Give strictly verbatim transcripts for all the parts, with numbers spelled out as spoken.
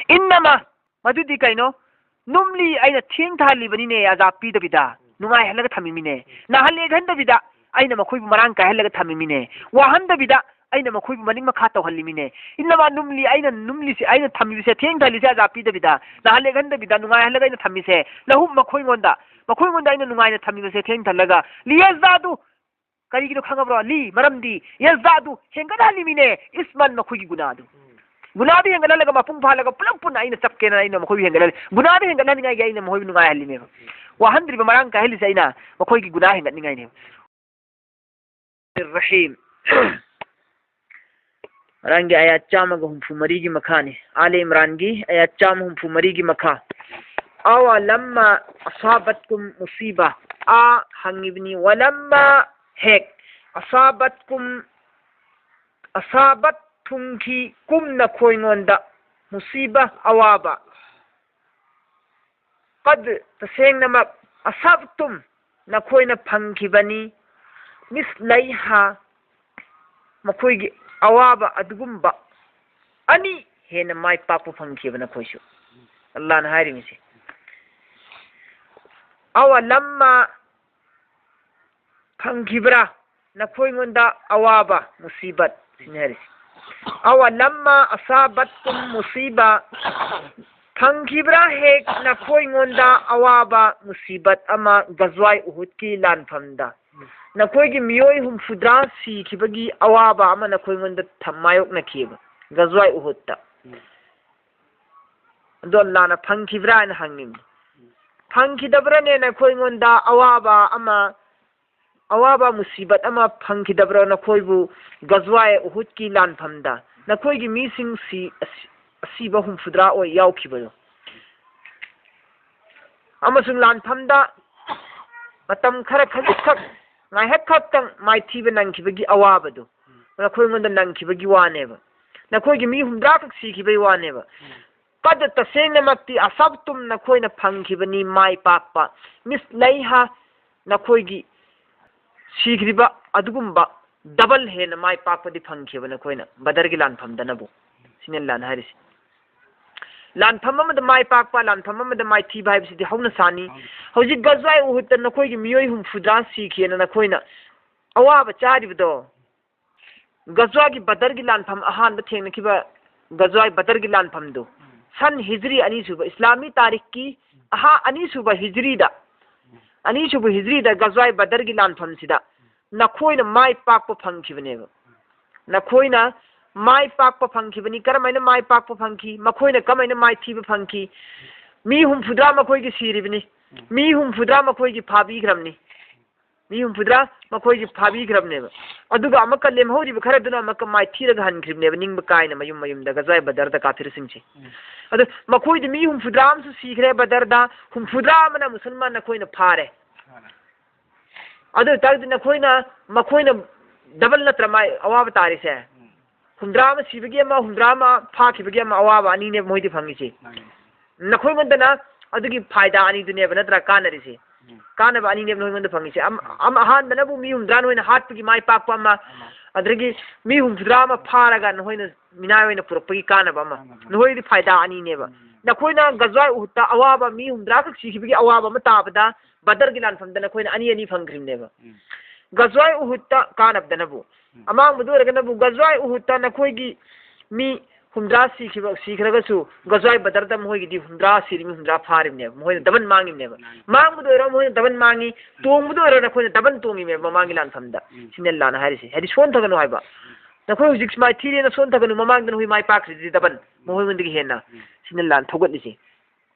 ꯏꯟꯅꯃ, ꯃꯗꯨꯗꯤ ꯀꯩꯅꯣ? ꯅꯨꯝꯂꯤ, ꯑꯩꯅ ꯊꯦꯡꯊꯍꯜꯂꯤꯕꯅꯤꯅꯦ, ꯑꯖꯥ ꯄꯤꯗꯕꯤꯗ ꯅꯨꯡꯉꯥꯏꯍꯜꯂꯒ ꯊꯝꯃꯤꯃꯤꯅꯦ꯫ ꯅꯥꯍꯜꯂꯦꯛꯍꯟꯗꯕꯤꯗ ꯑꯩꯅ ꯃꯈꯣꯏꯕꯨ ꯃꯔꯥꯡ ꯀꯥꯏꯍꯜꯂꯒ ꯊꯝꯃꯤꯃꯤꯅꯦ꯫ ꯋꯥꯍꯟꯗꯕꯤꯗ ꯑꯩꯅ ꯃꯈꯣꯏꯕꯨ ꯃꯅꯤꯡ ꯃꯈꯥ ꯇꯧꯍꯜꯂꯤꯃꯤꯅꯦ꯫ ꯏꯟꯅꯃ, ꯅꯨꯝꯂꯤ, ꯑꯩꯅ ꯅꯨꯝꯂꯤꯁꯦ, ꯑꯩꯅ ꯊꯝꯃꯤꯕꯁꯦ, ꯊꯦꯡꯊꯍꯜꯂꯤꯁꯦ ꯑꯖꯥ ꯄꯤꯗꯕꯤꯗ, ꯅꯥꯍꯜꯂꯦꯛꯍꯟꯗꯕꯤꯗ ꯅꯨꯡꯉꯥꯏꯍꯜꯂꯒ ꯑꯩꯅ ꯊꯝꯃꯤꯁꯦ꯫ ꯂꯍꯨꯝ, ꯃꯈꯣꯏꯉꯣꯟꯗ, ꯃꯈꯣꯏꯉꯣꯟꯗ ꯑꯩꯅ ꯅꯨꯡꯉꯥꯏꯅ ꯊꯝꯃꯤꯕꯁꯦ ꯊꯦꯡꯊꯍꯜꯂꯒ꯫ ꯂꯤꯌꯥꯖꯗꯥꯗꯨ, ꯀꯔꯤꯒꯤꯅꯣ ꯈꯪꯉꯕ꯭ꯔꯣ? ꯂꯤ, ꯃꯔꯝꯗꯤ ꯌꯥꯖꯗꯥꯗꯨ ꯍꯦꯟꯒꯠꯍꯜꯂꯤꯃꯤꯅꯦ, ꯏꯁꯃꯟ, ꯃꯈꯣꯏꯒꯤ ꯒꯨꯅꯥꯗꯨ꯫ ꯒꯨꯅꯥꯗꯨ ꯍꯦꯟꯒꯠꯍꯜꯂꯒ ꯃꯄꯨꯡ ꯐꯥꯍꯜꯂꯒ ꯄꯨꯂꯞ ꯄꯨꯟꯅ ꯑꯩꯅ ꯆꯞꯀꯦꯅ ꯑꯩꯅ ꯃꯈꯣꯏꯕꯨ ꯍꯦꯟꯒꯠꯍꯜꯂꯤ꯫ ꯒꯨꯅꯥꯗꯨ ꯍꯦꯟꯒꯠꯍꯟꯅꯤꯡꯉꯥꯏꯒꯤ ꯑꯩꯅ ꯃꯈꯣꯏꯕꯨ ꯅꯨꯡꯉꯥꯏꯍꯜꯂꯤꯅꯦꯕ꯫ ꯋꯥꯍꯟꯗ꯭ꯔꯤꯕ ꯃꯔꯥꯡ ꯀꯥꯏꯍꯜꯂꯤꯁꯦ ꯑꯩꯅ ꯃꯈꯣꯏꯒꯤ ꯒꯨꯅꯥ ꯍꯦꯟꯒꯠꯅꯤꯡꯉꯥꯏꯅꯦꯕ꯫ ꯔꯍꯤꯝ꯫ ꯏꯝꯔꯥꯟꯒꯤ ꯑꯌꯥꯠ ꯆꯥꯝꯃꯒ ꯍꯨꯝꯐꯨ ꯃꯔꯤꯒꯤ ꯃꯈꯥꯅꯤ꯫ ꯑꯥꯂꯤ ꯏꯝꯔꯥꯟꯒꯤ ꯑꯌꯥꯠ ꯆꯥꯝꯃ ꯍꯨꯝꯐꯨ ꯃꯔꯤꯒꯤ ꯃꯈꯥ꯫ ꯑꯋ ꯂꯝꯃ ꯑꯁꯥꯕꯠꯀꯨꯝ ꯃꯨꯁꯤꯕ꯫ ꯑ ꯍꯪꯉꯤꯕꯅꯤ꯫ ꯋꯂꯝꯃ, ꯍꯦꯛ꯫ ꯑꯁꯥꯕꯠꯀꯨꯝ, ꯑꯁꯥꯕꯠ, ꯊꯨꯡꯈꯤ꯫ ꯀꯨꯝ, ꯅꯈꯣꯏꯉꯣꯟꯗ꯫ ꯃꯨꯁꯤꯕ, ꯑꯋꯥꯕ꯫ ꯀꯗ, ꯇꯁꯦꯡꯅꯃꯛ꯫ ꯑꯁꯥꯕꯇꯨꯝ, ꯅꯈꯣꯏꯅ ꯐꯪꯈꯤꯕꯅꯤ꯫ ꯃꯤꯁꯂꯩꯍꯥ, ꯃꯈꯣꯏꯒꯤ ꯑꯋꯥꯕ ꯑꯗꯨꯒꯨꯝꯕ ꯑꯅꯤ ꯍꯦꯟꯅ ꯃꯥꯏ ꯄꯥꯛꯄ ꯐꯪꯈꯤꯕ ꯅꯈꯣꯏꯁꯨ꯫ ꯑꯜꯂꯥꯍꯅ ꯍꯥꯏꯔꯤꯕꯁꯤ꯫ ꯑꯋ ꯂꯝꯃ, ꯐꯪꯈꯤꯕ꯭ꯔꯥ ꯅꯈꯣꯏꯉꯣꯟꯗ ꯑꯋꯥꯕ, ꯃꯨꯁꯤꯕꯠ? ꯁꯤꯅꯤ ꯍꯥꯏꯔꯤꯁꯤ꯫ ꯑꯋ ꯂꯝꯃ ꯑꯁꯥꯕꯠꯀꯨꯝ ꯃꯨꯁꯤꯕ, ꯐꯪꯈꯤꯕ꯭ꯔꯥ ꯍꯦꯛ ꯅꯈꯣꯏꯉꯣꯟꯗ ꯑꯋꯥꯕ, ꯃꯨꯁꯤꯕꯠ ꯑꯃ, ꯒꯖꯋꯥꯏ ꯎꯍꯨꯗꯀꯤ ꯂꯥꯟꯐꯝꯗ? ꯅꯈꯣꯏꯒꯤ ꯃꯤꯑꯣꯏ ꯍꯨꯝꯐꯨꯇꯔꯥ ꯁꯤꯈꯤꯕꯒꯤ ꯑꯋꯥꯕ ꯑꯃ ꯅꯈꯣꯏꯉꯣꯟꯗ ꯊ-, ꯃꯥꯌꯣꯛꯅꯈꯤꯕ, ꯒꯖꯋꯥꯏ ꯎꯍꯨꯗꯇ꯫ ꯑꯗꯣ ꯑꯜꯂꯥꯍꯅ ꯐꯪꯈꯤꯕ꯭ꯔꯥ ꯍꯥꯏꯅ ꯍꯪꯉꯤꯕꯅꯤ꯫ ꯐꯪꯈꯤꯗꯕ꯭ꯔꯅꯦ ꯅꯈꯣꯏꯉꯣꯟꯗ ꯑꯋꯥꯕ ꯑꯃ, ꯑꯋꯥꯕ ꯃꯨꯁꯤꯕꯠ ꯑꯃ ꯐꯪꯈꯤꯗꯕ꯭ꯔꯥ ꯅꯈꯣꯏꯕꯨ ꯒꯖꯋꯥꯏ ꯎꯍꯨꯗꯀꯤ ꯂꯥꯟꯐꯝꯗ? ꯅꯈꯣꯏꯒꯤ ꯃꯤꯁꯤꯡ ꯁꯤ-, ꯑꯁꯤ-, ꯑꯁꯤꯕ ꯍꯨꯝꯐꯨꯇꯔꯥ ꯑꯣꯏ ꯌꯥꯎꯈꯤꯕꯗꯣ꯫ ꯑꯃꯁꯨꯡ ꯂꯥꯟꯐꯝꯗ ꯃꯇꯝ ꯈꯔ ꯈꯖꯤꯛꯈꯛ, ꯉꯥꯏꯍꯥꯛ ꯈꯛꯇꯪ ꯃꯥꯏꯊꯤꯕ ꯅꯪꯈꯤꯕꯒꯤ ꯑꯋꯥꯕꯗꯨ ꯅꯈꯣꯏꯉꯣꯟꯗ ꯅꯪꯈꯤꯕꯒꯤ ꯋꯥꯅꯦꯕ꯫ ꯅꯈꯣꯏꯒꯤ ꯃꯤ ꯍꯨꯝꯐꯨꯇꯔꯥ ꯈꯛ ꯁꯤꯈꯤꯕꯒꯤ ꯋꯥꯅꯦꯕ꯫ ꯀꯗ, ꯇꯁꯦꯡꯅꯃꯛꯇꯤ, ꯑꯁꯥꯕꯇꯨꯝ, ꯅꯈꯣꯏꯅ ꯐꯪꯈꯤꯕꯅꯤ ꯃꯥꯏ ꯄꯥꯛꯄ꯫ ꯃꯤꯁꯂꯩꯍꯥ, ꯅꯈꯣꯏꯒꯤ ꯁꯤꯈ꯭ꯔꯤꯕ ꯑꯗꯨꯒꯨꯝꯕ ꯗꯕꯜ ꯍꯦꯟꯅ ꯃꯥꯏ ꯄꯥꯛꯄꯗꯤ ꯐꯪꯈꯤꯕ ꯅꯈꯣꯏꯅ ꯕꯗꯔꯒꯤ ꯂꯥꯟꯐꯝꯗꯅꯕꯨ꯫ ꯁꯤꯅꯤ ꯑꯜꯂꯥꯍꯅ ꯍꯥꯏꯔꯤꯁꯤ꯫ ꯂꯥꯟꯐꯝ ꯑꯃꯗ ꯃꯥꯏ ꯄꯥꯛꯄ, ꯂꯥꯟꯐꯝ ꯑꯃꯗ ꯃꯥꯏꯊꯤꯕ ꯍꯥꯏꯕꯁꯤꯗꯤ ꯍꯧꯅ ꯁꯥꯅꯤ꯫ ꯍꯧꯖꯤꯛ ꯒꯖꯋꯥꯏ ꯎꯍꯨꯗꯇ ꯅꯈꯣꯏꯒꯤ ꯃꯤꯑꯣꯏ ꯍꯨꯝꯐꯨꯇꯔꯥ ꯁꯤꯈꯤꯑꯅ ꯅꯈꯣꯏꯅ ꯑꯋꯥꯕ ꯆꯥꯔꯤꯕꯗꯣ, ꯒꯖꯋꯥꯒꯤ ꯕꯗꯔꯒꯤ ꯂꯥꯟꯐꯝ ꯑꯍꯥꯟꯕ ꯊꯦꯡꯅꯈꯤꯕ ꯒꯖꯋꯥꯏ ꯕꯗꯔꯒꯤ ꯂꯥꯟꯐꯝꯗꯨ, ꯁꯟ ꯍꯤꯖ꯭ꯔꯤ ꯑꯅꯤꯁꯨꯕ, ꯏꯁꯂꯥꯃꯤ ꯇꯥꯔꯤꯈꯀꯤ ꯑꯍꯥ-, ꯑꯅꯤꯁꯨꯕ ꯍꯤꯖ꯭ꯔꯤꯗ, ꯑꯅꯤꯁꯨꯕ ꯍꯤꯖ꯭ꯔꯤꯗ ꯒꯖꯋꯥꯏ ꯕꯗꯔꯒꯤ ꯂꯥꯟꯐꯝꯁꯤꯗ ꯅꯈꯣꯏꯅ ꯃꯥꯏ ꯄꯥꯛꯄ ꯐꯪꯈꯤꯕꯅꯦꯕ꯫ ꯅꯈꯣꯏꯅ ꯃꯥꯏ ꯄꯥꯛꯄ ꯐꯪꯈꯤꯕꯅꯤ꯫ ꯀꯔꯝꯍꯥꯏꯅ ꯃꯥꯏ ꯄꯥꯛꯄ ꯐꯪꯈꯤ? ꯃꯈꯣꯏꯅ ꯀꯃꯥꯏꯅ ꯃꯥꯏꯊꯤꯕ ꯐꯪꯈꯤ? ꯃꯤ ꯍꯨꯝꯐꯨꯇꯔꯥ ꯃꯈꯣꯏꯒꯤ ꯁꯤꯔꯤꯕꯅꯤ꯫ ꯃꯤ ꯍꯨꯝꯐꯨꯇꯔꯥ ꯃꯈꯣꯏꯒꯤ ꯐꯥꯕꯤꯈ꯭ꯔꯕꯅꯤ꯫ ꯃꯤ ꯍꯨꯝꯐꯨꯇꯔꯥ ꯃꯈꯣꯏꯒꯤ ꯐꯥꯕꯤꯈ꯭ꯔꯕꯅꯦꯕ꯫ ꯑꯗꯨꯒ ꯑꯃꯨꯛꯀ ꯂꯦꯝꯍꯧꯔꯤꯕ ꯈꯔꯗꯨꯅ ꯑꯃꯨꯛꯀ ꯃꯥꯏꯊꯤꯔꯒ ꯍꯟꯈ꯭ꯔꯤꯕꯅꯦꯕ, ꯅꯤꯡꯕ ꯀꯥꯏꯅ ꯃꯌꯨꯝ ꯃꯌꯨꯝꯗ ꯒꯖꯋꯥꯏ ꯕꯗꯔꯗ ꯀꯥꯐꯤꯔꯁꯤꯡꯁꯦ꯫ ꯎꯝ꯫ ꯑꯗꯣ ꯃꯈꯣꯏꯗꯤ ꯃꯤ ꯍꯨꯝꯐꯨꯇꯔꯥ ꯑꯃꯁꯨ ꯁꯤꯈ꯭ꯔꯦ ꯕꯗꯔꯗ, ꯍꯨꯝꯐꯨꯇꯔꯥ ꯑꯃꯅ ꯃꯨꯁꯜꯃꯥꯟ ꯅꯈꯣꯏꯅ ꯐꯥꯔꯦ꯫ ꯐꯥꯔꯦ꯫ ꯑꯗꯨ ꯑꯣꯏꯇꯥꯔꯗꯤ ꯅꯈꯣꯏꯅ, ꯃꯈꯣꯏꯅ ꯗꯕꯜ ꯅꯠꯇ꯭ꯔ ꯃꯥꯏ ꯑꯋꯥꯕ ꯇꯥꯔꯤꯁꯦ? ꯎꯝ꯫ ꯍꯨꯝꯐꯨꯇꯔꯥ ꯑꯃ ꯁꯤꯕꯒꯤ ꯑꯃ, ꯍꯨꯝꯐꯨꯇꯔꯥ ꯑꯃ ꯐꯥꯈꯤꯕꯒꯤ ꯑꯃ, ꯑꯋꯥꯕ ꯑꯅꯤꯅꯦꯕ ꯃꯣꯏꯗꯤ ꯐꯪꯉꯤꯁꯦ꯫ ꯃꯥꯅꯤ꯫ ꯅꯈꯣꯏꯉꯣꯟꯗꯅ ꯑꯗꯨꯒꯤ ꯐꯥꯏꯗꯥ ꯑꯅꯤꯗꯨꯅꯦꯕ ꯅꯠꯇ꯭ꯔꯥ ꯀꯥꯟꯅꯔꯤꯁꯦ? ꯎꯝ꯫ ꯀꯥꯟꯅꯕ ꯑꯅꯤꯅꯦꯕ ꯅꯈꯣꯏꯉꯣꯟꯗ ꯐꯪꯉꯤꯁꯦ꯫ ꯑꯝ-, ꯎꯝ꯫ ꯑꯝ-, ꯑꯍꯥꯟꯕꯅꯕꯨ ꯃꯤ ꯍꯨꯝꯐꯨꯇꯔꯥ ꯅꯈꯣꯏꯅ ꯍꯥꯠꯄꯒꯤ ꯃꯥꯏ ꯄꯥꯛꯄ ꯑꯃ, ꯑꯃ꯫ ꯑꯗꯨꯗꯒꯤ ꯃꯤ ꯍꯨꯝꯐꯨꯇꯔꯥ ꯑꯃ ꯐꯥꯔꯒ ꯅꯈꯣꯏꯅ ꯃꯤꯅꯥꯏ ꯑꯣꯏꯅ ꯄꯨꯔꯛꯄꯒꯤ ꯀꯥꯟꯅꯕ ꯑꯃ꯫ ꯀꯥꯟꯅꯕ ꯑꯃ꯫ ꯅꯈꯣꯏꯗꯤ ꯐꯥꯏꯗꯥ ꯑꯅꯤꯅꯦꯕ꯫ ꯎꯝ꯫ ꯅꯈꯣꯏꯅ ꯒꯖꯋꯥꯏ ꯎꯍꯨꯗꯇ ꯑꯋꯥꯕ ꯃꯤ ꯍꯨꯝꯐꯨꯇꯔꯥ ꯈꯛ ꯁꯤꯈꯤꯕꯒꯤ ꯑꯋꯥꯕ ꯑꯃ ꯇꯥꯕꯗ ꯕꯗꯔꯒꯤ ꯂꯥꯟꯐꯝꯗ ꯅꯈꯣꯏꯅ ꯑꯅꯤ ꯑꯅꯤ ꯐꯪꯈ꯭ꯔꯤꯕꯅꯦꯕ꯫ ꯎꯝ꯫ ꯒꯖꯋꯥꯏ ꯎꯍꯨꯗꯇ ꯀꯥꯟꯅꯕꯗꯅꯕꯨ꯫ ꯎꯝ꯫ ꯑꯃꯥꯡꯕꯗ ꯑꯣꯏꯔꯒꯅꯕꯨ ꯒꯖꯋꯥꯏ ꯎꯍꯨꯗꯇ ꯅꯈꯣꯏꯒꯤ ꯃꯤ ꯍꯨꯝꯐꯨꯇꯔꯥ ꯁꯤꯈꯤꯕ, ꯁꯤꯈ꯭ꯔꯒꯁꯨ ꯒꯖꯋꯥꯏ ꯕꯗꯔꯗ ꯃꯈꯣꯏꯒꯤꯗꯤ ꯍꯨꯝꯐꯨꯇꯔꯥ ꯁꯤꯔꯤ, ꯃꯤ ꯍꯨꯝꯐꯨꯇꯔꯥ ꯐꯥꯔꯤꯕꯅꯦꯕ꯫ ꯃꯈꯣꯏꯅ ꯗꯕꯜ ꯃꯥꯡꯉꯤꯕꯅꯦꯕ꯫ ꯃꯥꯡꯉꯤ꯫ ꯃꯥꯡꯕꯗ ꯑꯣꯏꯔꯣ ꯃꯈꯣꯏꯅ ꯗꯕꯜ ꯃꯥꯡꯉꯤ, ꯇꯣꯡꯕꯗ ꯑꯣꯏꯔꯣ ꯅꯈꯣꯏꯅ ꯗꯕꯜ ꯇꯣꯡꯉꯤꯕꯅꯦꯕ ꯃꯃꯥꯡꯒꯤ ꯂꯥꯟꯐꯝꯗ꯫ ꯎꯝ꯫ ꯁꯤꯅ ꯂꯥꯟꯅ ꯍꯥꯏꯔꯤꯁꯦ꯫ ꯍꯥꯏꯗꯤ ꯁꯣꯟꯊꯒꯅꯨ ꯍꯥꯏꯕ꯫ ꯎꯝ꯫ ꯅꯈꯣꯏ ꯍꯧꯖꯤꯛ ꯃꯥꯏꯊꯤꯔꯦꯅ ꯁꯣꯟꯊꯒꯅꯨ, ꯃꯃꯥꯡꯗ ꯅꯈꯣꯏ ꯃꯥꯏ ꯄꯥꯛꯈ꯭ꯔꯤꯗꯨꯗꯤ ꯗꯕꯜ, ꯎꯝ꯫ ꯃꯈꯣꯏꯉꯣꯟꯗꯒꯤ ꯍꯦꯟꯅ꯫ ꯎꯝ꯫ ꯁꯤꯅ ꯂꯥꯟ ꯊꯧꯒꯠꯂꯤꯁꯦ꯫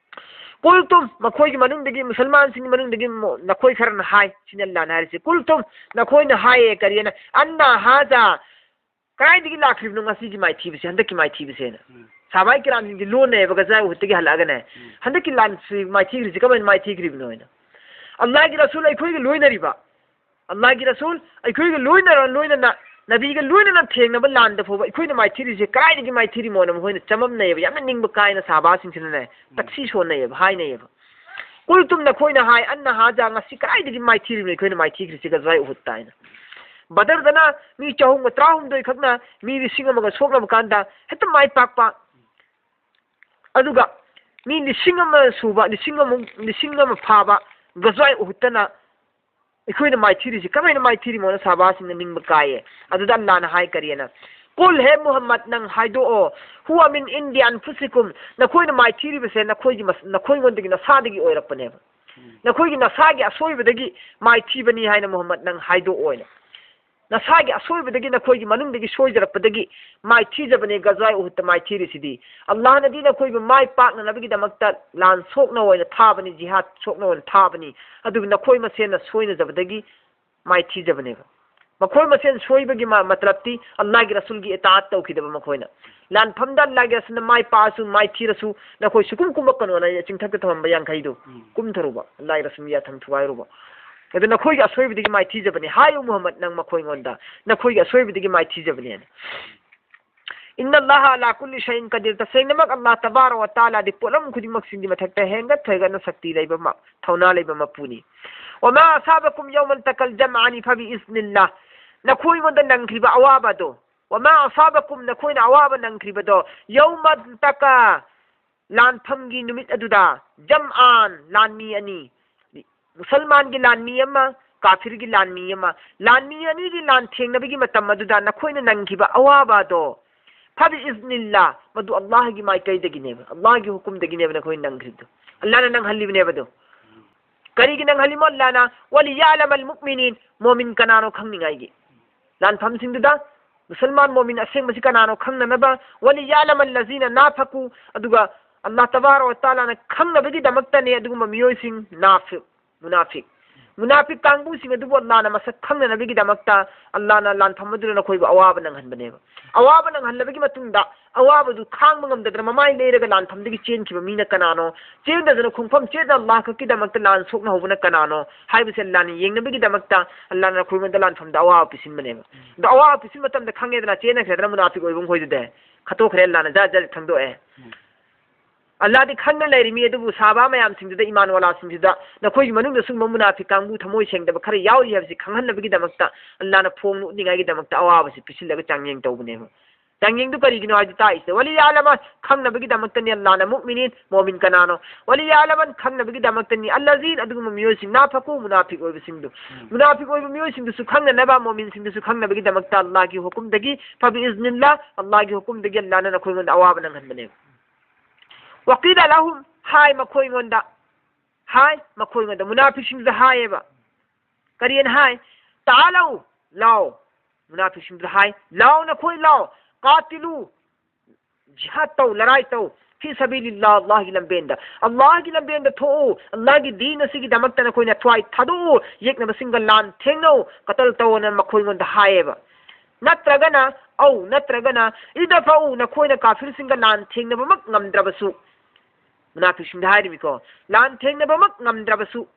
ꯀꯨꯜꯇꯨꯝ, ꯃꯈꯣꯏꯒꯤ ꯃꯅꯨꯡꯗꯒꯤ, ꯃꯨꯁꯜꯃꯥꯟꯁꯤꯡꯒꯤ ꯃꯅꯨꯡꯗꯒꯤ ꯃꯣ-, ꯅꯈꯣꯏ ꯈꯔꯅ ꯍꯥꯏ, ꯁꯤꯅ ꯂꯥꯟꯅ ꯍꯥꯏꯔꯤꯁꯦ꯫ ꯀꯨꯜꯇꯨꯝ, ꯅꯈꯣꯏꯅ ꯍꯥꯏꯌꯦ, ꯀꯔꯤꯅ? ꯑꯟꯅ ꯍꯥꯖꯥ, ꯀꯗꯥꯏꯗꯒꯤ ꯂꯥꯛꯈ꯭ꯔꯤꯕꯅꯣ ꯉꯁꯤꯒꯤ ꯃꯥꯏꯊꯤꯕꯁꯦ, ꯍꯟꯗꯛꯀꯤ ꯃꯥꯏꯊꯤꯕꯁꯦꯅ? ꯎꯝ꯫ ꯁꯍꯥꯕꯥꯏ ꯀꯤꯔꯥꯝꯁꯤꯡꯁꯤ ꯂꯣꯟꯅꯩꯌꯦꯕ, ꯒꯖꯥ ꯎꯍꯨꯗꯇꯒꯤ ꯍꯜꯂꯛꯑꯒꯅꯦ꯫ ꯎꯝ꯫ ꯍꯟꯗꯛꯀꯤ ꯂꯥꯟꯁꯤ ꯃꯥꯏꯊꯤꯈ꯭ꯔꯤꯁꯤ ꯀꯃꯥꯏꯅ ꯃꯥꯏꯊꯤꯈ꯭ꯔꯤꯕꯅꯣ ꯍꯥꯏꯅ꯫ ꯑꯜꯂꯥꯍꯒꯤ ꯔꯁꯨꯜ ꯑꯩꯈꯣꯏꯒ ꯂꯣꯏꯅꯔꯤꯕ, ꯑꯜꯂꯥꯍꯒꯤ ꯔꯁꯨꯜ ꯑꯩꯈꯣꯏꯒ ꯂꯣꯏꯅꯔ-, ꯂꯣꯏꯅꯅ, ꯅꯕꯤꯒ ꯂꯣꯏꯅꯅ ꯊꯦꯡꯅꯕ ꯂꯥꯟꯗ ꯐꯥꯎꯕ ꯑꯩꯈꯣꯏꯅ ꯃꯥꯏꯊꯤꯔꯤꯁꯦ ꯀꯗꯥꯏꯗꯒꯤ ꯃꯥꯏꯊꯤꯔꯤꯃꯣꯅ ꯃꯈꯣꯏꯅ ꯆꯃꯝꯅꯩꯌꯦꯕ, ꯌꯥꯝꯅ ꯅꯤꯡꯕ ꯀꯥꯏꯅ ꯁꯍꯥꯕꯥꯁꯤꯡꯁꯤꯅꯅꯦ, ꯎꯝ꯫ ꯇꯛꯁꯤ ꯁꯣꯟꯅꯩꯌꯦꯕ, ꯍꯥꯏꯅꯩꯌꯦꯕ꯫ ꯀꯨꯜꯇꯨꯝ, ꯅꯈꯣꯏꯅ ꯍꯥꯏ, ꯑꯟꯅ ꯍꯥꯖꯥ, ꯉꯁꯤ ꯀꯗꯥꯏꯗꯒꯤ ꯃꯥꯏꯊꯤꯔꯤꯕꯅꯣ ꯑꯩꯈꯣꯏꯅ ꯃꯥꯏꯊꯤꯈ꯭ꯔꯤꯁꯤ ꯒꯖꯋꯥꯏ ꯎꯍꯨꯠꯇ ꯍꯥꯏꯅ꯫ ꯕꯗꯔꯗꯅ ꯃꯤ ꯆꯍꯨꯝꯒ ꯇꯔꯥꯍꯨꯝꯗꯣꯏ ꯈꯛꯅ ꯃꯤ ꯂꯤꯁꯤꯡ ꯑꯃꯒ ꯁꯣꯛꯂꯕ ꯀꯥꯟꯗ ꯍꯦꯛꯇ ꯃꯥꯏ ꯄꯥꯛꯄ꯫ ꯑꯗꯨꯒ ꯃꯤ ꯂꯤꯁꯤꯡ ꯑꯃ ꯁꯨꯕ, ꯂꯤꯁꯤꯡ ꯑꯃ, ꯂꯤꯁꯤꯡ ꯑꯃ ꯐꯥꯕ ꯒꯖꯋꯥꯏ ꯎꯍꯨꯠꯇꯅ ꯑꯩꯈꯣꯏꯅ ꯃꯥꯏꯊꯤꯔꯤꯁꯤ ꯀꯃꯥꯏꯅ ꯃꯥꯏꯊꯤꯔꯤꯃꯣꯅ ꯁꯍꯥꯕꯥꯁꯤꯡꯅ ꯅꯤꯡꯕ ꯀꯥꯏꯌꯦ꯫ ꯑꯗꯨꯗ ꯑꯜꯂꯥꯅ ꯍꯥꯏ ꯀꯔꯤꯅ? "ꯀꯨꯜ, ꯍꯦ ꯃꯨꯍꯝꯃꯗ, ꯅꯪ ꯍꯥꯏꯗꯣꯛꯑꯣ, ꯍꯨꯋ ꯃꯤꯟ ꯏꯟꯗꯤ ꯑꯟꯐꯨꯁꯤꯀꯨꯝ, ꯅꯈꯣꯏꯅ ꯃꯥꯏꯊꯤꯔꯤꯕꯁꯦ ꯅꯈꯣꯏꯒꯤ ꯃꯁ-, ꯅꯈꯣꯏꯉꯣꯟꯗꯒꯤ ꯅꯁꯥꯗꯒꯤ ꯑꯣꯏꯔꯛꯄꯅꯦꯕ꯫ ꯅꯈꯣꯏꯒꯤ ꯅꯁꯥꯒꯤ ꯑꯁꯣꯏꯕꯗꯒꯤ ꯃꯥꯏꯊꯤꯕꯅꯤ ꯍꯥꯏꯅ ꯃꯨꯍꯝꯃꯗ ꯅꯪ ꯍꯥꯏꯗꯣꯛꯑꯣꯅ꯫ ꯅꯁꯥꯒꯤ ꯑꯁꯣꯏꯕꯗꯒꯤ, ꯅꯈꯣꯏꯒꯤ ꯃꯅꯨꯡꯗꯒꯤ ꯁꯣꯏꯖꯔꯛꯄꯗꯒꯤ ꯃꯥꯏꯊꯤꯖꯕꯅꯦ ꯒꯖꯋꯥꯏ ꯎꯍꯨꯠꯇ ꯃꯥꯏꯊꯤꯔꯤꯁꯤꯗꯤ꯫ ꯑꯜꯂꯥꯍꯅꯗꯤ ꯅꯈꯣꯏꯕꯨ ꯃꯥꯏ ꯄꯥꯛꯅꯅꯕꯒꯤꯗꯃꯛꯇ ꯂꯥꯟ ꯁꯣꯛꯅ ꯑꯣꯏꯅ ꯊꯥꯕꯅꯤ, ꯖꯤꯍꯥꯗ ꯁꯣꯛꯅ ꯑꯣꯏꯅ ꯊꯥꯕꯅꯤ꯫ ꯑꯗꯨꯕꯨ ꯅꯈꯣꯏ ꯃꯁꯦꯟꯅ ꯁꯣꯏꯅꯖꯕꯗꯒꯤ ꯃꯥꯏꯊꯤꯖꯕꯅꯦꯕ꯫ ꯃꯈꯣꯏ ꯃꯁꯦꯟ ꯁꯣꯏꯕꯒꯤ ꯃ-, ꯃꯇꯂꯕꯇꯤ ꯑꯜꯂꯥꯍꯒꯤ ꯔꯁꯨꯜꯒꯤ ꯏꯇꯥꯑꯠ ꯇꯧꯈꯤꯗꯕ ꯃꯈꯣꯏꯅ꯫ ꯂꯥꯟꯐꯝꯗ ꯑꯜꯂꯥꯍꯒꯤ ꯔꯁꯨꯜꯅ ꯃꯥꯏ ꯄꯥꯛꯑꯁꯨ ꯃꯥꯏꯊꯤꯔꯁꯨ ꯅꯈꯣꯏ ꯁꯨꯀꯨꯝ ꯀꯨꯝꯃꯛꯀꯅꯣꯅ ꯆꯤꯡꯊꯛꯇ ꯊꯝꯃꯝꯕ ꯌꯥꯡꯈꯩꯗꯨ ꯎꯝ꯫ ꯀꯨꯝꯊꯔꯨꯕ, ꯑꯜꯂꯥꯍꯒꯤ ꯔꯁꯨꯜꯒꯤ ꯌꯥꯊꯪ ꯊꯨꯒꯥꯏꯔꯨꯕ꯫ ꯑꯗꯨ ꯅꯈꯣꯏꯒꯤ ꯑꯁꯣꯏꯕꯗꯒꯤ ꯃꯥꯏꯊꯤꯖꯕꯅꯤ꯫ ꯍꯥꯏꯌꯨ ꯃꯨꯍꯝꯃꯗ ꯅꯪ ꯃꯈꯣꯏꯉꯣꯟꯗ, ꯅꯈꯣꯏꯒꯤ ꯑꯁꯣꯏꯕꯗꯒꯤ ꯃꯥꯏꯊꯤꯖꯕꯅꯦꯅ꯫ ꯏꯟꯅ ꯑꯜꯂꯥꯍ ꯑꯂꯥ ꯀꯨꯜꯂꯤ ꯁꯩꯏꯟ ꯀꯗꯤꯔ, ꯇꯁꯦꯡꯅꯃꯛ ꯑꯜꯂꯥꯍ ꯇꯕꯥꯔꯛ ꯋ ꯇꯥꯂꯥꯗꯤ ꯄꯣꯠꯂꯝ ꯈꯨꯗꯤꯡꯃꯛꯁꯤꯡꯒꯤ ꯃꯊꯛꯇ ꯍꯦꯟꯒꯠ ꯊꯣꯏꯒꯠꯅ ꯁꯛꯇꯤ ꯂꯩꯕ ꯃ-, ꯊꯧꯅꯥ ꯂꯩꯕ ꯃꯄꯨꯅꯤ꯫ ꯋꯃꯥ ꯑꯁꯥꯕꯀꯨꯝ ꯌꯧꯃꯜ ꯇꯀꯜ ꯖꯝꯑꯥꯅꯤ ꯐꯕꯤ ꯏꯖꯅꯤꯜꯂꯥꯍ, ꯅꯈꯣꯏꯉꯣꯟꯗ ꯅꯪꯈ꯭ꯔꯤꯕ ꯑꯋꯥꯕꯗꯣ, ꯋꯃꯥ ꯑꯁꯥꯕꯀꯨꯝ, ꯅꯈꯣꯏꯅ ꯑꯋꯥꯕ ꯅꯪꯈ꯭ꯔꯤꯕꯗꯣ, ꯌꯧꯃꯜ ꯇꯀꯥ, ꯂꯥꯟꯐꯝꯒꯤ ꯅꯨꯃꯤꯠ ꯑꯗꯨꯗ, ꯖꯝꯑꯥꯟ, ꯂꯥꯟꯃꯤ ꯑꯅꯤ, ꯃꯨꯁꯜꯃꯥꯟꯒꯤ ꯂꯥꯟꯃꯤ ꯑꯃ, ꯀꯥꯐꯤꯔꯒꯤ ꯂꯥꯟꯃꯤ ꯑꯃ, ꯂꯥꯟꯃꯤ ꯑꯅꯤꯒꯤ ꯂꯥꯟ ꯊꯦꯡꯅꯕꯒꯤ ꯃꯇꯝ ꯑꯗꯨꯗ ꯅꯈꯣꯏꯅ ꯅꯪꯈꯤꯕ ꯑꯋꯥꯕ ꯑꯗꯣ, ꯐꯕꯤ ꯏꯖꯅꯤꯜꯂꯥ, ꯃꯗꯨ ꯑꯜꯂꯥꯍꯒꯤ ꯃꯥꯏꯀꯩꯗꯒꯤꯅꯦꯕ, ꯑꯜꯂꯥꯍꯒꯤ ꯍꯨꯀꯨꯝꯗꯒꯤꯅꯦꯕ ꯅꯈꯣꯏ ꯅꯪꯈ꯭ꯔꯤꯕꯗꯣ꯫ ꯑꯜꯂꯥꯍꯅ ꯅꯪꯍꯜꯂꯤꯕꯅꯦꯕ ꯑꯗꯣ꯫ ꯀꯔꯤꯒꯤ ꯅꯪꯍꯜꯂꯤꯃꯣ ꯑꯜꯂꯥꯍꯅ? وليعلم المؤمنين، ꯃꯣꯃꯤꯟ ꯀꯅꯥꯅꯣ ꯈꯪꯅꯤꯡꯉꯥꯏꯒꯤ꯫ ꯂꯥꯟꯐꯝꯁꯤꯡꯗꯨꯗ ꯃꯨꯁꯜꯃꯥꯟ ꯃꯣꯃꯤꯟ ꯑꯁꯦꯡꯕꯁꯤ ꯀꯅꯥꯅꯣ ꯈꯪꯅꯅꯕ, وليعلم الذين نافقوا، ꯑꯗꯨꯒ ꯑꯜꯂꯥꯍ ꯇꯕꯥꯔꯛ ꯋ ꯇꯥꯂꯥꯅ ꯈꯪꯅꯕꯒꯤꯗꯃꯛꯇꯅꯦ ꯑꯗꯨꯒꯨꯝꯕ ꯃꯤꯑꯣꯏꯁꯤꯡ ꯅꯥꯐꯤꯛ, ꯃꯨꯅꯥꯐꯤꯛ꯫ ꯃꯨꯅꯥꯐꯤꯛ ꯀꯥꯡꯕꯨꯁꯤꯡ ꯑꯗꯨꯕꯨ ꯑꯜꯂꯥꯍꯅ ꯃꯁꯛ ꯈꯪꯅꯅꯕꯒꯤꯗꯃꯛꯇ ꯑꯜꯂꯥꯍꯅ ꯂꯥꯟꯐꯝ ꯑꯗꯨꯗ ꯅꯈꯣꯏꯕꯨ ꯑꯋꯥꯕ ꯅꯪꯍꯟꯕꯅꯦꯕ꯫ ꯑꯋꯥꯕ ꯅꯪꯍꯜꯂꯕꯒꯤ ꯃꯇꯨꯡꯗ ꯑꯋꯥꯕꯗꯨ ꯈꯥꯡꯕ ꯉꯝꯗꯗꯅ ꯃꯃꯥꯏ ꯂꯩꯔꯒ ꯂꯥꯟꯐꯝꯗꯒꯤ ꯆꯦꯟꯈꯤꯕ ꯃꯤꯅ ꯀꯅꯥꯅꯣ? ꯆꯦꯟꯗꯗꯅ ꯈꯣꯡꯐꯝ ꯆꯦꯠꯅ ꯑꯜꯂꯥꯍ ꯈꯛꯀꯤꯗꯃꯛꯇ ꯂꯥꯟ ꯁꯣꯛꯅꯍꯧꯕꯅ ꯀꯅꯥꯅꯣ? ꯍꯥꯏꯕꯁꯦ ꯑꯜꯂꯥꯍꯅ ꯌꯦꯡꯅꯕꯒꯤꯗꯃꯛꯇ ꯑꯜꯂꯥꯍꯅ ꯅꯈꯣꯏꯉꯣꯟꯗ ꯂꯥꯟꯐꯝꯗ ꯑꯋꯥꯕ ꯄꯤꯁꯤꯟꯕꯅꯦꯕ꯫ ꯑꯗꯣ ꯑꯋꯥꯕ ꯄꯤꯁꯤꯟ ꯃꯇꯝꯗ ꯈꯪꯉꯦꯗꯅ, ꯆꯦꯟꯅꯈ꯭ꯔꯦꯗꯅ ꯃꯨꯅꯥꯐꯤꯛ ꯑꯣꯏꯕ ꯃꯈꯣꯏꯗꯨꯗꯤ꯫ ꯈꯠꯇꯣꯛꯈ꯭ꯔꯦ ꯑꯜꯂꯥꯍꯅ, ꯖꯥꯠ ꯖꯥꯠ ꯈꯪꯗꯣꯛꯑꯦ꯫ ꯎꯝ꯫ ꯑꯜꯂꯥꯍꯗꯤ ꯈꯪꯅ ꯂꯩꯔꯤꯃꯤ, ꯑꯗꯨꯕꯨ ꯁꯍꯥꯕꯥ ꯃꯌꯥꯝꯁꯤꯡꯗꯨꯗ, ꯏꯃꯥꯟ ꯋꯥꯂꯥꯁꯤꯡꯗꯨꯗ, ꯅꯈꯣꯏꯒꯤ ꯃꯅꯨꯡꯗ ꯁꯨꯝꯕ ꯃꯨꯅꯥꯐꯤꯛ ꯀꯥꯡꯕꯨ ꯊꯃꯣꯏ ꯁꯦꯡꯗꯕ ꯈꯔ ꯌꯥꯎꯔꯤ ꯍꯥꯏꯕꯁꯤ ꯈꯪꯍꯟꯅꯕꯒꯤꯗꯃꯛꯇ ꯑꯜꯂꯥꯍꯅ ꯐꯣꯡꯅ ꯎꯠꯅꯤꯡꯉꯥꯏꯒꯤꯗꯃꯛꯇ ꯑꯋꯥꯕꯁꯤ ꯄꯤꯁꯤꯜꯂꯒ ꯆꯥꯡꯌꯦꯡ ꯇꯧꯕꯅꯦꯕ꯫ ꯌꯥꯡꯌꯦꯡꯗꯨ ꯀꯔꯤꯒꯤꯅꯣ ꯍꯥꯏꯗꯤ ꯇꯥꯛꯏꯁꯦ, وليعلم, ꯈꯪꯅꯕꯒꯤꯗꯃꯛꯇꯅꯤ ꯑꯜꯂꯥꯅ, مؤمنين, ꯃꯣꯃꯤꯟ ꯀꯅꯥꯅꯣ, وليعلم, ꯈꯪꯅꯕꯒꯤꯗꯃꯛꯇꯅꯤ, الذين, ꯑꯗꯨꯒꯨꯝꯕ ꯃꯤꯑꯣꯏꯁꯤꯡ, نافقوا, ꯃꯨꯅꯥꯐꯤꯛ ꯑꯣꯏꯕꯁꯤꯡꯗꯨ꯫ ꯃꯨꯅꯥꯐꯤꯛ ꯑꯣꯏꯕ ꯃꯤꯑꯣꯏꯁꯤꯡꯗꯨꯁꯨ ꯈꯪꯅꯅꯕ, ꯃꯣꯃꯤꯟꯁꯤꯡꯗꯨꯁꯨ ꯈꯪꯅꯕꯒꯤꯗꯃꯛꯇ ꯑꯜꯂꯥꯍꯒꯤ ꯍꯨꯀꯨꯝꯗꯒꯤ, فبإذن الله, ꯑꯜꯂꯥꯍꯒꯤ ꯍꯨꯀꯨꯝꯗꯒꯤ ꯑꯜꯂꯥꯍꯅ ꯅꯈꯣꯏꯉꯣꯟꯗ ꯑꯋꯥꯕ ꯅꯪꯍꯟꯕꯅꯦꯕ꯫ وقيل لهم, ꯍꯥꯏ ꯃꯈꯣꯏꯉꯣꯟꯗ, ꯍꯥꯏ ꯃꯈꯣꯏꯉꯣꯟꯗ, ꯃꯨꯅꯥꯐꯤꯛꯁꯤꯡꯗꯨꯗ ꯍꯥꯏꯌꯦꯕ꯫ ꯀꯔꯤꯅ ꯍꯥꯏ? تعالوا, ꯂꯥꯎ꯫ ꯃꯨꯅꯥꯐꯤꯛꯁꯤꯡꯗꯨꯗ ꯍꯥꯏ, ꯂꯥꯎ ꯅꯈꯣꯏ ꯂꯥꯎ꯫ قاتلوا, ꯖꯤꯍꯥꯗ ꯇꯧ, ꯂꯔꯥꯏ ꯇꯧ꯫ في سبيل الله, ꯑꯜꯂꯥꯍꯒꯤ ꯂꯝꯕꯦꯟꯗ꯫ ꯑꯜꯂꯥꯍꯒꯤ ꯂꯝꯕꯦꯟꯗ ꯊꯣꯛꯎ꯫ ꯑꯜꯂꯥꯍꯒꯤ ꯗꯤꯟ ꯑꯁꯤꯒꯤꯗꯃꯛꯇ ꯅꯈꯣꯏꯅ ꯊꯋꯥꯏ ꯊꯥꯗꯣꯛꯎ꯫ ꯌꯦꯛꯅꯕꯁꯤꯡꯒ ꯂꯥꯟ ꯊꯦꯡꯅꯧ꯫ ꯀꯇꯜ ꯇꯧꯑꯣꯅ ꯃꯈꯣꯏꯉꯣꯟꯗ ꯍꯥꯏꯌꯦꯕ꯫ ꯅꯠꯇ꯭ꯔꯒꯅ, ꯑꯧ, ꯅꯠꯇ꯭ꯔꯒꯅ, ادفعوا, ꯅꯈꯣꯏꯅ ꯀꯥꯐꯤꯔꯁꯤꯡꯒ ꯂꯥꯟ ꯊꯦꯡꯅꯕꯃꯛ ꯉꯝꯗ꯭ꯔꯕꯁꯨ, ꯃꯨꯅꯥꯐꯤꯛꯁꯤꯡꯗ ꯍꯥꯏꯔꯤꯕꯅꯤꯀꯣ, ꯂꯥꯟ ꯊꯦꯡꯅꯕꯃꯛ ꯉꯝꯗ꯭ꯔꯕꯁꯨ,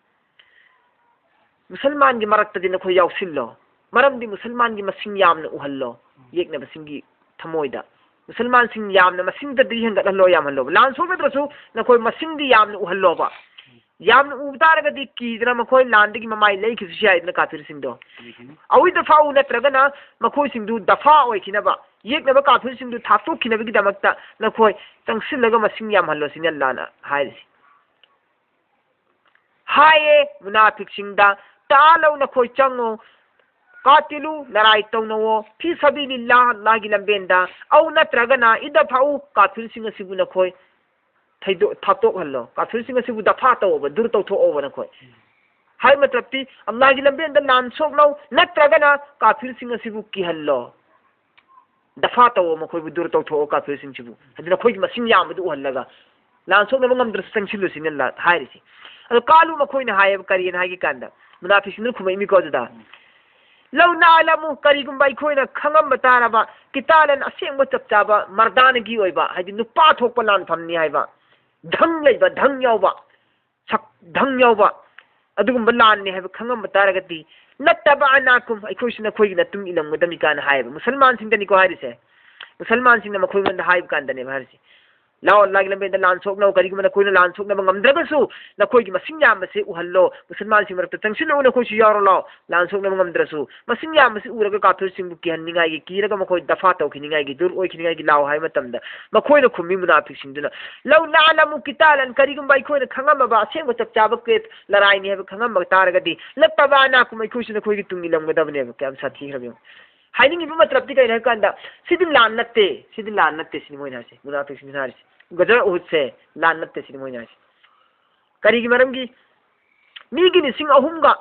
ꯃꯨꯁꯜꯃꯥꯟꯒꯤ ꯃꯔꯛꯇꯗꯤ ꯅꯈꯣꯏ ꯌꯥꯎꯁꯤꯜꯂꯣ꯫ ꯃꯔꯝꯗꯤ ꯃꯨꯁꯜꯃꯥꯟꯒꯤ ꯃꯁꯤꯡ ꯌꯥꯝꯅ ꯎꯍꯜꯂꯣ, ꯌꯦꯛꯅꯕꯁꯤꯡꯒꯤ ꯊꯃꯣꯏꯗ꯫ ꯃꯨꯁꯜꯃꯥꯟꯁꯤꯡ ꯌꯥꯝꯅ ꯃꯁꯤꯡꯗꯗꯤ ꯍꯦꯟꯒꯠꯍꯜꯂꯣ, ꯌꯥꯝꯍꯜꯂꯣꯕ꯫ ꯂꯥꯟ ꯁꯣꯛꯅꯗ꯭ꯔꯁꯨ ꯅꯈꯣꯏ ꯃꯁꯤꯡꯗꯤ ꯌꯥꯝꯅ ꯎꯍꯜꯂꯣꯕ꯫ ꯌꯥꯝꯅ ꯎꯕ ꯇꯥꯔꯒꯗꯤ ꯀꯤꯗꯅ ꯃꯈꯣꯏ ꯂꯥꯟꯗꯒꯤ ꯃꯃꯥꯏ ꯂꯩꯈꯤꯕꯁꯨ ꯌꯥꯏꯗꯅ ꯀꯥꯐꯤꯔꯁꯤꯡꯗꯣ꯫ ꯑꯧ ꯏꯗꯐꯥꯎ, ꯅꯠꯇ꯭ꯔꯒꯅ ꯃꯈꯣꯏꯁꯤꯡꯗꯨ ꯗꯐꯥ ꯑꯣꯏꯈꯤꯅꯕ, ꯌꯦꯛꯅꯕ ꯀꯥꯐꯤꯔꯁꯤꯡꯗꯨ ꯊꯥꯞꯇꯣꯛꯈꯤꯅꯕꯒꯤꯗꯃꯛꯇ ꯅꯈꯣꯏ ꯆꯪꯁꯤꯜꯂꯒ ꯃꯁꯤꯡ ꯌꯥꯝꯍꯜꯂꯣ ꯁꯤꯅꯤ ꯑꯜꯂꯥꯅ ꯍꯥꯏꯔꯤꯁꯤ꯫ ꯍꯥꯏꯌꯦ ꯃꯨꯅꯥꯐꯤꯛꯁꯤꯡꯗ, تعالوا, ꯅꯈꯣꯏ ꯆꯪꯉꯣ, قاتلوا, ꯂꯔꯥꯏ ꯇꯧꯅꯧꯑꯣ, في سبيل الله, ꯑꯜꯂꯥꯍꯒꯤ ꯂꯝꯕꯦꯟꯗ, ꯑꯧ ꯅꯠꯇ꯭ꯔꯒꯅ, ادفعوا, ꯀꯥꯐꯤꯔꯁꯤꯡ ꯑꯁꯤꯕꯨ ꯅꯈꯣꯏ ꯊꯩꯗꯣꯛ, ꯊꯥꯞꯇꯣꯛꯍꯜꯂꯣ, ꯀꯥꯐꯤꯔꯁꯤꯡ ꯑꯁꯤꯕꯨ ꯗꯐꯥ ꯇꯧꯑꯣꯕ, ꯗꯨꯔ ꯇꯧꯊꯣꯛꯑꯣꯕ ꯅꯈꯣꯏ꯫ ꯍꯥꯏ ꯃꯇꯂꯕꯇꯤ ꯑꯜꯂꯥꯍꯒꯤ ꯂꯝꯕꯦꯟꯗ ꯂꯥꯟ ꯁꯣꯛꯅꯧ, ꯅꯠꯇ꯭ꯔꯒꯅ ꯀꯥꯐꯤꯔꯁꯤꯡ ꯑꯁꯤꯕꯨ ꯀꯤꯍꯜꯂꯣ꯫ ꯗꯐꯥ ꯇꯧꯑꯣ, ꯃꯈꯣꯏꯕꯨ ꯗꯨꯔ ꯇꯧꯊꯣꯛꯑꯣ, ꯀꯥꯐꯤꯔꯁꯤꯡꯁꯤꯕꯨ꯫ ꯍꯥꯏꯗꯤ ꯅꯈꯣꯏꯒꯤ ꯃꯁꯤꯡ ꯌꯥꯝꯕꯗꯨ ꯎꯍꯜꯂꯒ, ꯂꯥꯟ ꯁꯣꯛꯅꯕ ꯉꯝꯗ꯭ꯔꯁꯨ ꯆꯪꯁꯤꯜꯂꯨ ꯁꯤꯅꯤ ꯑꯜꯂꯥ ꯍꯥꯏꯔꯤꯁꯤ꯫ ꯑꯗꯣ قالوا, ꯃꯈꯣꯏꯅ ꯍꯥꯏꯌꯦꯕ, ꯀꯔꯤꯅ ꯍꯥꯏꯒꯦ ꯀꯥꯟꯗ, ꯃꯨꯅꯥꯐꯤꯛꯁꯤꯡꯗꯨꯅ ꯈꯨꯝꯃꯛꯏꯅꯤꯀꯣ ꯑꯗꯨꯗ, لو نعلم, ꯀꯔꯤꯒꯨꯝꯕ ꯑꯩꯈꯣꯏꯅ ꯈꯪꯉꯝꯕ ꯇꯥꯔꯕ, قتالا, ꯑꯁꯦꯡꯕ ꯆꯞ ꯆꯥꯕ ꯃꯔꯗꯥꯅꯒꯤ ꯑꯣꯏꯕ, ꯍꯥꯏꯗꯤ ꯅꯨꯄꯥ ꯊꯣꯛꯄ ꯂꯥꯟꯐꯝꯅꯤ ꯍꯥꯏꯕ, ꯙꯪ ꯂꯩꯕ, ꯙꯪ ꯌꯥꯎꯕ, ꯁꯛ, ꯙꯪ ꯌꯥꯎꯕ, ꯑꯗꯨꯒꯨꯝꯕ ꯂꯥꯟꯅꯤ ꯍꯥꯏꯕ ꯈꯪꯉꯝꯕ ꯇꯥꯔꯒꯗꯤ, لاتبعناكم, ꯑꯩꯈꯣꯏꯁꯨ ꯅꯈꯣꯏꯒꯤ ꯃꯇꯨꯡ ꯏꯜꯂꯝꯒꯗꯕꯅꯤ ꯀꯥꯏꯅ ꯍꯥꯏꯌꯦꯕ꯫ ꯃꯨꯁꯜꯃꯥꯟꯁꯤꯡꯗꯅꯤꯀꯣ ꯍꯥꯏꯔꯤꯁꯦ꯫ ꯃꯨꯁꯜꯃꯥꯟꯁꯤꯡꯅ ꯃꯈꯣꯏꯉꯣꯟꯗ ꯍꯥꯏꯕ ꯀꯥꯟꯗꯅꯦꯕ ꯍꯥꯏꯔꯤꯁꯦ꯫ ꯂꯥꯛꯑꯣ, ꯑꯜꯂꯥꯍꯒꯤ ꯂꯝꯕꯦꯟꯗ ꯂꯥꯟ ꯁꯣꯛꯅꯧ꯫ ꯀꯔꯤꯒꯨꯝꯕ ꯅꯈꯣꯏꯅ ꯂꯥꯟ ꯁꯣꯛꯅꯕ ꯉꯝꯗ꯭ꯔꯒꯁꯨ, ꯅꯈꯣꯏꯒꯤ ꯃꯁꯤꯡ ꯌꯥꯝꯕꯁꯤ ꯎꯍꯜꯂꯣ꯫ ꯃꯨꯁꯜꯃꯥꯟꯁꯤꯡ ꯃꯔꯛꯇ ꯆꯪꯁꯤꯜꯂꯛꯎ, ꯅꯈꯣꯏꯁꯨ ꯌꯥꯎꯔꯣ ꯂꯥꯛꯑꯣ꯫ ꯂꯥꯟ ꯁꯣꯛꯅꯕ ꯉꯝꯗ꯭ꯔꯁꯨ, ꯃꯁꯤꯡ ꯌꯥꯝꯕꯁꯤ ꯎꯔꯒ ꯀꯥꯐꯤꯔꯁꯤꯡꯕꯨ ꯀꯤꯍꯟꯅꯤꯡꯉꯥꯏꯒꯤ, ꯀꯤꯔꯒ ꯃꯈꯣꯏ ꯗꯐꯥ ꯇꯧꯈꯤꯅꯤꯡꯉꯥꯏꯒꯤ, ꯗꯨꯔ ꯑꯣꯏꯈꯤꯅꯤꯡꯉꯥꯏꯒꯤ ꯂꯥꯛꯑꯣ ꯍꯥꯏꯕ ꯃꯇꯝꯗ, ꯃꯈꯣꯏꯅ ꯈꯨꯝꯃꯤ ꯃꯨꯅꯥꯐꯤꯛꯁꯤꯡꯗꯨꯅ, "ꯂꯧ ꯅꯥꯂꯃꯨ ꯀꯤꯇꯥꯂꯟ", ꯀꯔꯤꯒꯨꯝꯕ ꯑꯩꯈꯣꯏꯅ ꯈꯪꯉꯝꯃꯕ ꯑꯁꯦꯡꯕ ꯆꯞ ꯆꯥꯕ ꯀꯦ-, ꯂꯔꯥꯏꯅꯤ ꯍꯥꯏꯕ ꯈꯪꯉꯝꯕ ꯇꯥꯔꯒꯗꯤ, "ꯂꯠꯇꯕꯥꯅꯥꯀꯨꯝ", ꯑꯩꯈꯣꯏꯁꯨ ꯅꯈꯣꯏꯒꯤ ꯇꯨꯡ ꯏꯜꯂꯝꯒꯗꯕꯅꯦꯕ꯫ ꯀꯌꯥꯝ ꯁꯥꯊꯤꯈ꯭ꯔꯕ ꯌꯦꯡꯉꯨ꯫ ꯍꯥꯏꯅꯤꯡꯉꯤꯕ ꯃꯇꯂꯕꯇꯤ ꯀꯩꯅꯣ ꯍꯥꯏ ꯀꯥꯟꯗ, "ꯁꯤꯗꯤ ꯂꯥꯟ ꯅꯠꯇꯦ, ꯁꯤꯗꯤ ꯂꯥꯟ ꯅꯠꯇꯦ", ꯁꯤꯅꯤ ꯃꯣꯏꯅ ꯍꯥꯏꯁꯦ, ꯃꯨꯅꯥꯐꯤꯛꯁꯤꯡꯁꯤꯅ ꯍꯥꯏꯔꯤꯁꯦ꯫ ꯒꯖꯋꯥ ꯎꯍꯨꯗꯁꯦ ꯂꯥꯟ ꯅꯠꯇꯦ ꯁꯤꯅꯤ ꯃꯣꯏꯅ ꯍꯥꯏꯁꯦ꯫ ꯀꯔꯤꯒꯤ ꯃꯔꯝꯒꯤ? ꯃꯤꯒꯤ ꯂꯤꯁꯤꯡ ꯑꯍꯨꯝꯒ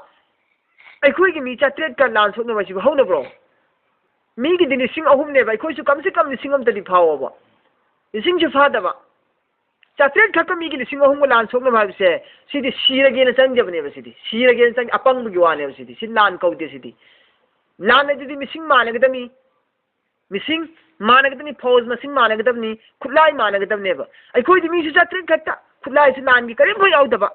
ꯑꯩꯈꯣꯏꯒꯤ ꯃꯤ ꯆꯥꯇ꯭ꯔꯦꯠꯀ ꯂꯥꯟ ꯁꯣꯛꯅꯕ ꯍꯥꯏꯁꯤꯕꯨ ꯍꯧꯅꯕ꯭ꯔꯣ? ꯃꯤꯒꯤꯗꯤ ꯂꯤꯁꯤꯡ ꯑꯍꯨꯝꯅꯦꯕ, ꯑꯩꯈꯣꯏꯁꯨ ꯀꯝꯁꯦ ꯀꯝ ꯂꯤꯁꯤꯡ ꯑꯃꯇꯗꯤ ꯐꯥꯎꯑꯣꯕ꯫ ꯂꯤꯁꯤꯡꯁꯨ ꯐꯥꯗꯕ꯫ ꯆꯥꯇ꯭ꯔꯦꯠ ꯈꯛꯇ ꯃꯤꯒꯤ ꯂꯤꯁꯤꯡ ꯑꯍꯨꯝꯒ ꯂꯥꯟ ꯁꯣꯛꯅꯕ ꯍꯥꯏꯕꯁꯦ, ꯁꯤꯗꯤ ꯁꯤꯔꯒꯦꯅ ꯆꯪꯖꯕꯅꯦꯕ ꯁꯤꯗꯤ꯫ ꯁꯤꯔꯒꯦꯅ ꯆꯪ-, ꯑꯄꯪꯕꯒꯤ ꯋꯥꯅꯦꯕ ꯁꯤꯗꯤ꯫ ꯁꯤ ꯂꯥꯟ ꯀꯧꯗꯦ ꯁꯤꯗꯤ꯫ ꯂꯥꯟ ꯑꯗꯨꯗꯤ ꯃꯤꯁꯤꯡ ꯃꯥꯟꯅꯒꯗꯕꯅꯤ꯫ ꯃꯤꯁꯤꯡ ꯃꯥꯟꯅꯒꯗꯕꯅꯤ, ꯐꯧꯖ ꯃꯁꯤꯡ ꯃꯥꯟꯅꯒꯗꯕꯅꯤ, ꯈꯨꯠꯂꯥꯏ ꯃꯥꯟꯅꯒꯗꯕꯅꯦꯕ꯫ ꯑꯩꯈꯣꯏꯗꯤ ꯃꯤꯁꯨ ꯆꯥꯇ꯭ꯔꯦꯠ ꯈꯛꯇ, ꯈꯨꯠꯂꯥꯏꯁꯨ ꯂꯥꯟꯒꯤ ꯀꯔꯤꯝꯐꯥꯎ ꯌꯥꯎꯗꯕ,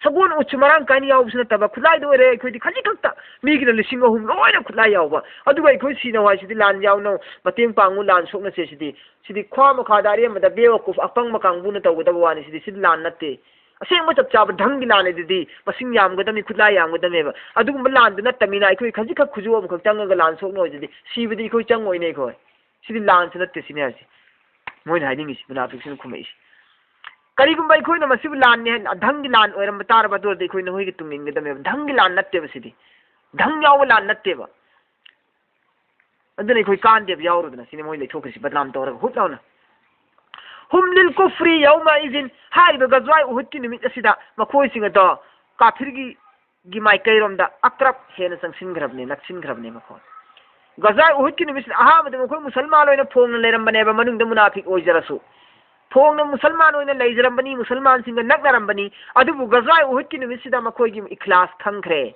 ꯁꯒꯣꯜ ꯎꯠꯁꯨ ꯃꯔꯥꯡ ꯀꯥꯏꯅ ꯌꯥꯎꯕꯁꯨ ꯅꯠꯇꯕ, ꯈꯨꯠꯂꯥꯏꯗ ꯑꯣꯏꯔꯦ ꯑꯩꯈꯣꯏꯗꯤ ꯈꯖꯤꯛ ꯈꯛꯇ, ꯃꯤꯒꯤꯅ ꯂꯤꯁꯤꯡ ꯑꯍꯨꯝ ꯂꯣꯏꯅ ꯈꯨꯠꯂꯥꯏ ꯌꯥꯎꯕ꯫ ꯑꯗꯨꯒ ꯑꯩꯈꯣꯏ ꯁꯤꯅꯧ ꯍꯥꯏꯁꯤꯗꯤ ꯂꯥꯟ ꯌꯥꯎꯅꯧ, ꯃꯇꯦꯡ ꯄꯥꯡꯉꯨ, ꯂꯥꯟ ꯁꯣꯛꯅꯁꯦ ꯁꯤꯗꯤ꯫ ꯁꯤꯗꯤ ꯈ꯭ꯋꯥ ꯃꯈꯥꯗ ꯑꯔꯦꯝꯕꯗ ꯕꯦꯋꯀꯨꯐ ꯑꯄꯪꯕ ꯀꯥꯡꯕꯨꯅ ꯇꯧꯒꯗꯕ ꯋꯥꯅꯤ ꯁꯤꯗꯤ꯫ ꯁꯤꯗꯤ ꯂꯥꯟ ꯅꯠꯇꯦ꯫ ꯑꯁꯦꯡꯕ ꯆꯞ ꯆꯥꯕ ꯙꯪꯒꯤ ꯂꯥꯟ ꯑꯗꯨꯗꯤ ꯃꯁꯤꯡ ꯌꯥꯝꯒꯗꯕꯅꯤ, ꯈꯨꯠꯂꯥꯏ ꯌꯥꯝꯒꯗꯕꯅꯦꯕ꯫ ꯑꯗꯨꯒꯨꯝꯕ ꯂꯥꯟꯗꯨ ꯅꯠꯇꯕꯅꯤꯅ ꯑꯩꯈꯣꯏ ꯈꯖꯤꯛꯈꯛ ꯈꯨꯖꯨ ꯑꯃꯈꯛ ꯆꯪꯉꯒ ꯂꯥꯟ ꯁꯣꯛꯅꯧ ꯍꯥꯏꯗꯨꯗꯤ ꯁꯤꯕꯗꯤ ꯑꯩꯈꯣꯏ ꯆꯪꯉꯣꯏꯅꯦ ꯑꯩꯈꯣꯏ꯫ ꯁꯤꯗꯤ ꯂꯥꯟꯁꯨ ꯅꯠꯇꯦ ꯁꯤꯅꯤ ꯍꯥꯏꯁꯦ꯫ ꯃꯣꯏꯅ ꯍꯥꯏꯅꯤꯡꯉꯤꯁꯤ, ꯃꯨꯅꯥꯐꯤꯛꯁꯤꯅ ꯈꯨꯝꯃꯛꯏꯁꯤ꯫ ꯀꯔꯤꯒꯨꯝꯕ ꯑꯩꯈꯣꯏꯅ ꯃꯁꯤꯕꯨ ꯂꯥꯟꯅꯤ ꯍꯥꯏꯅ, ꯙꯪꯒꯤ ꯂꯥꯟ ꯑꯣꯏꯔꯝꯕ ꯇꯥꯔꯕ, ꯑꯗꯨ ꯑꯣꯏꯔꯗꯤ ꯑꯩꯈꯣꯏ ꯅꯈꯣꯏꯒꯤ ꯇꯨꯡ ꯏꯟꯒꯗꯕꯅꯦꯕ꯫ ꯙꯪꯒꯤ ꯂꯥꯟ ꯅꯠꯇꯦꯕ ꯁꯤꯗꯤ꯫ ꯙꯪ ꯌꯥꯎꯕ ꯂꯥꯟ ꯅꯠꯇꯦꯕ꯫ ꯑꯗꯨꯅ ꯑꯩꯈꯣꯏ ꯀꯥꯟꯗꯦꯕ ꯌꯥꯎꯔꯨꯗꯅ꯫ ꯁꯤꯅꯤ ꯃꯣꯏ ꯂꯩꯊꯣꯛꯈ꯭ꯔꯤꯁꯤ, ꯕꯗꯅꯥꯝ ꯇꯧꯔꯒ ꯍꯨꯠ ꯂꯥꯎꯅ꯫ ꯍꯨꯝ ꯂꯤꯜ ꯀꯨꯐ꯭ꯔꯤ ꯌꯧꯃ ꯏꯖꯤꯟ, ꯍꯥꯏꯔꯤꯕ ꯒꯖꯋꯥꯏ ꯎꯍꯨꯗꯀꯤ ꯅꯨꯃꯤꯠ ꯑꯁꯤꯗ ꯃꯈꯣꯏꯁꯤꯡ ꯑꯗꯣ ꯀꯥꯐꯤꯔꯒꯤ ꯒꯤ ꯃꯥꯏꯀꯩꯔꯣꯝꯗ ꯑꯀ꯭ꯔꯕ ꯍꯦꯟꯅ ꯆꯪꯁꯤꯟꯈ꯭ꯔꯕꯅꯦ, ꯅꯛꯁꯤꯟꯈ꯭ꯔꯕꯅꯦ ꯃꯈꯣꯏ꯫ ꯒꯖꯋꯥꯏ ꯎꯍꯨꯗꯀꯤ ꯅꯨꯃꯤꯠꯁꯤꯗ ꯑꯍꯥꯟꯕꯗ ꯃꯈꯣꯏ ꯃꯨꯁꯜꯃꯥꯟ ꯑꯣꯏꯅ ꯐꯣꯡꯅ ꯂꯩꯔꯝꯕꯅꯦꯕ, ꯃꯅꯨꯡꯗ ꯃꯨꯅꯥꯐꯤꯛ ꯑꯣꯏꯖꯔꯁꯨ꯫ ꯐꯣꯡꯅ ꯃꯨꯁꯜꯃꯥꯟ ꯑꯣꯏꯅ ꯂꯩꯖꯔꯝꯕꯅꯤ, ꯃꯨꯁꯜꯃꯥꯟꯁꯤꯡꯒ ꯅꯛꯅꯔꯝꯕꯅꯤ꯫ ꯑꯗꯨꯕꯨ ꯒꯖꯋꯥꯏ ꯎꯍꯨꯗꯀꯤ ꯅꯨꯃꯤꯠꯁꯤꯗ ꯃꯈꯣꯏꯒꯤ ꯏꯈ꯭ꯂꯥꯁ ꯈꯪꯈ꯭ꯔꯦ,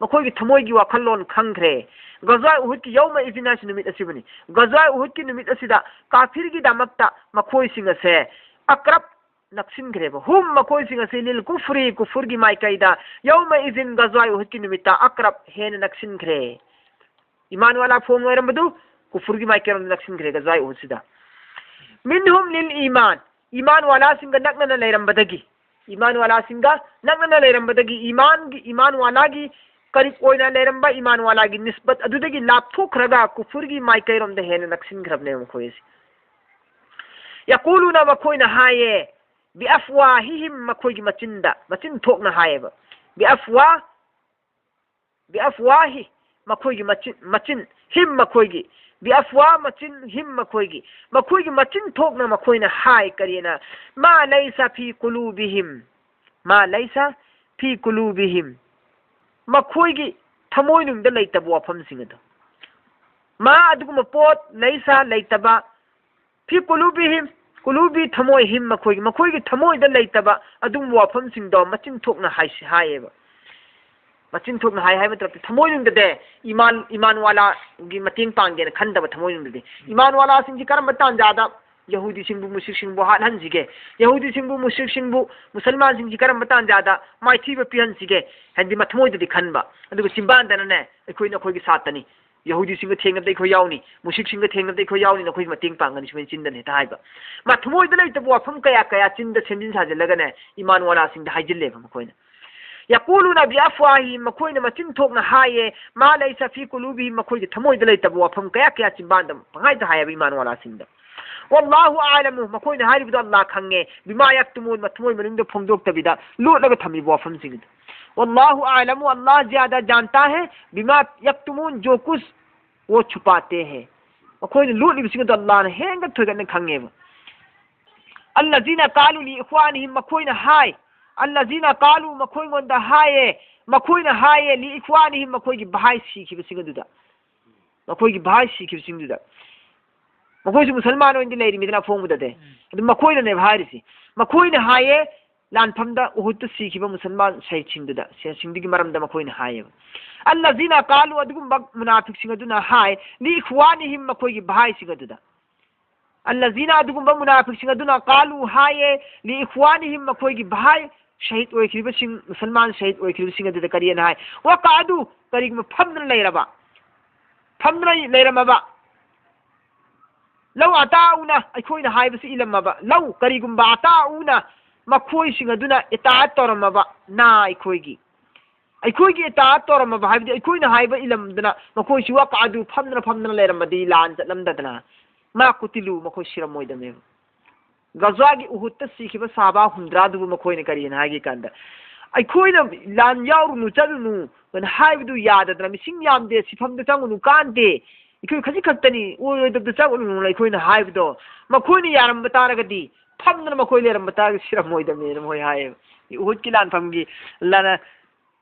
ꯃꯈꯣꯏꯒꯤ ꯊꯃꯣꯏꯒꯤ ꯋꯥꯈꯜꯂꯣꯟ ꯈꯪꯈ꯭ꯔꯦ꯫ ꯒꯖꯋꯥꯏ ꯎꯍꯨꯗꯀꯤ ꯌꯧꯃ ꯏꯖꯤꯟ ꯍꯥꯏꯁꯤ ꯅꯨꯃꯤꯠ ꯑꯁꯤꯕꯨꯅꯤ꯫ ꯒꯖꯋꯥꯏ ꯎꯍꯨꯗꯀꯤ ꯅꯨꯃꯤꯠ ꯑꯁꯤꯗ ꯀꯥꯐꯤꯔꯒꯤꯗꯃꯛꯇ ꯃꯈꯣꯏꯁꯤꯡ ꯑꯁꯦ ꯑꯀ꯭ꯔꯕ ꯅꯛꯁꯤꯟꯈ꯭ꯔꯦꯕ꯫ ꯍꯨꯝ, ꯃꯈꯣꯏꯁꯤꯡ ꯑꯁꯤ ꯂꯤꯜ ꯀꯨꯐ꯭ꯔꯤ, ꯀꯨꯐꯨꯔꯒꯤ ꯃꯥꯏꯀꯩꯗ, ꯌꯧꯃ ꯏꯖꯤꯟ, ꯒꯖꯋꯥꯏ ꯎꯍꯨꯗꯀꯤ ꯅꯨꯃꯤꯠꯇ, ꯑꯀ꯭ꯔꯕ, ꯍꯦꯟꯅ ꯅꯛꯁꯤꯟꯈ꯭ꯔꯦ꯫ ꯏꯃꯥꯟ ꯋꯥꯂꯥ ꯐꯣꯡ ꯑꯣꯏꯔꯝꯕꯗꯨ ꯀꯨꯐꯨꯔꯒꯤ ꯃꯥꯏꯀꯩꯔꯣꯝꯗ ꯅꯛꯁꯤꯟꯈ꯭ꯔꯦ ꯒꯖꯋꯥꯏ ꯎꯍꯨꯗꯁꯤꯗ꯫ ꯃꯤꯟꯍꯨꯝ ꯂꯤꯜ ꯏꯃꯥꯟ, ꯏꯃꯥꯟ ꯋꯥꯂꯥꯁꯤꯡꯒ ꯅꯛꯅꯅ ꯂꯩꯔꯝꯕꯗꯒꯤ, ꯏꯃꯥꯟ ꯋꯥꯂꯥꯁꯤꯡꯒ ꯅꯛꯅꯅ ꯂꯩꯔꯝꯕꯗꯒꯤ, ꯏꯃꯥꯟꯒꯤ, ꯏꯃꯥꯟ ꯋꯥꯂꯥꯒꯤ ꯀꯔꯤꯕ ꯑꯣꯏꯅ ꯂꯩꯔꯝꯕ ꯏꯃꯥꯟ ꯋꯥꯂꯥꯒꯤ ꯅꯤꯁꯕꯠ ꯑꯗꯨꯗꯒꯤ ꯂꯥꯞꯊꯣꯛꯈ꯭ꯔꯒ ꯀꯨꯐꯨꯔꯒꯤ ꯃꯥꯏꯀꯩꯔꯣꯝꯗ ꯍꯦꯟꯅ ꯅꯛꯁꯤꯟꯈ꯭ꯔꯕꯅꯦꯕ ꯃꯈꯣꯏ ꯑꯁꯤ꯫ ꯌꯥꯀꯨꯂꯨꯅ, ꯃꯈꯣꯏꯅ ꯍꯥꯏꯌꯦ, ꯕꯤꯑꯐꯋꯥꯍꯤꯍꯤꯝ, ꯃꯈꯣꯏꯒꯤ ꯃꯆꯤꯟꯗ, ꯃꯆꯤꯟ ꯊꯣꯛꯅ ꯍꯥꯏꯌꯦꯕ꯫ ꯕꯤꯑꯐꯋꯥ ꯕꯤꯑꯐꯋꯥꯍꯤ, ꯃꯈꯣꯏꯒꯤ ꯃꯆꯤꯟ, ꯃꯆꯤꯟ, ꯍꯤꯝ, ꯃꯈꯣꯏꯒꯤ, ꯕꯤꯑꯐꯋꯥ, ꯃꯆꯤꯟ, ꯍꯤꯝ, ꯃꯈꯣꯏꯒꯤ, ꯃꯈꯣꯏꯒꯤ ꯃꯆꯤꯟ ꯊꯣꯛꯅ ꯃꯈꯣꯏꯅ ꯍꯥꯏ, ꯀꯔꯤꯅ? ꯃꯥ ꯂꯩꯁ ꯐꯤ ꯀꯨꯂꯨꯕꯤꯍꯤꯝ, ꯃꯥ ꯂꯩꯁ ꯐꯤ ꯀꯨꯂꯨꯕꯤꯍꯤꯝ, ꯃꯈꯣꯏꯒꯤ ꯊꯃꯣꯏꯅꯨꯡꯗ ꯂꯩꯇꯕ ꯋꯥꯐꯝꯁꯤꯡ ꯑꯗꯣ, ꯃꯥ, ꯑꯗꯨꯒꯨꯝꯕ ꯄꯣꯠ, ꯂꯩꯁ, ꯂꯩꯇꯕ, ꯐꯤ ꯀꯨꯂꯨꯕꯤꯍꯤꯝ, ꯀꯨꯂꯨꯕꯤ, ꯊꯃꯣꯏ, ꯍꯤꯝ, ꯃꯈꯣꯏꯒꯤ, ꯃꯈꯣꯏꯒꯤ ꯊꯃꯣꯏꯗ ꯂꯩꯇꯕ ꯑꯗꯨꯒꯨꯝꯕ ꯋꯥꯐꯝꯁꯤꯡꯗꯣ ꯃꯆꯤꯟ ꯊꯣꯛꯅ ꯍꯥꯏꯁꯤ ꯍꯥꯏꯌꯦꯕ꯫ ꯃꯆꯤꯟ ꯊꯣꯛꯅ ꯍꯥꯏ ꯍꯥꯏꯕ ꯅꯠꯇ꯭ꯔꯗꯤ, ꯊꯃꯣꯏꯅꯨꯡꯗꯗꯤ ꯏꯃꯥꯟ, ꯏꯃꯥꯟ ꯋꯥꯂꯥꯒꯤ ꯃꯇꯦꯡ ꯄꯥꯡꯒꯦꯅ ꯈꯟꯗꯕ ꯊꯃꯣꯏꯅꯨꯡꯗꯗꯤ꯫ ꯏꯃꯥꯟ ꯋꯥꯂꯥꯁꯤꯡꯁꯤ ꯀꯔꯝꯕ ꯇꯥꯟꯖꯥꯗ ꯌꯍꯨꯗꯤꯁꯤꯡꯕꯨ, ꯃꯨꯁ꯭ꯔꯤꯛꯁꯤꯡꯕꯨ ꯍꯥꯠꯍꯟꯁꯤꯒꯦ? ꯌꯍꯨꯗꯤꯁꯤꯡꯕꯨ, ꯃꯨꯁ꯭ꯔꯤꯛꯁꯤꯡꯕꯨ, ꯃꯨꯁꯜꯃꯥꯟꯁꯤꯡꯁꯤ ꯀꯔꯝꯕ ꯇꯥꯟꯖꯥꯗ ꯃꯥꯏꯊꯤꯕ ꯄꯤꯍꯟꯁꯤꯒꯦ? ꯍꯥꯏꯗꯤ ꯃꯊꯃꯣꯏꯗꯗꯤ ꯈꯟꯕ, ꯑꯗꯨꯒ ꯆꯤꯝꯕꯥꯟꯗꯅꯅꯦ, ꯑꯩꯈꯣꯏꯅ ꯑꯩꯈꯣꯏꯒꯤ ꯁꯥꯠꯇꯅꯤ, ꯌꯍꯨꯗꯤꯁꯤꯡꯒ ꯊꯦꯡꯅꯕꯗ ꯑꯩꯈꯣꯏ ꯌꯥꯎꯅꯤ, ꯃꯨꯁ꯭ꯔꯤꯛꯁꯤꯡꯒ ꯊꯦꯡꯅꯕꯗ ꯑꯩꯈꯣꯏ ꯌꯥꯎꯅꯤ, ꯅꯈꯣꯏꯒꯤ ꯃꯇꯦꯡ ꯄꯥꯡꯒꯅꯤ, ꯁꯨꯃꯥꯏꯅ ꯆꯤꯟꯗꯅ ꯍꯦꯛꯇ ꯍꯥꯏꯕ꯫ ꯃꯥ ꯊꯃꯣꯏꯗ ꯂꯩꯇꯕ ꯋꯥꯐꯝ ꯀꯌꯥ ꯀꯌꯥ ꯆꯤꯟꯗ ꯁꯦꯝꯖꯤꯟ ꯁꯥꯖꯤꯜꯂꯒꯅꯦ, ꯏꯃꯥꯟ ꯋꯥꯂꯥꯁꯤꯡꯗ ꯍꯥꯏꯖꯤꯜꯂꯦꯕ ꯃꯈꯣꯏꯅ꯫ ꯌꯥꯀꯨꯂꯨꯅ ꯕꯤꯑꯐꯋꯥꯍꯤ, ꯃꯈꯣꯏꯅ ꯃꯆꯤꯟ ꯊꯣꯛꯅ ꯍꯥꯏꯌꯦ, ꯃꯥ ꯂꯩꯁ ꯐꯤ ꯀꯨꯂꯨꯕꯤ, ꯃꯈꯣꯏꯒꯤ ꯊꯃꯣꯏꯗ ꯂꯩꯇꯕ ꯋꯥꯐꯝ ꯀꯌꯥ ꯀꯌꯥ ꯆꯤꯟꯕꯥꯟꯗ ꯄꯪꯍꯥꯏꯗ ꯍꯥꯏꯌꯦꯕ ꯏꯃꯥꯟ ꯋꯥꯂꯥꯁꯤꯡꯗ꯫ ꯋꯥꯜꯂꯥꯍꯨ ꯑꯥꯂꯃꯨ, ꯃꯈꯣꯏꯅ ꯍꯥꯏꯔꯤꯕꯗꯣ ꯑꯜꯂꯥꯍ ꯈꯪꯉꯦ, ꯕꯤꯃꯥ ꯌꯛꯇꯨꯃꯨꯟ, ꯃꯊꯃꯣꯏ ꯃꯅꯨꯡꯗ ꯐꯣꯡꯗꯣꯛꯇꯕꯤꯗ ꯂꯣꯠꯂꯒ ꯊꯝꯃꯤꯕ ꯋꯥꯐꯝꯁꯤꯡ ꯑꯗꯨ꯫ ꯋꯥꯜꯂꯥꯍꯨ ꯑꯥꯂꯃꯨ, ꯑꯜꯂꯥꯍ ꯖ꯭ꯌꯥꯗꯥ ꯖꯥꯟꯇꯥ ꯍꯦ, ꯕꯤꯃꯥ ꯌꯛꯇꯨꯃꯨꯟ, ꯖꯣ ꯀꯨꯁ ꯋꯣ ꯆꯨꯄꯥꯇꯦ ꯍꯦ꯫ ꯃꯈꯣꯏꯅ ꯂꯣꯠꯂꯤꯕꯁꯤꯡ ꯑꯗꯨ ꯑꯜꯂꯥꯍꯅ ꯍꯦꯟꯅ ꯊꯣꯏꯒꯠꯅ ꯈꯪꯉꯦꯕ꯫ ꯑꯜꯂꯖꯤꯅ ꯀꯥꯂꯨ ꯂꯤ ꯏꯈ꯭ꯋꯥꯅꯤꯍꯤꯝ, ꯃꯈꯣꯏꯅ ꯍꯥꯏ, ꯑꯜꯂꯖꯤꯅ ꯀꯥꯂꯨ, ꯃꯈꯣꯏꯉꯣꯟꯗ ꯍꯥꯏꯌꯦ, ꯃꯈꯣꯏꯅ ꯍꯥꯏꯌꯦ, ꯂꯤ ꯏꯈ꯭ꯋꯥꯅꯤꯍꯤꯝ, ꯃꯈꯣꯏꯒꯤ ꯚꯥꯏ ꯁꯤꯈꯤꯕꯁꯤꯡ ꯑꯗꯨꯗ, ꯃꯈꯣꯏꯒꯤ ꯚꯥꯏ ꯁꯤꯈꯤꯕꯁꯤꯡꯗꯨꯗ꯫ ꯃꯈꯣꯏꯁꯨ ꯃꯨꯁꯜꯃꯥꯟ ꯑꯣꯏꯅꯗꯤ ꯂꯩꯔꯤꯃꯤꯗꯅ ꯑꯐꯣꯡꯕꯗꯗꯤ꯫ ꯎꯝ꯫ ꯑꯗꯨ ꯃꯈꯣꯏꯅꯅꯦꯕ ꯍꯥꯏꯔꯤꯁꯤ꯫ ꯃꯈꯣꯏꯅ ꯍꯥꯏꯌꯦ, ꯂꯥꯟꯐꯝꯗ ꯎꯍꯨꯗꯇ ꯁꯤꯈꯤꯕ ꯃꯨꯁꯜꯃꯥꯟ ꯁꯍꯤꯗꯁꯤꯡꯗꯨꯗ, ꯁꯍꯤꯗꯁꯤꯡꯗꯨꯒꯤ ꯃꯔꯝꯗ ꯃꯈꯣꯏꯅ ꯍꯥꯏꯌꯦꯕ꯫ ꯑꯜꯂꯖꯤꯅ ꯀꯥꯂꯨ, ꯑꯗꯨꯒꯨꯝꯕ ꯃꯨꯅꯥꯐꯤꯛꯁꯤꯡ ꯑꯗꯨꯅ ꯍꯥꯏ, ꯂꯤ ꯏꯈ꯭ꯋꯥꯅꯤꯍꯤꯝ, ꯃꯈꯣꯏꯒꯤ ꯚꯥꯏꯁꯤꯡ ꯑꯗꯨꯗ꯫ ꯑꯜꯂꯖꯤꯅ, ꯑꯗꯨꯒꯨꯝꯕ ꯃꯨꯅꯥꯐꯤꯛꯁꯤꯡ ꯑꯗꯨꯅ ꯀꯥꯂꯨ ꯍꯥꯏꯌꯦ, ꯂꯤ ꯏꯈ꯭ꯋꯥꯅꯤꯍꯤꯝ, ꯃꯈꯣꯏꯒꯤ ꯚꯥꯏ ꯁꯍꯤꯗ ꯑꯣꯏꯈ꯭ꯔꯤꯕꯁꯤꯡ, ꯃꯨꯁꯜꯃꯥꯟ ꯁꯍꯤꯗ ꯑꯣꯏꯈ꯭ꯔꯤꯕꯁꯤꯡ ꯑꯗꯨꯗ ꯀꯔꯤꯅ ꯍꯥꯏ? ꯋꯥ ꯀꯥꯗꯨ, ꯀꯔꯤꯒꯨꯝꯕ ꯐꯝꯗꯨꯅ ꯂꯩꯔꯕ, ꯐꯝꯗꯨꯅ ꯂꯩꯔꯝꯃꯕ, ꯂꯧ ꯑꯇꯥꯎꯅ ꯑꯩꯈꯣꯏꯅ ꯍꯥꯏꯕꯁꯤ ꯏꯜꯂꯝꯃꯕ, ꯂꯧ ꯀꯔꯤꯒꯨꯝꯕ ꯑꯇꯥꯎꯅ ꯃꯈꯣꯏꯁꯤꯡ ꯑꯗꯨꯅ ꯏꯇꯥꯑꯠ ꯇꯧꯔꯝꯃꯕ ꯅ ꯑꯩꯈꯣꯏꯒꯤ, ꯑꯩꯈꯣꯏꯒꯤ ꯏꯇꯥꯑꯠ ꯇꯧꯔꯝꯃꯕ ꯍꯥꯏꯕꯗꯤ ꯑꯩꯈꯣꯏꯅ ꯍꯥꯏꯕ ꯏꯜꯂꯝꯗꯅ ꯃꯈꯣꯏꯁꯤ ꯋꯥꯀꯥꯗꯨ ꯐꯝꯗꯅ ꯐꯝꯗꯅ ꯂꯩꯔꯝꯃꯗꯤ ꯂꯥꯟ ꯆꯠꯂꯝꯗꯗꯅ ꯃꯥ ꯀꯨꯇꯤꯂꯨ ꯃꯈꯣꯏ ꯁꯤꯔꯝꯃꯣꯏꯗꯕꯅꯦꯕ꯫ ꯒꯖ꯭ꯋꯥꯒꯤ ꯎꯍꯨꯗꯇ ꯁꯤꯈꯤꯕ ꯁꯍꯥꯕꯥ ꯍꯨꯝꯗ꯭ꯔꯥꯗꯨꯕꯨ ꯃꯈꯣꯏꯅ ꯀꯔꯤꯅ ꯍꯥꯏꯒꯦ ꯀꯥꯟꯗ, ꯑꯩꯈꯣꯏꯅ ꯂꯥꯟ ꯌꯥꯎꯔꯨꯅꯨ ꯆꯠꯂꯨꯅꯨ ꯑꯅ ꯍꯥꯏꯕꯗꯨ ꯌꯥꯗꯗꯅ ꯃꯤꯁꯤꯡ ꯌꯥꯝꯗꯦ, ꯁꯤꯐꯝꯗ ꯆꯪꯉꯨꯅꯨ ꯀꯥꯟꯗꯦ, ꯑꯩꯈꯣꯏ ꯈꯖꯤꯛ ꯈꯛꯇꯅꯤ, ꯑꯣꯏꯔꯣꯏꯗꯕꯗ ꯆꯪꯉꯨꯅꯨꯅ ꯑꯩꯈꯣꯏꯅ ꯍꯥꯏꯕꯗꯣ ꯃꯈꯣꯏꯅ ꯌꯥꯔꯝꯕ ꯇꯥꯔꯒꯗꯤ ꯐꯝꯗꯅ ꯃꯈꯣꯏ ꯂꯩꯔꯝꯕ ꯇꯥꯔꯒꯗꯤ ꯁꯤꯔꯝꯃꯣꯏꯗꯕꯅꯦꯅ ꯃꯣꯏ ꯍꯥꯏꯌꯦꯕ꯫ ꯎꯍꯨꯗꯀꯤ ꯂꯥꯟꯐꯝꯒꯤ ꯂꯥꯟꯅ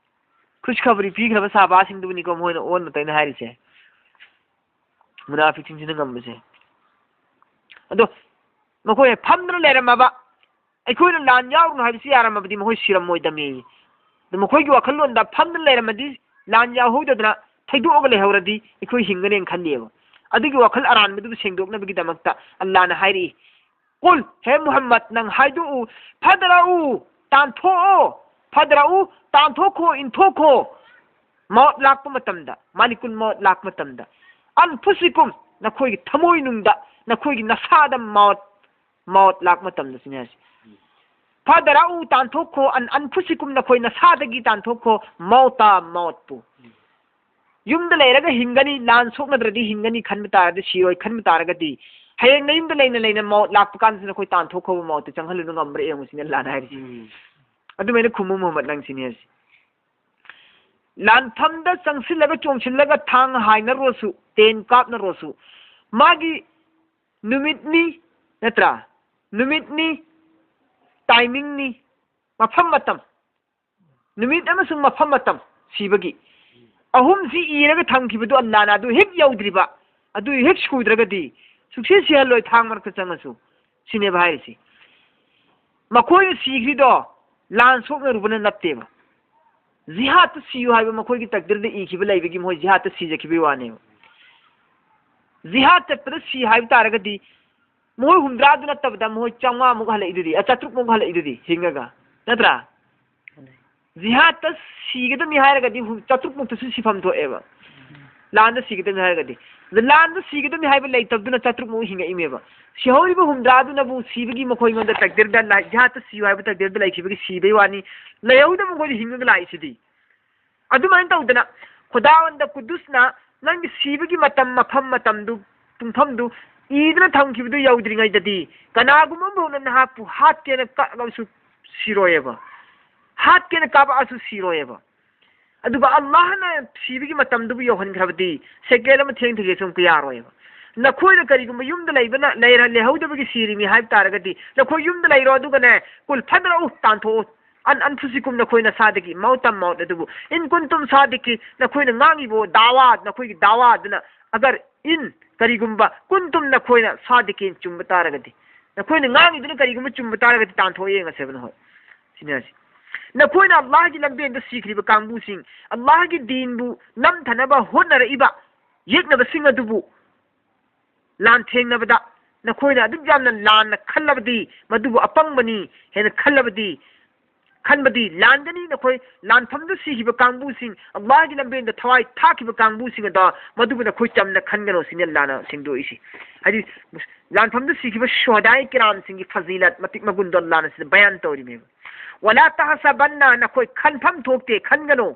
ꯈꯨꯁꯈꯕꯔꯤ ꯄꯤꯈ꯭ꯔꯕ ꯁꯍꯥꯕꯥꯁꯤꯡꯗꯨꯕꯨꯅꯤꯀꯣ ꯃꯣꯏꯅ ꯑꯣꯟꯅ ꯇꯩꯅ ꯍꯥꯏꯔꯤꯁꯦ, ꯃꯨꯅꯥꯐꯤꯛꯁꯤꯡꯁꯤꯅ ꯉꯝꯕꯁꯦ꯫ ꯑꯗꯣ ꯃꯈꯣꯏꯅ ꯐꯝꯗꯨꯅ ꯂꯩꯔꯝꯃꯕ, ꯑꯩꯈꯣꯏꯅ ꯂꯥꯟ ꯌꯥꯎꯔꯨꯅꯨ ꯍꯥꯏꯕꯁꯤ ꯌꯥꯔꯝꯃꯕꯗꯤ ꯃꯈꯣꯏ ꯁꯤꯔꯝꯃꯣꯏꯗꯕꯅꯤ꯫ ꯑꯗꯣ ꯃꯈꯣꯏꯒꯤ ꯋꯥꯈꯜꯂꯣꯟꯗ ꯐꯝꯗꯨꯅ ꯂꯩꯔꯝꯃꯗꯤ, ꯂꯥꯟ ꯌꯥꯎꯍꯧꯗꯗꯅ ꯊꯩꯗꯣꯛꯑꯒ ꯂꯩꯍꯧꯔꯗꯤ ꯑꯩꯈꯣꯏ ꯍꯤꯡꯒꯅꯦꯅ ꯈꯜꯂꯤꯑꯕ꯫ ꯑꯗꯨꯒꯤ ꯋꯥꯈꯜ ꯑꯔꯥꯟꯕꯗꯨꯕꯨ ꯁꯦꯡꯗꯣꯛꯅꯕꯒꯤꯗꯃꯛꯇ ꯑꯜꯂꯥꯅ ꯍꯥꯏꯔꯛꯏ, ꯀꯨꯜ, ꯍꯦ ꯃꯨꯍꯝꯃꯗ, ꯅꯪ ꯍꯥꯏꯗꯣꯛꯎ, ꯐꯗ꯭ꯔꯎ, ꯇꯥꯟꯊꯣꯛꯑꯣ, ꯐꯗ꯭ꯔꯎ, ꯇꯥꯟꯊꯣꯛꯈꯣ, ꯏꯟꯊꯣꯛꯈꯣ, ꯃꯧꯠ ꯂꯥꯛꯄ ꯃꯇꯝꯗ, ꯃꯥꯂꯤꯀꯨꯜ ꯃꯧꯠ ꯂꯥꯛꯄ ꯃꯇꯝꯗ, ꯑꯟꯐꯨꯁꯤꯀꯨꯝ, ꯅꯈꯣꯏꯒꯤ ꯊꯃꯣꯏꯅꯨꯡꯗ, ꯅꯈꯣꯏꯒꯤ ꯅꯁꯥꯗ ꯃꯧꯠ, ꯃꯧꯠ ꯂꯥꯛꯄ ꯃꯇꯝꯗ ꯁꯤꯅꯤ ꯍꯥꯏꯁꯦ꯫ ꯐꯗ꯭ꯔꯎ, ꯇꯥꯟꯊꯣꯛꯈꯣ, ꯑꯟ ꯑꯟꯐꯨꯁꯤꯀꯨꯝ, ꯅꯈꯣꯏ ꯅꯁꯥꯗꯒꯤ ꯇꯥꯟꯊꯣꯛꯈꯣ, ꯃꯧꯇ, ꯃꯧꯠꯄꯨ꯫ ꯌꯨꯝꯗ ꯂꯩꯔꯒ ꯍꯤꯡꯒꯅꯤ, ꯂꯥꯟ ꯁꯣꯛꯅꯗ꯭ꯔꯗꯤ ꯍꯤꯡꯒꯅꯤ ꯈꯟꯕ ꯇꯥꯔꯗꯤ, ꯁꯤꯔꯣꯏ ꯈꯟꯕ ꯇꯥꯔꯒꯗꯤ, ꯍꯌꯦꯡ ꯅꯌꯨꯝꯗ ꯂꯩꯅ ꯂꯩꯅ ꯃꯧꯠ ꯂꯥꯛꯄ ꯀꯥꯟꯗꯁꯨ ꯅꯈꯣꯏ ꯇꯥꯟꯊꯣꯛꯈ꯭ꯔꯕ ꯃꯧꯠꯇ ꯆꯪꯍꯜꯂꯨꯅ ꯉꯝꯕ꯭ꯔꯥ ꯌꯦꯡꯉꯨ ꯁꯤꯅꯤ ꯑꯜꯂꯥꯅ ꯍꯥꯏꯔꯤꯁꯦ꯫ ꯎꯝ꯫ ꯑꯗꯨꯃꯥꯏꯅ ꯈꯨꯝꯃꯨ ꯃꯨꯍꯝꯃꯗ ꯅꯪ ꯁꯤꯅꯤ ꯍꯥꯏꯁꯦ꯫ ꯂꯥꯟꯐꯝꯗ ꯆꯪꯁꯤꯜꯂꯒ ꯆꯣꯡꯁꯤꯜꯂꯒ ꯊꯥꯡ ꯍꯥꯏꯅꯔꯨꯔꯁꯨ, ꯇꯦꯟ ꯀꯥꯞꯅꯔꯨꯔꯁꯨ, ꯃꯥꯒꯤ ꯅꯨꯃꯤꯠꯅꯤ, ꯅꯠꯇ꯭ꯔꯥ? ꯅꯨꯃꯤꯠꯅꯤ, ꯇꯥꯏꯃꯤꯡꯅꯤ, ꯃꯐꯝ ꯃꯇꯝ, ꯅꯨꯃꯤꯠ ꯑꯃꯁꯨꯡ ꯃꯐꯝ ꯃꯇꯝ ꯁꯤꯕꯒꯤ ꯑꯍꯨꯝꯁꯤ ꯏꯔꯒ ꯊꯝꯈꯤꯕꯗꯨ ꯑꯜꯂꯥꯅ ꯑꯗꯨ ꯍꯦꯛ ꯌꯧꯗ꯭ꯔꯤꯕ, ꯑꯗꯨ ꯍꯦꯛ ꯁꯨꯗ꯭ꯔꯒꯗꯤ ꯁꯨꯛꯁꯤ ꯁꯤꯍꯜꯂꯣꯏ, ꯊꯥꯡ ꯃꯔꯛꯇ ꯆꯪꯉꯁꯨ꯫ ꯁꯤꯅꯦꯕ ꯍꯥꯏꯔꯤꯁꯤ꯫ ꯃꯈꯣꯏꯅ ꯁꯤꯈ꯭ꯔꯤꯗꯣ ꯂꯥꯟ ꯁꯣꯛꯅꯔꯨꯕꯅ ꯅꯠꯇꯦꯕ꯫ ꯖꯤꯍꯥꯗꯇ ꯁꯤꯌꯨ ꯍꯥꯏꯕ ꯃꯈꯣꯏꯒꯤ ꯇꯛꯗꯤꯔꯗ ꯏꯈꯤꯕ ꯂꯩꯕꯒꯤ ꯃꯈꯣꯏ ꯖꯤꯍꯥꯗꯇ ꯁꯤꯖꯈꯤꯕꯒꯤ ꯋꯥꯅꯦꯕ꯫ ꯖꯤꯍꯥꯗ ꯆꯠꯄꯗ ꯁꯤ ꯍꯥꯏꯕ ꯇꯥꯔꯒꯗꯤ ꯃꯈꯣꯏ ꯍꯨꯝꯗ꯭ꯔꯥꯗꯨ ꯅꯠꯇꯕꯗ ꯃꯈꯣꯏ ꯆꯥꯝꯃꯉꯥꯃꯨꯛ ꯍꯜꯂꯛꯏꯗꯨꯗꯤ, ꯑ, ꯆꯥꯇ꯭ꯔꯨꯛꯃꯨꯛ ꯍꯜꯂꯛꯏꯗꯨꯗꯤ ꯍꯤꯡꯉꯒ, ꯅꯠꯇ꯭ꯔꯥ? ꯖꯤꯍꯥꯗꯇ ꯁꯤꯒꯗꯕꯅꯤ ꯍꯥꯏꯔꯒꯗꯤ ꯍꯨ-, ꯆꯥꯇ꯭ꯔꯨꯛꯃꯨꯛꯇꯁꯨ ꯁꯤꯐꯝ ꯊꯣꯛꯑꯦꯕ꯫ ꯂꯥꯟꯗ ꯁꯤꯒꯗꯕꯅꯤ ꯍꯥꯏꯔꯒꯗꯤ꯫ ꯑꯗ ꯂꯥꯟꯗ ꯁꯤꯒꯗꯕꯅꯤ ꯍꯥꯏꯕ ꯂꯩꯇꯕꯗꯨꯅ ꯆꯥꯇ꯭ꯔꯨꯛꯃꯨꯛ ꯍꯤꯡꯉꯛꯏꯃꯦꯕ꯫ ꯁꯤꯍꯧꯔꯤꯕ ꯍꯨꯝꯗ꯭ꯔꯥꯗꯨꯅꯕꯨ ꯁꯤꯕꯒꯤ ꯃꯈꯣꯏꯉꯣꯟꯗ ꯇꯛꯗꯤꯔꯗ ꯂꯥꯏ-, ꯖꯤꯍꯥꯗꯇ ꯁꯤꯌꯨ ꯍꯥꯏꯕ ꯇꯛꯗꯤꯔꯗ ꯂꯩꯈꯤꯕꯒꯤ ꯁꯤꯕꯩ ꯋꯥꯅꯤ꯫ ꯂꯩꯍꯧꯗꯕ ꯃꯈꯣꯏꯗꯤ ꯍꯤꯡꯉꯒ ꯂꯥꯛꯏꯁꯤꯗꯤ꯫ ꯑꯗꯨꯃꯥꯏꯅ ꯇꯧꯗꯅ ꯈꯨꯗꯥꯋꯟꯗ ꯀꯨꯗꯨꯁꯅ ꯅꯪꯒꯤ ꯁꯤꯕꯒꯤ ꯃꯇꯝ, ꯃꯐꯝ, ꯃꯇꯝꯗꯨ, ꯄꯨꯡꯐꯝꯗꯨ ꯏꯗꯨꯅ ꯊꯝꯈꯤꯕꯗꯨ ꯌꯧꯗ꯭ꯔꯤꯉꯩꯗꯗꯤ ꯀꯅꯥꯒꯨꯝꯕ ꯑꯃꯐꯥꯎꯅ ꯅꯍꯥꯛꯄꯨ ꯍꯥꯠꯀꯦꯅ ꯀꯛꯂꯕꯁꯨ ꯁꯤꯔꯣꯏꯑꯕ, ꯍꯥꯠꯀꯦꯅ ꯀꯥꯞꯂꯛꯑꯁꯨ ꯁꯤꯔꯣꯏꯑꯕ꯫ ꯑꯗꯨꯒ ꯑꯜꯂꯥꯍꯅ ꯁꯤꯕꯒꯤ ꯃꯇꯝꯗꯨꯕꯨ ꯌꯧꯍꯟꯈ꯭ꯔꯕꯗꯤ ꯁꯦꯀꯦꯟ ꯑꯃ ꯊꯦꯡꯊꯒꯦꯁꯨ ꯑꯃꯨꯛꯀ ꯌꯥꯔꯣꯏꯑꯕ꯫ ꯅꯈꯣꯏꯅ ꯀꯔꯤꯒꯨꯝꯕ ꯌꯨꯝꯗ ꯂꯩꯕꯅ, ꯂꯩꯔ-, ꯂꯩꯍꯧꯗꯕꯒꯤ ꯁꯤꯔꯤꯅꯤ ꯍꯥꯏꯕ ꯇꯥꯔꯒꯗꯤ ꯅꯈꯣꯏ ꯌꯨꯝꯗ ꯂꯩꯔꯣ, ꯑꯗꯨꯒꯅꯦ, ꯀꯨꯜ ꯐꯗ꯭ꯔꯎ ꯇꯥꯟꯊꯣꯛꯎ꯫ ꯑꯟ ꯑꯟꯐꯨꯁꯤꯀꯨꯝ, ꯅꯈꯣꯏ ꯅꯁꯥꯗꯒꯤ, ꯃꯧꯇꯝ ꯃꯧꯠ ꯑꯗꯨꯕꯨ, ꯏꯟ ꯀꯨꯟꯇꯨꯝ ꯁꯥꯗꯤꯀꯤ, ꯅꯈꯣꯏꯅ ꯉꯥꯡꯉꯤꯕ ꯗꯥꯋꯥ, ꯅꯈꯣꯏꯒꯤ ꯗꯥꯋꯥ ꯑꯗꯨꯅ, ꯑꯒꯔ ꯏꯟ, ꯀꯔꯤꯒꯨꯝꯕ, ꯀꯨꯟꯇꯨꯝ, ꯅꯈꯣꯏꯅ ꯁꯥꯗꯤꯀꯤꯟ, ꯆꯨꯝꯕ ꯇꯥꯔꯒꯗꯤ, ꯅꯈꯣꯏꯅ ꯉꯥꯡꯉꯤꯗꯨꯅ ꯀꯔꯤꯒꯨꯝꯕ ꯆꯨꯝꯕ ꯇꯥꯔꯒꯗꯤ ꯇꯥꯟꯊꯣꯛꯑ ꯌꯦꯡꯉꯁꯦꯕ ꯅꯈꯣꯏ꯫ ꯁꯤꯅꯤ ꯍꯥꯏꯁꯦ꯫ ꯅꯈꯣꯏꯅ ꯑꯜꯂꯥꯍꯒꯤ ꯂꯝꯕꯦꯟꯗ ꯁꯤꯈ꯭ꯔꯤꯕ ꯀꯥꯡꯕꯨꯁꯤꯡ, ꯑꯜꯂꯥꯍꯒꯤ ꯗꯤꯟꯕꯨ ꯅꯝꯊꯅꯕ ꯍꯣꯠꯅꯔꯛꯏꯕ ꯌꯦꯛꯅꯕꯁꯤꯡ ꯑꯗꯨꯕꯨ ꯂꯥꯟꯊꯦꯡꯅꯕꯗ ꯅꯈꯣꯏꯅ ꯑꯗꯨꯛ ꯌꯥꯝꯅ ꯂꯥꯟꯅ ꯈꯜꯂꯕꯗꯤ, ꯃꯗꯨꯕꯨ ꯑꯄꯪꯕꯅꯤ ꯍꯥꯏꯅ ꯈꯜꯂꯕꯗꯤ, ꯈꯟꯕꯗꯤ ꯂꯥꯟꯒꯅꯤ꯫ ꯅꯈꯣꯏ ꯂꯥꯟꯐꯝꯗ ꯁꯤꯈꯤꯕ ꯀꯥꯡꯕꯨꯁꯤꯡ, ꯑꯜꯂꯥꯍꯒꯤ ꯂꯝꯕꯦꯟꯗ ꯊꯋꯥꯏ ꯊꯥꯈꯤꯕ ꯀꯥꯡꯕꯨꯁꯤꯡ ꯑꯗꯣ ꯃꯗꯨꯕꯨ ꯅꯈꯣꯏ ꯆꯝꯅ ꯈꯟꯒꯅꯨ ꯁꯤꯅꯤ ꯑꯜꯂꯥꯍꯅ ꯁꯦꯡꯗꯣꯛꯏꯁꯤ꯫ ꯍꯥꯏꯗꯤ, ꯂꯥꯟꯐꯝꯗ ꯁꯤꯈꯤꯕ ꯁꯨꯍꯗꯥꯏ ꯀꯤꯔꯥꯝꯁꯤꯡꯒꯤ ꯐꯖꯤꯂꯠ, ꯃꯇꯤꯛ ꯃꯒꯨꯟꯗꯣ ꯑꯜꯂꯥꯍꯅ ꯁꯤꯗ ꯕꯌꯥꯟ ꯇꯧꯔꯤꯃꯦꯕ꯫ ꯋꯥꯂꯥ ꯇꯍꯁꯕꯟꯅ, ꯅꯈꯣꯏ ꯈꯟꯐꯝ ꯊꯣꯛꯇꯦ, ꯈꯟꯒꯅꯨ꯫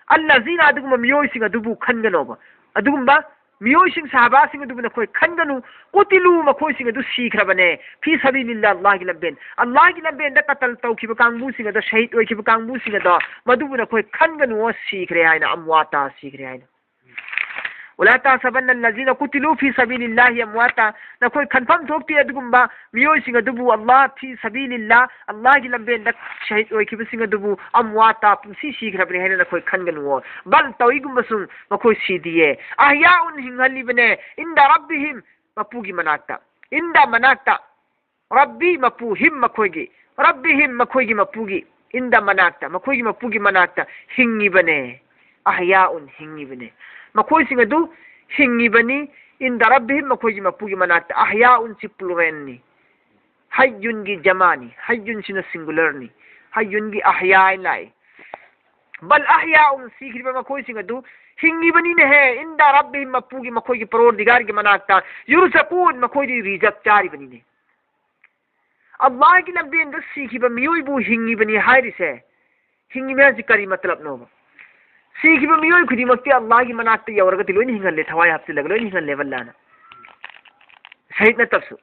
ꯑꯜꯂꯖꯤꯅ, ꯑꯗꯨꯒꯨꯝꯕ ꯃꯤꯑꯣꯏꯁꯤꯡ ꯑꯗꯨꯕꯨ ꯈꯟꯒꯅꯣꯕ꯫ ꯑꯗꯨꯒꯨꯝꯕ ꯃꯤꯑꯣꯏꯁꯤꯡ, ꯁꯍꯥꯕꯥꯁꯤꯡ ꯑꯗꯨꯕꯨ ꯅꯈꯣꯏ ꯈꯟꯒꯅꯨ꯫ ꯀꯨꯇꯤꯂꯨ, ꯃꯈꯣꯏꯁꯤꯡ ꯑꯗꯨ ꯁꯤꯈ꯭ꯔꯕꯅꯦ꯫ ꯐꯤ ꯁꯕꯤꯂꯤꯜꯂꯥ, ꯑꯜꯂꯥꯍꯒꯤ ꯂꯝꯕꯦꯟ, ꯑꯜꯂꯥꯍꯒꯤ ꯂꯝꯕꯦꯟꯗ ꯀꯇꯜ ꯇꯧꯈꯤꯕ ꯀꯥꯡꯕꯨꯁꯤꯡ ꯑꯗꯣ, ꯁꯍꯤꯗ ꯑꯣꯏꯈꯤꯕ ꯀꯥꯡꯕꯨꯁꯤꯡ ꯑꯗꯣ, ꯃꯗꯨꯕꯨ ꯅꯈꯣꯏ ꯈꯟꯒꯅꯨ, ꯁꯤꯈ꯭ꯔꯦ ꯍꯥꯏꯅ, ꯑꯝꯋꯥꯇꯥ, ꯁꯤꯈ꯭ꯔꯦ ꯍꯥꯏꯅ꯫ ꯋꯥꯂꯥ ꯇꯍꯁꯕꯟꯅ ꯑꯜꯂꯖꯤꯅ ꯀꯨꯇꯤꯂꯨ ꯐꯤ ꯁꯕꯤꯂꯤꯜꯂꯥꯍꯤ ꯑꯝꯋꯥꯇꯥ, ꯅꯈꯣꯏ ꯈꯟꯐꯝ ꯊꯣꯛꯇꯦ ꯑꯗꯨꯒꯨꯝꯕ ꯃꯤꯑꯣꯏꯁꯤꯡ ꯑꯗꯨꯕꯨ, ꯑꯜꯂꯥꯍ ꯐꯤ ꯁꯕꯤꯂꯤꯜꯂꯥ, ꯑꯜꯂꯥꯍꯒꯤ ꯂꯝꯕꯦꯟꯗ ꯁꯍꯤꯗ ꯑꯣꯏꯈꯤꯕꯁꯤꯡ ꯑꯗꯨꯕꯨ, ꯑꯝꯋꯥꯇꯥ, ꯄꯨꯟꯁꯤ ꯁꯤꯈ꯭ꯔꯕꯅꯤ ꯍꯥꯏꯅ ꯅꯈꯣꯏ ꯈꯟꯒꯅꯨꯑꯣ꯫ ꯕꯜ, ꯇꯧꯏꯒꯨꯝꯕꯁꯨꯡ ꯃꯈꯣꯏ ꯁꯤꯗꯤꯌꯦ꯫ ꯑꯍꯌꯥꯎꯟ, ꯍꯤꯡꯍꯜꯂꯤꯕꯅꯦ꯫ ꯏꯟꯗ ꯔꯕꯤꯍꯤꯝ, ꯃꯄꯨꯒꯤ ꯃꯅꯥꯛꯇ꯫ ꯏꯟꯗ, ꯃꯅꯥꯛꯇ꯫ ꯔꯕꯤ, ꯃꯄꯨ, ꯍꯤꯝ, ꯃꯈꯣꯏꯒꯤ꯫ ꯔꯕꯤꯍꯤꯝ, ꯃꯈꯣꯏꯒꯤ ꯃꯄꯨꯒꯤ꯫ ꯏꯟꯗ, ꯃꯅꯥꯛꯇ꯫ ꯃꯈꯣꯏꯒꯤ ꯃꯄꯨꯒꯤ ꯃꯅꯥꯛꯇ ꯍꯤꯡꯉꯤꯕꯅꯦ꯫ ꯑꯍꯌꯥꯎꯟ, ꯍꯤꯡꯉꯤꯕꯅꯦ꯫ ꯃꯈꯣꯏꯁꯤꯡ ꯑꯗꯨ ꯍꯤꯡꯉꯤꯕꯅꯤ꯫ ꯏꯟꯗ ꯔꯕꯤꯍꯤꯝ, ꯃꯈꯣꯏꯒꯤ ꯃꯄꯨꯒꯤ ꯃꯅꯥꯛꯇ꯫ ꯑꯍꯌꯥꯎꯟ ꯁꯤ ꯄ꯭ꯂꯨꯔꯦꯜꯅꯤ꯫ ꯍꯩꯌꯨꯟꯒꯤ ꯖꯃꯥꯅꯤ꯫ ꯍꯩꯌꯨꯟꯁꯤꯅ ꯁꯤꯡꯒꯨꯂꯔꯅꯤ꯫ ꯍꯩꯌꯨꯟꯒꯤ ꯑꯍꯌꯥ ꯍꯥꯏꯅ ꯂꯥꯛꯏ꯫ ꯕꯜ ꯑꯍꯌꯥꯎꯟ, ꯁꯤꯈ꯭ꯔꯤꯕ ꯃꯈꯣꯏꯁꯤꯡ ꯑꯗꯨ ꯍꯤꯡꯉꯤꯕꯅꯤꯅꯦꯍꯦ, ꯏꯟꯗ ꯔꯕꯤꯍꯤꯝ, ꯃꯄꯨꯒꯤ, ꯃꯈꯣꯏꯒꯤ ꯄꯔꯣꯔꯗꯤꯒꯥꯔꯒꯤ ꯃꯅꯥꯛꯇ, ꯌꯨꯔꯖꯀꯨꯟ, ꯃꯈꯣꯏꯗꯤ ꯔꯤꯖꯛ ꯆꯥꯔꯤꯕꯅꯤꯅꯦ꯫ ꯑꯜꯂꯥꯍꯒꯤ ꯂꯝꯕꯦꯟꯗ ꯁꯤꯈꯤꯕ ꯃꯤꯑꯣꯏꯕꯨ ꯍꯤꯡꯉꯤꯕꯅꯤ ꯍꯥꯏꯔꯤꯁꯦ, ꯍꯤꯡꯉꯤꯕꯅꯤ ꯍꯥꯏꯁꯤ ꯀꯔꯤ ꯃꯇꯂꯕꯅꯣꯕ? ꯁꯤꯈꯤꯕ ꯃꯤꯑꯣꯏ ꯈꯨꯗꯤꯡꯃꯛꯇꯤ ꯑꯜꯂꯥꯍꯒꯤ ꯃꯅꯥꯛꯇ ꯌꯧꯔꯒꯗꯤ ꯂꯣꯏꯅ ꯍꯤꯡꯍꯜꯂꯦ, ꯊꯋꯥꯏ ꯍꯥꯞꯆꯤꯜꯂꯒ ꯂꯣꯏꯅ ꯍꯤꯡꯍꯜꯂꯦꯕ ꯑꯜꯂꯥꯍꯅ꯫ ꯁꯍꯤꯗ ꯅꯠꯇꯕꯁꯨ꯫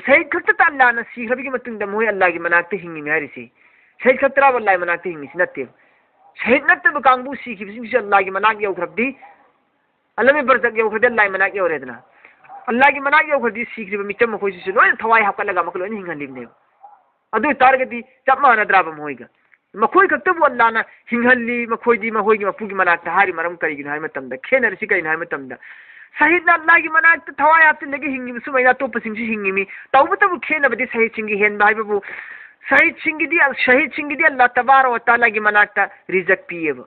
ꯁꯍꯤꯗ ꯈꯛꯇ ꯑꯜꯂꯥꯍꯅ ꯁꯤꯈ꯭ꯔꯕꯒꯤ ꯃꯇꯨꯡꯗ ꯃꯈꯣꯏ ꯑꯜꯂꯥꯍꯒꯤ ꯃꯅꯥꯛꯇ ꯍꯤꯡꯉꯤꯅꯤ ꯍꯥꯏꯔꯤꯁꯤ꯫ ꯁꯍꯤꯗ ꯈꯛꯇꯔꯕ ꯑꯜꯂꯥꯍꯒꯤ ꯃꯅꯥꯛꯇ ꯍꯤꯡꯉꯤꯁꯤ? ꯅꯠꯇꯦꯕ꯫ ꯁꯍꯤꯗ ꯅꯠꯇꯕ ꯀꯥꯡꯕꯨ ꯁꯤꯈꯤꯕꯁꯤꯡꯁꯤꯁꯨ ꯑꯜꯂꯥꯍꯒꯤ ꯃꯅꯥꯛ ꯌꯧꯈ꯭ꯔꯕꯗꯤ, ꯑꯂꯝ-ꯏ-ꯕꯔꯖꯛ ꯌꯧꯈ꯭ꯔꯗꯤ ꯑꯜꯂꯥꯍꯒꯤ ꯃꯅꯥꯛ ꯌꯧꯔꯦꯗꯅ꯫ ꯑꯜꯂꯥꯍꯒꯤ ꯃꯅꯥꯛ ꯌꯧꯈ꯭ꯔꯗꯤ ꯁꯤꯈ꯭ꯔꯤꯕ ꯃꯤꯆꯝ ꯃꯈꯣꯏꯁꯤꯁꯨ ꯂꯣꯏꯅ ꯊꯋꯥꯏ ꯍꯥꯞꯀꯠꯂꯒ ꯑꯃꯨꯛꯀ ꯂꯣꯏꯅ ꯍꯤꯡꯍꯜꯂꯤꯕꯅꯦꯕ꯫ ꯑꯗꯨ ꯑꯣꯏ ꯇꯥꯔꯒꯗꯤ ꯆꯞ ꯃꯥꯟꯅꯗ꯭ꯔꯕ ꯃꯈꯣꯏꯒ? ꯃꯈꯣꯏ ꯈꯛꯇꯕꯨ ꯑꯜꯂꯥꯍꯅ ꯍꯤꯡꯍꯜꯂꯤ, ꯃꯈꯣꯏꯗꯤ ꯃꯈꯣꯏꯒꯤ ꯃꯄꯨꯒꯤ ꯃꯅꯥꯛꯇ ꯍꯥꯏꯔꯤ꯫ ꯃꯔꯝ ꯀꯔꯤꯒꯤꯅꯣ ꯍꯥꯏꯕ ꯃꯇꯝꯗ, ꯈꯦꯠꯅꯔꯤꯁꯤ ꯀꯔꯤꯅꯣ ꯍꯥꯏꯕ ꯃꯇꯝꯗ, ꯁꯍꯤꯗꯅ ꯑꯜꯂꯥꯍꯒꯤ ꯃꯅꯥꯛꯇ ꯊꯋꯥꯏ ꯍꯥꯞꯆꯤꯜꯂꯒ ꯍꯤꯡꯉꯤꯕ ꯁꯨꯃꯥꯏꯅ ꯑꯇꯣꯞꯄꯁꯤꯡꯁꯨ ꯍꯤꯡꯉꯤꯃꯤ꯫ ꯇꯧꯕꯇꯕꯨ ꯈꯦꯠꯅꯕꯗꯤ ꯁꯍꯤꯗꯁꯤꯡꯒꯤ ꯍꯦꯟꯕ ꯍꯥꯏꯕꯕꯨ, ꯁꯍꯤꯗꯁꯤꯡꯒꯤꯗꯤ, ꯁꯍꯤꯗꯁꯤꯡꯒꯤꯗꯤ ꯑꯜꯂꯥꯍ ꯇꯕꯥꯔꯛ ꯋ ꯇꯥꯂꯥꯒꯤ ꯃꯅꯥꯛꯇ ꯔꯤꯖꯛ ꯄꯤꯌꯦꯕ꯫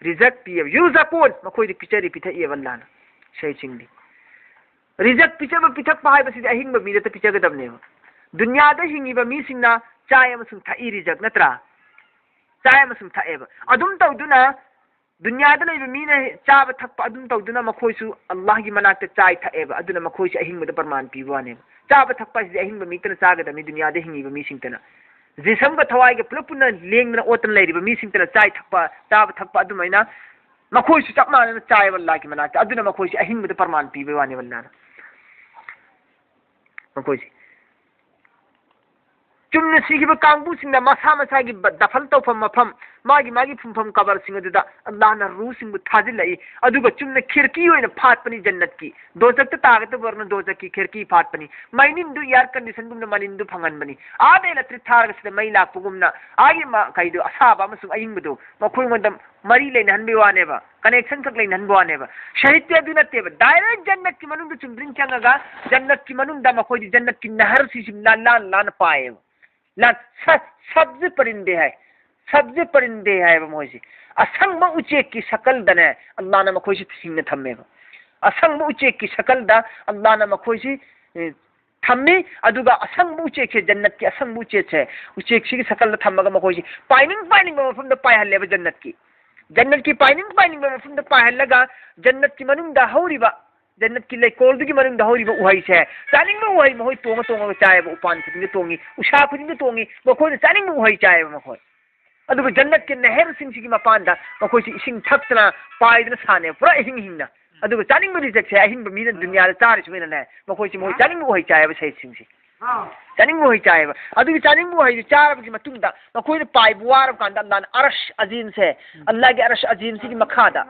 ꯔꯤꯖꯛ ꯄꯤꯌꯦꯕ꯫ ꯌꯨꯔꯖꯀꯨꯟ, ꯃꯈꯣꯏꯗꯤ ꯄꯤꯖꯔꯤ, ꯄꯤꯊꯛꯏꯕ ꯑꯜꯂꯥꯍꯅ ꯁꯍꯤꯗꯁꯤꯡꯗꯤ꯫ ꯔꯤꯖꯛ ꯄꯤꯖꯕ, ꯄꯤꯊꯛꯄ ꯍꯥꯏꯕꯁꯤꯗꯤ ꯑꯍꯤꯡꯕ ꯃꯤꯗꯇ ꯄꯤꯖꯒꯗꯕꯅꯦꯕ꯫ ꯗꯨꯅꯤꯌꯥꯗ ꯍꯤꯡꯉꯤꯕ ꯃꯤꯁꯤꯡꯅ ꯆꯥꯏ ꯑꯃꯁꯨꯡ ꯊꯛꯏ, ꯔꯤꯖꯛ ꯅꯠꯇ꯭ꯔꯥ? ꯆꯥꯏ ꯑꯃꯁꯨꯡ ꯊꯛꯑꯦꯕ꯫ ꯑꯗꯨꯝ ꯇꯧꯗꯨꯅ ꯗꯨꯅꯤꯌꯥꯗ ꯂꯩꯕ ꯃꯤꯅ ꯆꯥꯕ ꯊꯛꯄ ꯑꯗꯨꯝ ꯇꯧꯗꯨꯅ ꯃꯈꯣꯏꯁꯨ ꯑꯜꯂꯥꯍꯒꯤ ꯃꯅꯥꯛꯇ ꯆꯥꯏ ꯊꯛꯑꯦꯕ꯫ ꯑꯗꯨꯅ ꯃꯈꯣꯏꯁꯦ ꯑꯍꯤꯡꯕꯗ ꯄ꯭ꯔꯃꯥꯟ ꯄꯤꯕ ꯋꯥꯅꯦꯕ꯫ ꯆꯥꯕ ꯊꯛꯄ ꯍꯥꯏꯁꯤꯗꯤ ꯑꯍꯤꯡꯕ ꯃꯤꯇꯅ ꯆꯥꯒꯗꯕꯅꯤ, ꯗꯨꯅꯤꯌꯥꯗ ꯍꯤꯡꯉꯤꯕ ꯃꯤꯁꯤꯡꯇꯅ꯫ ꯖꯤꯁꯝꯒ ꯊꯋꯥꯏꯒ ꯄꯨꯂꯞ ꯄꯨꯟꯅ ꯂꯦꯡꯗꯅ ꯑꯣꯠꯇꯅ ꯂꯩꯔꯤꯕ ꯃꯤꯁꯤꯡꯇꯅ ꯆꯥꯏ ꯊꯛꯄ, ꯆꯥꯕ ꯊꯛꯄ ꯑꯗꯨꯃꯥꯏꯅ ꯃꯈꯣꯏꯁꯨ ꯆꯞ ꯃꯥꯟꯅꯅ ꯆꯥꯏꯕ ꯑꯜꯂꯥꯍꯒꯤ ꯃꯅꯥꯛꯇ꯫ ꯑꯗꯨꯅ ꯃꯈꯣꯏꯁꯦ ꯑꯍꯤꯡꯕꯗ ꯄ꯭ꯔꯃꯥꯟ ꯄꯤꯕ ꯋꯥꯅꯦꯕ ꯑꯜꯂꯥꯍꯅ꯫ ꯃꯈꯣꯏꯁꯦ ꯆꯨꯝꯅ ꯁꯤꯈꯤꯕ ꯀꯥꯡꯕꯨꯁꯤꯡꯅ ꯃꯁꯥ ꯃꯁꯥꯒꯤ ꯕ-, ꯗꯐꯟ ꯇꯧꯐꯝ ꯃꯐꯝ, ꯃꯥꯒꯤ ꯃꯥꯒꯤ ꯐꯨꯝꯐꯝ ꯀꯕꯔꯁꯤꯡ ꯑꯗꯨꯗ ꯑꯜꯂꯥꯍꯅ ꯔꯨꯍꯁꯤꯡꯕꯨ ꯊꯥꯖꯤꯜꯂꯛꯏ꯫ ꯑꯗꯨꯒ ꯆꯨꯝꯅ ꯈꯤꯔꯀꯤ ꯑꯣꯏꯅ ꯐꯥꯠꯄꯅꯤ ꯖꯟꯅꯠꯀꯤ꯫ ꯗꯣꯖꯛꯇ ꯇꯥꯒꯗꯕ ꯑꯣꯏꯔꯒꯅ ꯗꯣꯖꯛꯀꯤ ꯈꯤꯔꯀꯤ ꯐꯥꯠꯄꯅꯤ꯫ ꯃꯩꯅꯤꯟꯗꯨ air conditionꯒꯨꯝꯅ ꯃꯅꯤꯟꯗꯨ ꯐꯪꯍꯟꯕꯅꯤ꯫ ꯑꯥꯗ electric ꯊꯥꯔꯒ ꯁꯤꯗ ꯃꯩ ꯂꯥꯛꯄꯒꯨꯝꯅ ꯑꯥꯒꯤ ꯃ-, ꯀꯩꯗꯣ, ꯑꯁꯥꯕ ꯑꯃꯁꯨꯡ ꯑꯏꯪꯕꯗꯣ ꯃꯈꯣꯏꯉꯣꯟꯗ ꯃꯔꯤ ꯂꯩꯅꯍꯟꯕꯒꯤ ꯋꯥꯅꯦꯕ, connection ꯈꯛ ꯂꯩꯅꯍꯟꯕ ꯋꯥꯅꯦꯕ꯫ ꯁꯍꯤꯗꯇꯤ ꯑꯗꯨ ꯅꯠꯇꯦꯕ, direct ꯖꯟꯅꯠꯀꯤ ꯃꯅꯨꯡꯗ ꯆꯨꯝꯗ꯭ꯔꯤꯡ ꯆꯪꯉꯒ ꯖꯟꯅꯠꯀꯤ ꯃꯅꯨꯡꯗ ꯃꯈꯣꯏꯗꯤ ꯖꯟꯅꯠꯀꯤ ꯅꯍꯔꯁꯤꯡꯁꯤ ꯂꯥꯟ, ꯂꯥꯟ, ꯂꯥꯟꯅ ꯄꯥꯏꯌꯦꯕ꯫ ꯂꯥꯟ, ꯁ-, ꯁꯕꯖ ꯄꯔꯤꯟꯗꯦ ꯍꯥꯏ, ꯁꯕꯖ ꯄꯔꯤꯟꯗꯦ ꯍꯥꯏꯕ ꯃꯣꯏꯁꯤ꯫ ꯑꯁꯪꯕ ꯎꯆꯦꯛꯀꯤ ꯁꯀꯜꯗꯅꯦ ꯑꯜꯂꯥꯍꯅ ꯃꯈꯣꯏꯁꯤ ꯍꯤꯡꯅ ꯊꯝꯃꯦꯕ꯫ ꯑꯁꯪꯕ ꯎꯆꯦꯛꯀꯤ ꯁꯀꯜꯗ ꯑꯜꯂꯥꯍꯅ ꯃꯈꯣꯏꯁꯤ, ꯑꯦ, ꯊꯝꯃꯤ꯫ ꯑꯗꯨꯒ ꯑꯁꯪꯕ ꯎꯆꯦꯛꯁꯦ, ꯖꯟꯅꯠꯀꯤ ꯑꯁꯪꯕ ꯎꯆꯦꯛꯁꯦ, ꯎꯆꯦꯛꯁꯤꯒꯤ ꯁꯀꯜꯗ ꯊꯝꯃꯒ ꯃꯈꯣꯏꯁꯤ ꯄꯥꯏꯅꯤꯡ ꯄꯥꯏꯅꯤꯡꯕ ꯃꯐꯝꯗ ꯄꯥꯏꯍꯜꯂꯦꯕ ꯖꯟꯅꯠꯀꯤ꯫ ꯖꯟꯅꯠꯀꯤ ꯄꯥꯏꯅꯤꯡ ꯄꯥꯏꯅꯤꯡꯕ ꯃꯐꯝꯗ ꯄꯥꯏꯍꯜꯂꯒ, ꯖꯟꯅꯠꯀꯤ ꯃꯅꯨꯡꯗ ꯍꯧꯔꯤꯕ, ꯖꯟꯅꯠꯀꯤ ꯂꯩꯀꯣꯜꯗꯨꯒꯤ ꯃꯅꯨꯡꯗ ꯍꯧꯔꯤꯕ ꯎꯍꯩꯁꯦ, ꯆꯥꯅꯤꯡꯕ ꯎꯍꯩ ꯃꯈꯣꯏ ꯇꯣꯡꯉ ꯇꯣꯡꯉꯒ ꯆꯥꯏꯌꯦꯕ, ꯎꯄꯥꯟ ꯈꯨꯗꯤꯡꯗ ꯇꯣꯡꯉꯤ, ꯎꯁꯥ ꯈꯨꯗꯤꯡꯗ ꯇꯣꯡꯉꯤ, ꯃꯈꯣꯏꯅ ꯆꯥꯅꯤꯡꯕ ꯎꯍꯩ ꯆꯥꯏꯌꯦꯕ ꯃꯈꯣꯏ꯫ ꯑꯗꯨꯒ ꯖꯟꯅꯠꯀꯤ ꯅꯍꯔꯁꯤꯡꯁꯤꯒꯤ ꯃꯄꯥꯟꯗ ꯃꯈꯣꯏꯁꯤ ꯏꯁꯤꯡ ꯊꯛꯇꯅ ꯄꯥꯏꯗꯅ ꯁꯥꯟꯅꯩ, ꯄꯨꯔꯥ ꯑꯍꯤꯡ ꯍꯤꯡꯅ꯫ ꯑꯗꯨꯒ ꯆꯥꯅꯤꯡꯕ ꯔꯤꯖꯛꯁꯦ ꯑꯍꯤꯡꯕ ꯃꯤꯅ ꯗꯨꯅꯤꯌꯥꯗ ꯆꯥꯔꯤꯁꯤꯃꯩꯅꯅꯦ, ꯃꯈꯣꯏꯁꯤ ꯃꯈꯣꯏ ꯆꯥꯅꯤꯡꯕ ꯎꯍꯩ ꯆꯥꯏꯌꯦꯕ ꯁꯩꯠꯁꯤꯡꯁꯤ꯫ ꯆꯥꯅꯤꯡꯕ ꯎꯍꯩ ꯆꯥꯏꯌꯦꯕ꯫ ꯑꯗꯨꯒꯤ ꯆꯥꯅꯤꯡꯕ ꯎꯍꯩꯗꯨ ꯆꯥꯔꯕꯒꯤ ꯃꯇꯨꯡꯗ ꯃꯈꯣꯏꯅ ꯄꯥꯏꯕ ꯋꯥꯔꯕ ꯀꯥꯟꯗ ꯑꯜꯂꯥꯍꯅ ꯑꯔꯁ ꯑꯖꯤꯝꯁꯦ, ꯑꯜꯂꯥꯍꯒꯤ ꯑꯔꯁ ꯑꯖꯤꯝꯁꯤꯒꯤ ꯃꯈꯥꯗ,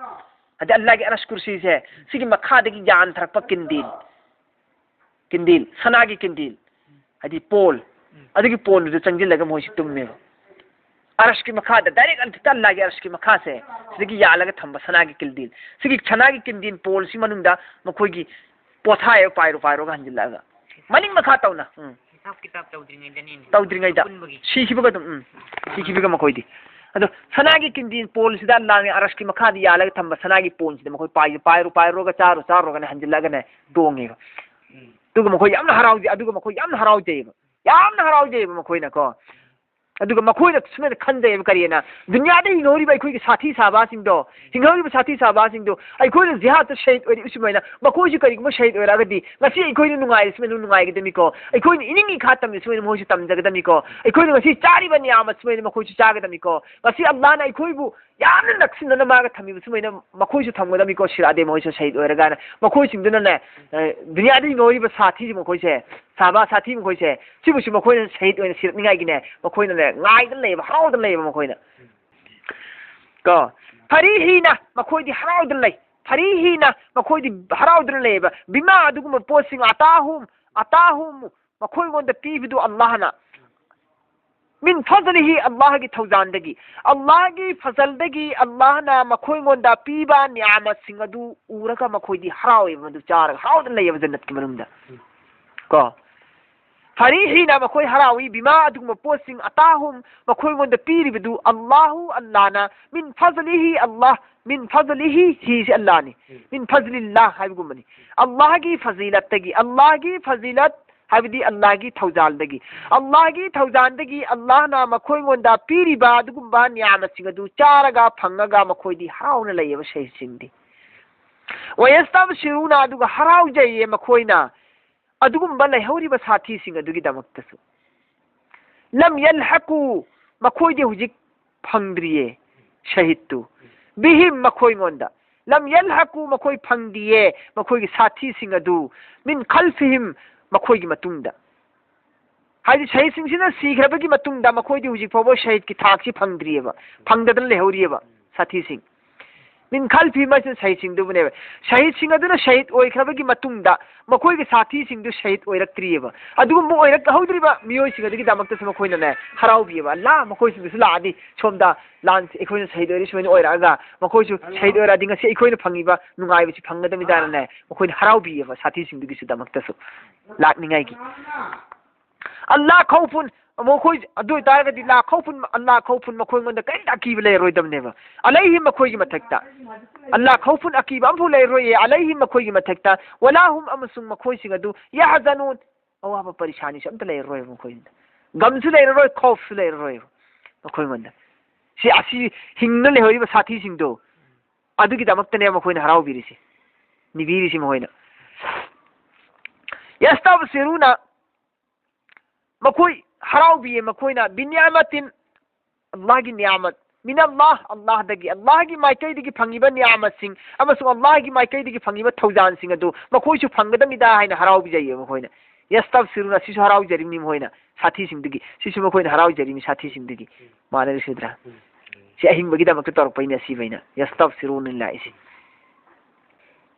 ꯍꯥꯏꯗꯤ ꯑꯜꯂꯥꯍꯒꯤ ꯑꯔꯁ ꯀꯨꯔꯁꯤꯁꯦ, ꯁꯤꯒꯤ ꯃꯈꯥꯗꯒꯤ ꯌꯥꯟꯊꯔꯛꯄ ꯀꯤꯟꯗꯤꯜ, ꯀꯤꯟꯗꯤꯜ, ꯁꯅꯥꯒꯤ ꯀꯤꯟꯗꯤꯜ, ꯍꯥꯏꯗꯤ ꯄꯣꯜ, ꯑꯗꯨꯒꯤ ꯄꯣꯜꯗꯨꯗ ꯆꯪꯁꯤꯜꯂꯒ ꯃꯣꯏꯁꯤ ꯇꯨꯝꯃꯦꯕ꯫ ꯑꯔꯁꯀꯤ ꯃꯈꯥꯗ, ꯗꯥꯏꯔꯦꯛ ꯑꯜꯂꯥꯍꯒꯤ ꯑꯔꯁꯀꯤ ꯃꯈꯥꯁꯦ, ꯁꯤꯗꯒꯤ ꯌꯥꯜꯂꯒ ꯊꯝꯕ ꯁꯅꯥꯒꯤ ꯀꯤꯟꯗꯤꯜ꯫ ꯁꯤꯒꯤ ꯁꯅꯥꯒꯤ ꯀꯤꯟꯗꯤꯜ ꯄꯣꯜꯁꯤ ꯃꯅꯨꯡꯗ ꯃꯈꯣꯏꯒꯤ ꯄꯣꯊꯥꯏꯑꯕ, ꯄꯥꯏꯔꯨ ꯄꯥꯏꯔꯨꯒ ꯍꯟꯖꯤꯜꯂꯛꯑꯒ꯫ ꯃꯅꯤꯡ ꯃꯈꯥ ꯇꯧꯅ꯫ ꯎꯝ꯫ ꯍꯤꯁꯥꯕ ꯀꯤꯇꯥꯕ ꯇꯧꯗ꯭ꯔꯤꯉꯩꯗꯅꯤꯅꯦ꯫ ꯇꯧꯗ꯭ꯔꯤꯉꯩꯗ꯫ ꯑꯄꯨꯟꯕꯒꯤ꯫ ꯁꯤꯈꯤꯕꯒ ꯑꯗꯨꯝ, ꯎꯝ꯫ ꯁꯤꯈꯤꯕꯒ ꯃꯈꯣꯏꯗꯤ꯫ ꯑꯗꯣ ꯁꯅꯥꯒꯤ ꯀꯤꯟꯗꯤꯜ ꯄꯣꯜꯁꯤꯗ ꯑꯜꯂꯥꯍꯒꯤ ꯑꯔꯁꯀꯤ ꯃꯈꯥꯗ ꯌꯥꯜꯂꯒ ꯊꯝꯕ ꯁꯅꯥꯒꯤ ꯄꯣꯜꯁꯤꯗ ꯃꯈꯣꯏ ꯄꯥꯏ-, ꯄꯥꯏꯔꯨ ꯄꯥꯏꯔꯨꯔꯒ ꯆꯥꯔꯨ ꯆꯥꯔꯨꯔꯒꯅ ꯍꯟꯖꯤꯜꯂꯛꯑꯒꯅꯦ ꯇꯣꯡꯉꯦꯕ꯫ ꯎꯝ꯫ ꯑꯗꯨꯒ ꯃꯈꯣꯏ ꯌꯥꯝꯅ ꯍꯔꯥꯎꯖꯩ, ꯑꯗꯨꯒ ꯃꯈꯣꯏ ꯌꯥꯝꯅ ꯍꯔꯥꯎꯖꯩꯑꯕ꯫ ꯌꯥꯝꯅ ꯍꯔꯥꯎꯖꯩꯑꯕ ꯃꯈꯣꯏꯅꯀꯣ꯫ ꯑꯗꯨꯒ ꯃꯈꯣꯏꯅ ꯁꯨꯃꯥꯏꯅ ꯈꯟꯖꯩꯑꯕ, ꯀꯔꯤꯅ, ꯗꯨꯅꯤꯌꯥꯗ ꯍꯤꯡꯍꯧꯔꯤꯕ ꯑꯩꯈꯣꯏꯒꯤ ꯁꯥꯊꯤ ꯁꯥꯕꯥꯁꯤꯡꯗꯣ, ꯍꯤꯡꯍꯧꯔꯤꯕ ꯁꯥꯊꯤ ꯁꯥꯕꯥꯁꯤꯡꯗꯣ, ꯑꯩꯈꯣꯏꯅ ꯖꯤꯍꯥꯗꯇ ꯁꯍꯤꯗ ꯑꯣꯏꯔꯛꯏ ꯁꯨꯃꯥꯏꯅ, ꯃꯈꯣꯏꯁꯨ ꯀꯔꯤꯒꯨꯝꯕ ꯁꯍꯤꯗ ꯑꯣꯏꯔꯛꯑꯒꯗꯤ, ꯉꯁꯤ ꯑꯩꯈꯣꯏꯅ ꯅꯨꯡꯉꯥꯏꯔꯤ ꯁꯨꯃꯥꯏꯅ ꯅꯨꯡꯉꯥꯏꯒꯗꯕꯅꯤꯀꯣ, ꯑꯩꯈꯣꯏꯅ ꯏꯅꯤꯡ ꯏꯈꯥ ꯇꯝꯃꯤ ꯁꯨꯃꯥꯏꯅ ꯃꯈꯣꯏꯁꯨ ꯇꯝꯖꯒꯗꯕꯅꯤꯀꯣ, ꯑꯩꯈꯣꯏꯅ ꯉꯁꯤ ꯆꯥꯔꯤꯕ ꯅꯤꯌꯥꯃꯠ ꯁꯨꯃꯥꯏꯅ ꯃꯈꯣꯏꯁꯨ ꯆꯥꯒꯗꯕꯅꯤꯀꯣ, ꯉꯁꯤ ꯑꯜꯂꯥꯍꯅ ꯑꯩꯈꯣꯏꯕꯨ ꯌꯥꯝꯅ ꯅꯛꯁꯤꯟꯅꯅ ꯃꯥꯒ ꯊꯝꯃꯤꯕ ꯁꯨꯃꯥꯏꯅ ꯃꯈꯣꯏꯁꯨ ꯊꯝꯒꯗꯕꯅꯤꯀꯣ, ꯁꯤꯔꯥꯗꯦ ꯃꯈꯣꯏꯁꯨ ꯁꯍꯤꯗ ꯑꯣꯏꯔꯒꯥꯅ꯫ ꯃꯈꯣꯏꯁꯤꯡꯗꯨꯅꯅꯦ, ꯑ, ꯗꯨꯅꯤꯌꯥꯗ ꯍꯤꯡꯍꯧꯔꯤꯕ ꯁꯥꯊꯤꯁꯤ ꯃꯈꯣꯏꯁꯦ, ꯁꯥꯕꯥ ꯁꯥꯊꯤ ꯃꯈꯣꯏꯁꯦ, ꯁꯤꯕꯨꯁꯨ ꯃꯈꯣꯏꯅ ꯁꯍꯤꯗ ꯑꯣꯏꯅ ꯁꯤꯔꯛꯅꯤꯡꯉꯥꯏꯒꯤꯅꯦ, ꯃꯈꯣꯏꯅꯅꯦ, ꯉꯥꯏꯗꯅ ꯂꯩꯌꯦꯕ, ꯍꯔꯥꯎꯗꯅ ꯂꯩꯌꯦꯕ ꯃꯈꯣꯏꯅ꯫ ꯀꯣ? ꯐꯔꯤꯍꯤꯅ, ꯃꯈꯣꯏꯗꯤ ꯍꯔꯥꯎꯗꯅ ꯂꯩ꯫ ꯐꯔꯤꯍꯤꯅ, ꯃꯈꯣꯏꯗꯤ ꯍꯔꯥꯎꯗꯅ ꯂꯩꯌꯦꯕ꯫ ꯕꯤꯃꯥ, ꯑꯗꯨꯒꯨꯝꯕ ꯄꯣꯠꯁꯤꯡ, ꯑꯇꯥꯍꯨꯝ, ꯑꯇꯥꯍꯨꯝ, ꯃꯈꯣꯏꯉꯣꯟꯗ ꯄꯤꯕꯗꯨ ꯑꯜꯂꯥꯍꯅ꯫ ꯃꯤꯟ ꯐꯖꯂꯤꯍꯤ, ꯑꯜꯂꯥꯍꯒꯤ ꯊꯧꯖꯥꯟꯗꯒꯤ, ꯑꯜꯂꯥꯍꯒꯤ ꯐꯖꯜꯗꯒꯤ, ꯑꯜꯂꯥꯍꯅ ꯃꯈꯣꯏꯉꯣꯟꯗ ꯄꯤꯕ ꯅꯤꯌꯥꯃꯠꯁꯤꯡ ꯑꯗꯨ ꯎꯔꯒ ꯃꯈꯣꯏꯗꯤ ꯍꯔꯥꯎꯋꯦꯕ, ꯃꯗꯨ ꯆꯥꯔꯒ ꯍꯔꯥꯎꯗꯅ ꯂꯩꯌꯦꯕ ꯖꯟꯅꯠꯀꯤ ꯃꯅꯨꯡꯗ꯫ ꯀꯣ? ꯐꯔꯤꯍꯤꯅ, ꯃꯈꯣꯏ ꯍꯔꯥꯎꯏ, ꯕꯤꯃꯥ, ꯑꯗꯨꯒꯨꯝꯕ ꯄꯣꯠꯁꯤꯡ, ꯑꯇꯥꯍꯨꯝ, ꯃꯈꯣꯏꯉꯣꯟꯗ ꯄꯤꯔꯤꯕꯗꯨ, ꯑꯜꯂꯥꯍꯨ, ꯑꯜꯂꯥꯍꯅ, ꯃꯤꯟ ꯐꯖꯂꯤꯍꯤ, ꯑꯜꯂꯥꯍ, ꯃꯤꯟ ꯐꯖꯂꯤꯍꯤ, ꯍꯤꯁꯤ ꯑꯜꯂꯥꯍꯅꯤ, ꯃꯤꯟ ꯐꯖꯂꯤꯜꯂꯥꯍ ꯍꯥꯏꯕꯒꯨꯝꯕꯅꯤ꯫ ꯑꯜꯂꯥꯍꯒꯤ ꯐꯖꯤꯂꯠꯇꯒꯤ, ꯑꯜꯂꯥꯍꯒꯤ ꯐꯖꯤꯂꯠ ꯍꯥꯏꯕꯗꯤ ꯑꯜꯂꯥꯍꯒꯤ ꯊꯧꯖꯥꯜꯗꯒꯤ꯫ ꯑꯜꯂꯥꯍꯒꯤ ꯊꯧꯖꯥꯜꯗꯒꯤ ꯑꯜꯂꯥꯍꯅ ꯃꯈꯣꯏꯉꯣꯟꯗ ꯄꯤꯔꯤꯕ ꯑꯗꯨꯒꯨꯝꯕ ꯅꯤꯌꯥꯃꯠꯁꯤꯡ ꯑꯗꯨ ꯆꯥꯔꯒ ꯐꯪꯉꯒ ꯃꯈꯣꯏꯗꯤ ꯍꯔꯥꯎꯅ ꯂꯩꯌꯦꯕ ꯁꯍꯤꯗꯁꯤꯡꯗꯤ꯫ ꯋꯌꯁꯇꯕꯁꯤꯔꯨꯅ, ꯑꯗꯨꯒ ꯍꯔꯥꯎꯖꯩꯌꯦ ꯃꯈꯣꯏꯅ ꯑꯗꯨꯒꯨꯝꯕ ꯂꯩꯍꯧꯔꯤꯕ ꯁꯥꯊꯤꯁꯤꯡ ꯑꯗꯨꯒꯤꯗꯃꯛꯇꯁꯨ꯫ ꯂꯝ ꯌꯜꯍꯛꯀꯨ, ꯃꯈꯣꯏꯗꯤ ꯍꯧꯖꯤꯛ ꯐꯪꯗ꯭ꯔꯤꯌꯦ ꯁꯍꯤꯗꯇꯨ꯫ ꯕꯤꯍꯤꯝ, ꯃꯈꯣꯏꯉꯣꯟꯗ꯫ ꯂꯝ ꯌꯜꯍꯛꯀꯨ, ꯃꯈꯣꯏ ꯐꯪꯗꯤꯌꯦ ꯃꯈꯣꯏꯒꯤ ꯁꯥꯊꯤꯁꯤꯡ ꯑꯗꯨ꯫ ꯃꯤꯟ ꯈꯜꯐꯤꯍꯤꯝ, ꯃꯈꯣꯏꯒꯤ ꯃꯇꯨꯡꯗ꯫ ꯍꯥꯏꯗꯤ ꯁꯍꯤꯗꯁꯤꯡꯁꯤꯅ ꯁꯤꯈ꯭ꯔꯕꯒꯤ ꯃꯇꯨꯡꯗ ꯃꯈꯣꯏꯗꯤ ꯍꯧꯖꯤꯛ ꯐꯥꯎꯕ ꯁꯍꯤꯗꯀꯤ ꯊꯥꯛꯁꯤ ꯐꯪꯗ꯭ꯔꯤꯑꯕ, ꯐꯪꯗꯗꯅ ꯂꯩꯍꯧꯔꯤꯑꯕ ꯁꯥꯊꯤꯁꯤꯡ꯫ ꯃꯤꯟ ꯈꯜꯐꯤꯍꯤꯝ ꯍꯥꯏꯁꯤꯅ ꯁꯍꯤꯗꯁꯤꯡꯗꯨꯕꯨꯅꯦꯕ꯫ ꯁꯍꯤꯗꯁꯤꯡ ꯑꯗꯨꯅ ꯁꯍꯤꯗ ꯑꯣꯏꯈ꯭ꯔꯕꯒꯤ ꯃꯇꯨꯡꯗ ꯃꯈꯣꯏꯒꯤ ꯁꯥꯊꯤꯁꯤꯡꯗꯨ ꯁꯍꯤꯗ ꯑꯣꯏꯔꯛꯇ꯭ꯔꯤꯑꯕ꯫ ꯑꯗꯨꯒꯨꯝꯕ ꯑꯣꯏꯔꯛꯍꯧꯗ꯭ꯔꯤꯕ ꯃꯤꯑꯣꯏꯁꯤꯡ ꯑꯗꯨꯒꯤꯗꯃꯛꯇꯁꯨ ꯃꯈꯣꯏꯅꯅꯦ ꯍꯔꯥꯎꯕꯤꯑꯕ, "ꯑꯜꯂꯥ, ꯃꯈꯣꯏꯁꯤꯡꯗꯨꯁꯨ ꯂꯥꯛꯑꯗꯤ ꯁꯣꯝꯗ ꯂꯥꯟ ꯑꯩꯈꯣꯏꯅ ꯁꯍꯤꯗ ꯑꯣꯏꯔꯦ ꯁꯨꯃꯥꯏꯅ ꯑꯣꯏꯔꯛꯑꯒ ꯃꯈꯣꯏꯁꯨ ꯁꯍꯤꯗ ꯑꯣꯏꯔꯛꯑꯗꯤ ꯉꯁꯤ ꯑꯩꯈꯣꯏꯅ ꯐꯪꯉꯤꯕ ꯅꯨꯡꯉꯥꯏꯕꯁꯤ ꯐꯪꯒꯗꯕꯅꯤꯗꯅꯅꯦ" ꯃꯈꯣꯏꯅ ꯍꯔꯥꯎꯕꯤꯑꯕ ꯁꯥꯊꯤꯁꯤꯡꯗꯨꯒꯤꯁꯨꯗꯃꯛꯇꯁꯨ ꯂꯥꯛꯅꯤꯡꯉꯥꯏꯒꯤ꯫ ꯑꯜꯂꯥ ꯈꯧꯐꯨꯟ, ꯃꯈꯣꯏ ꯑꯗꯨ ꯑꯣꯏꯇꯥꯔꯒꯗꯤ ꯂꯥ ꯈꯧꯐꯨꯟ, ꯑꯜꯂꯥ ꯈꯧꯐꯨꯟ ꯃꯈꯣꯏꯉꯣꯟꯗ ꯀꯔꯤꯝꯇ ꯑꯀꯤꯕ ꯂꯩꯔꯔꯣꯏꯗꯕꯅꯦꯕ꯫ ꯑꯂꯩꯍꯤꯝ, ꯃꯈꯣꯏꯒꯤ ꯃꯊꯛꯇ꯫ ꯑꯜꯂꯥ ꯈꯧꯐꯨꯟ, ꯑꯀꯤꯕ ꯑꯃꯐꯥꯎ ꯂꯩꯔꯔꯣꯏꯌꯦ꯫ ꯑꯂꯩꯍꯤꯝ, ꯃꯈꯣꯏꯒꯤ ꯃꯊꯛꯇ꯫ ꯋꯂꯥ ꯍꯨꯝ, ꯑꯃꯁꯨꯡ ꯃꯈꯣꯏꯁꯤꯡ ꯑꯗꯨ ꯌꯍꯖꯅꯨꯟ, ꯑꯋꯥꯕ ꯄꯔꯤꯁꯥꯅꯤꯁꯨ ꯑꯝꯇ ꯂꯩꯔꯔꯣꯏꯕ ꯃꯈꯣꯏꯗ꯫ ꯒꯝꯁꯨ ꯂꯩꯔꯔꯣꯏ, ꯈꯧꯐꯁꯨ ꯂꯩꯔꯔꯣꯏꯕ ꯃꯈꯣꯏꯉꯣꯟꯗ꯫ ꯁꯤ ꯑꯁꯤ ꯍꯤꯡꯅ ꯂꯩꯍꯧꯔꯤꯕ ꯁꯥꯊꯤꯁꯤꯡꯗꯣ ꯑꯗꯨꯒꯤꯗꯃꯛꯇꯅꯦ ꯃꯈꯣꯏꯅ ꯍꯔꯥꯎꯕꯤꯔꯤꯁꯤ, ꯅꯤꯕꯤꯔꯤꯁꯤ ꯃꯈꯣꯏꯅ꯫ ꯌꯁꯇꯕꯁꯤꯔꯨꯅ, ꯃꯈꯣꯏ ꯍꯔꯥꯎꯕꯤꯌꯦ ꯃꯈꯣꯏꯅ, ꯕꯤꯅꯤꯌꯥꯃꯥꯇꯤꯟ, ꯑꯜꯂꯥꯍꯒꯤ ꯅꯤꯌꯥꯃꯠ, ꯃꯤꯅꯜꯂꯥꯍ, ꯑꯜꯂꯥꯍꯗꯒꯤ, ꯑꯜꯂꯥꯍꯒꯤ ꯃꯥꯏꯀꯩꯗꯒꯤ ꯐꯪꯉꯤꯕ ꯅꯤꯌꯥꯃꯠꯁꯤꯡ ꯑꯃꯁꯨꯡ ꯑꯜꯂꯥꯍꯒꯤ ꯃꯥꯏꯀꯩꯗꯒꯤ ꯐꯪꯉꯤꯕ ꯊꯧꯖꯥꯜꯁꯤꯡ ꯑꯗꯨ ꯃꯈꯣꯏꯁꯨ ꯐꯪꯒꯗꯕꯅꯤꯗ ꯍꯥꯏꯅ ꯍꯔꯥꯎꯕꯤꯖꯩꯌꯦ ꯃꯈꯣꯏꯅ꯫ ꯌꯁꯇꯕꯁꯤꯔꯨꯅ, ꯁꯤꯁꯨ ꯍꯔꯥꯎꯖꯔꯤꯕꯅꯤ ꯃꯈꯣꯏꯅ ꯁꯥꯊꯤꯁꯤꯡꯗꯒꯤ, ꯁꯤꯁꯨ ꯃꯈꯣꯏꯅ ꯍꯔꯥꯎꯖꯔꯤꯕꯅꯤ ꯁꯥꯊꯤꯁꯤꯡꯗꯒꯤ꯫ ꯃꯥꯟꯅꯔꯤꯁꯤꯗ꯭ꯔꯥ? ꯁꯤ ꯑꯍꯤꯡꯕꯒꯤꯗꯃꯛꯇ ꯇꯧꯔꯛꯄꯩꯅꯦ ꯑꯁꯤꯕꯩꯅ꯫ ꯌꯁꯇꯕꯁꯤꯔꯨꯅ ꯂꯥꯛꯏꯁꯤ꯫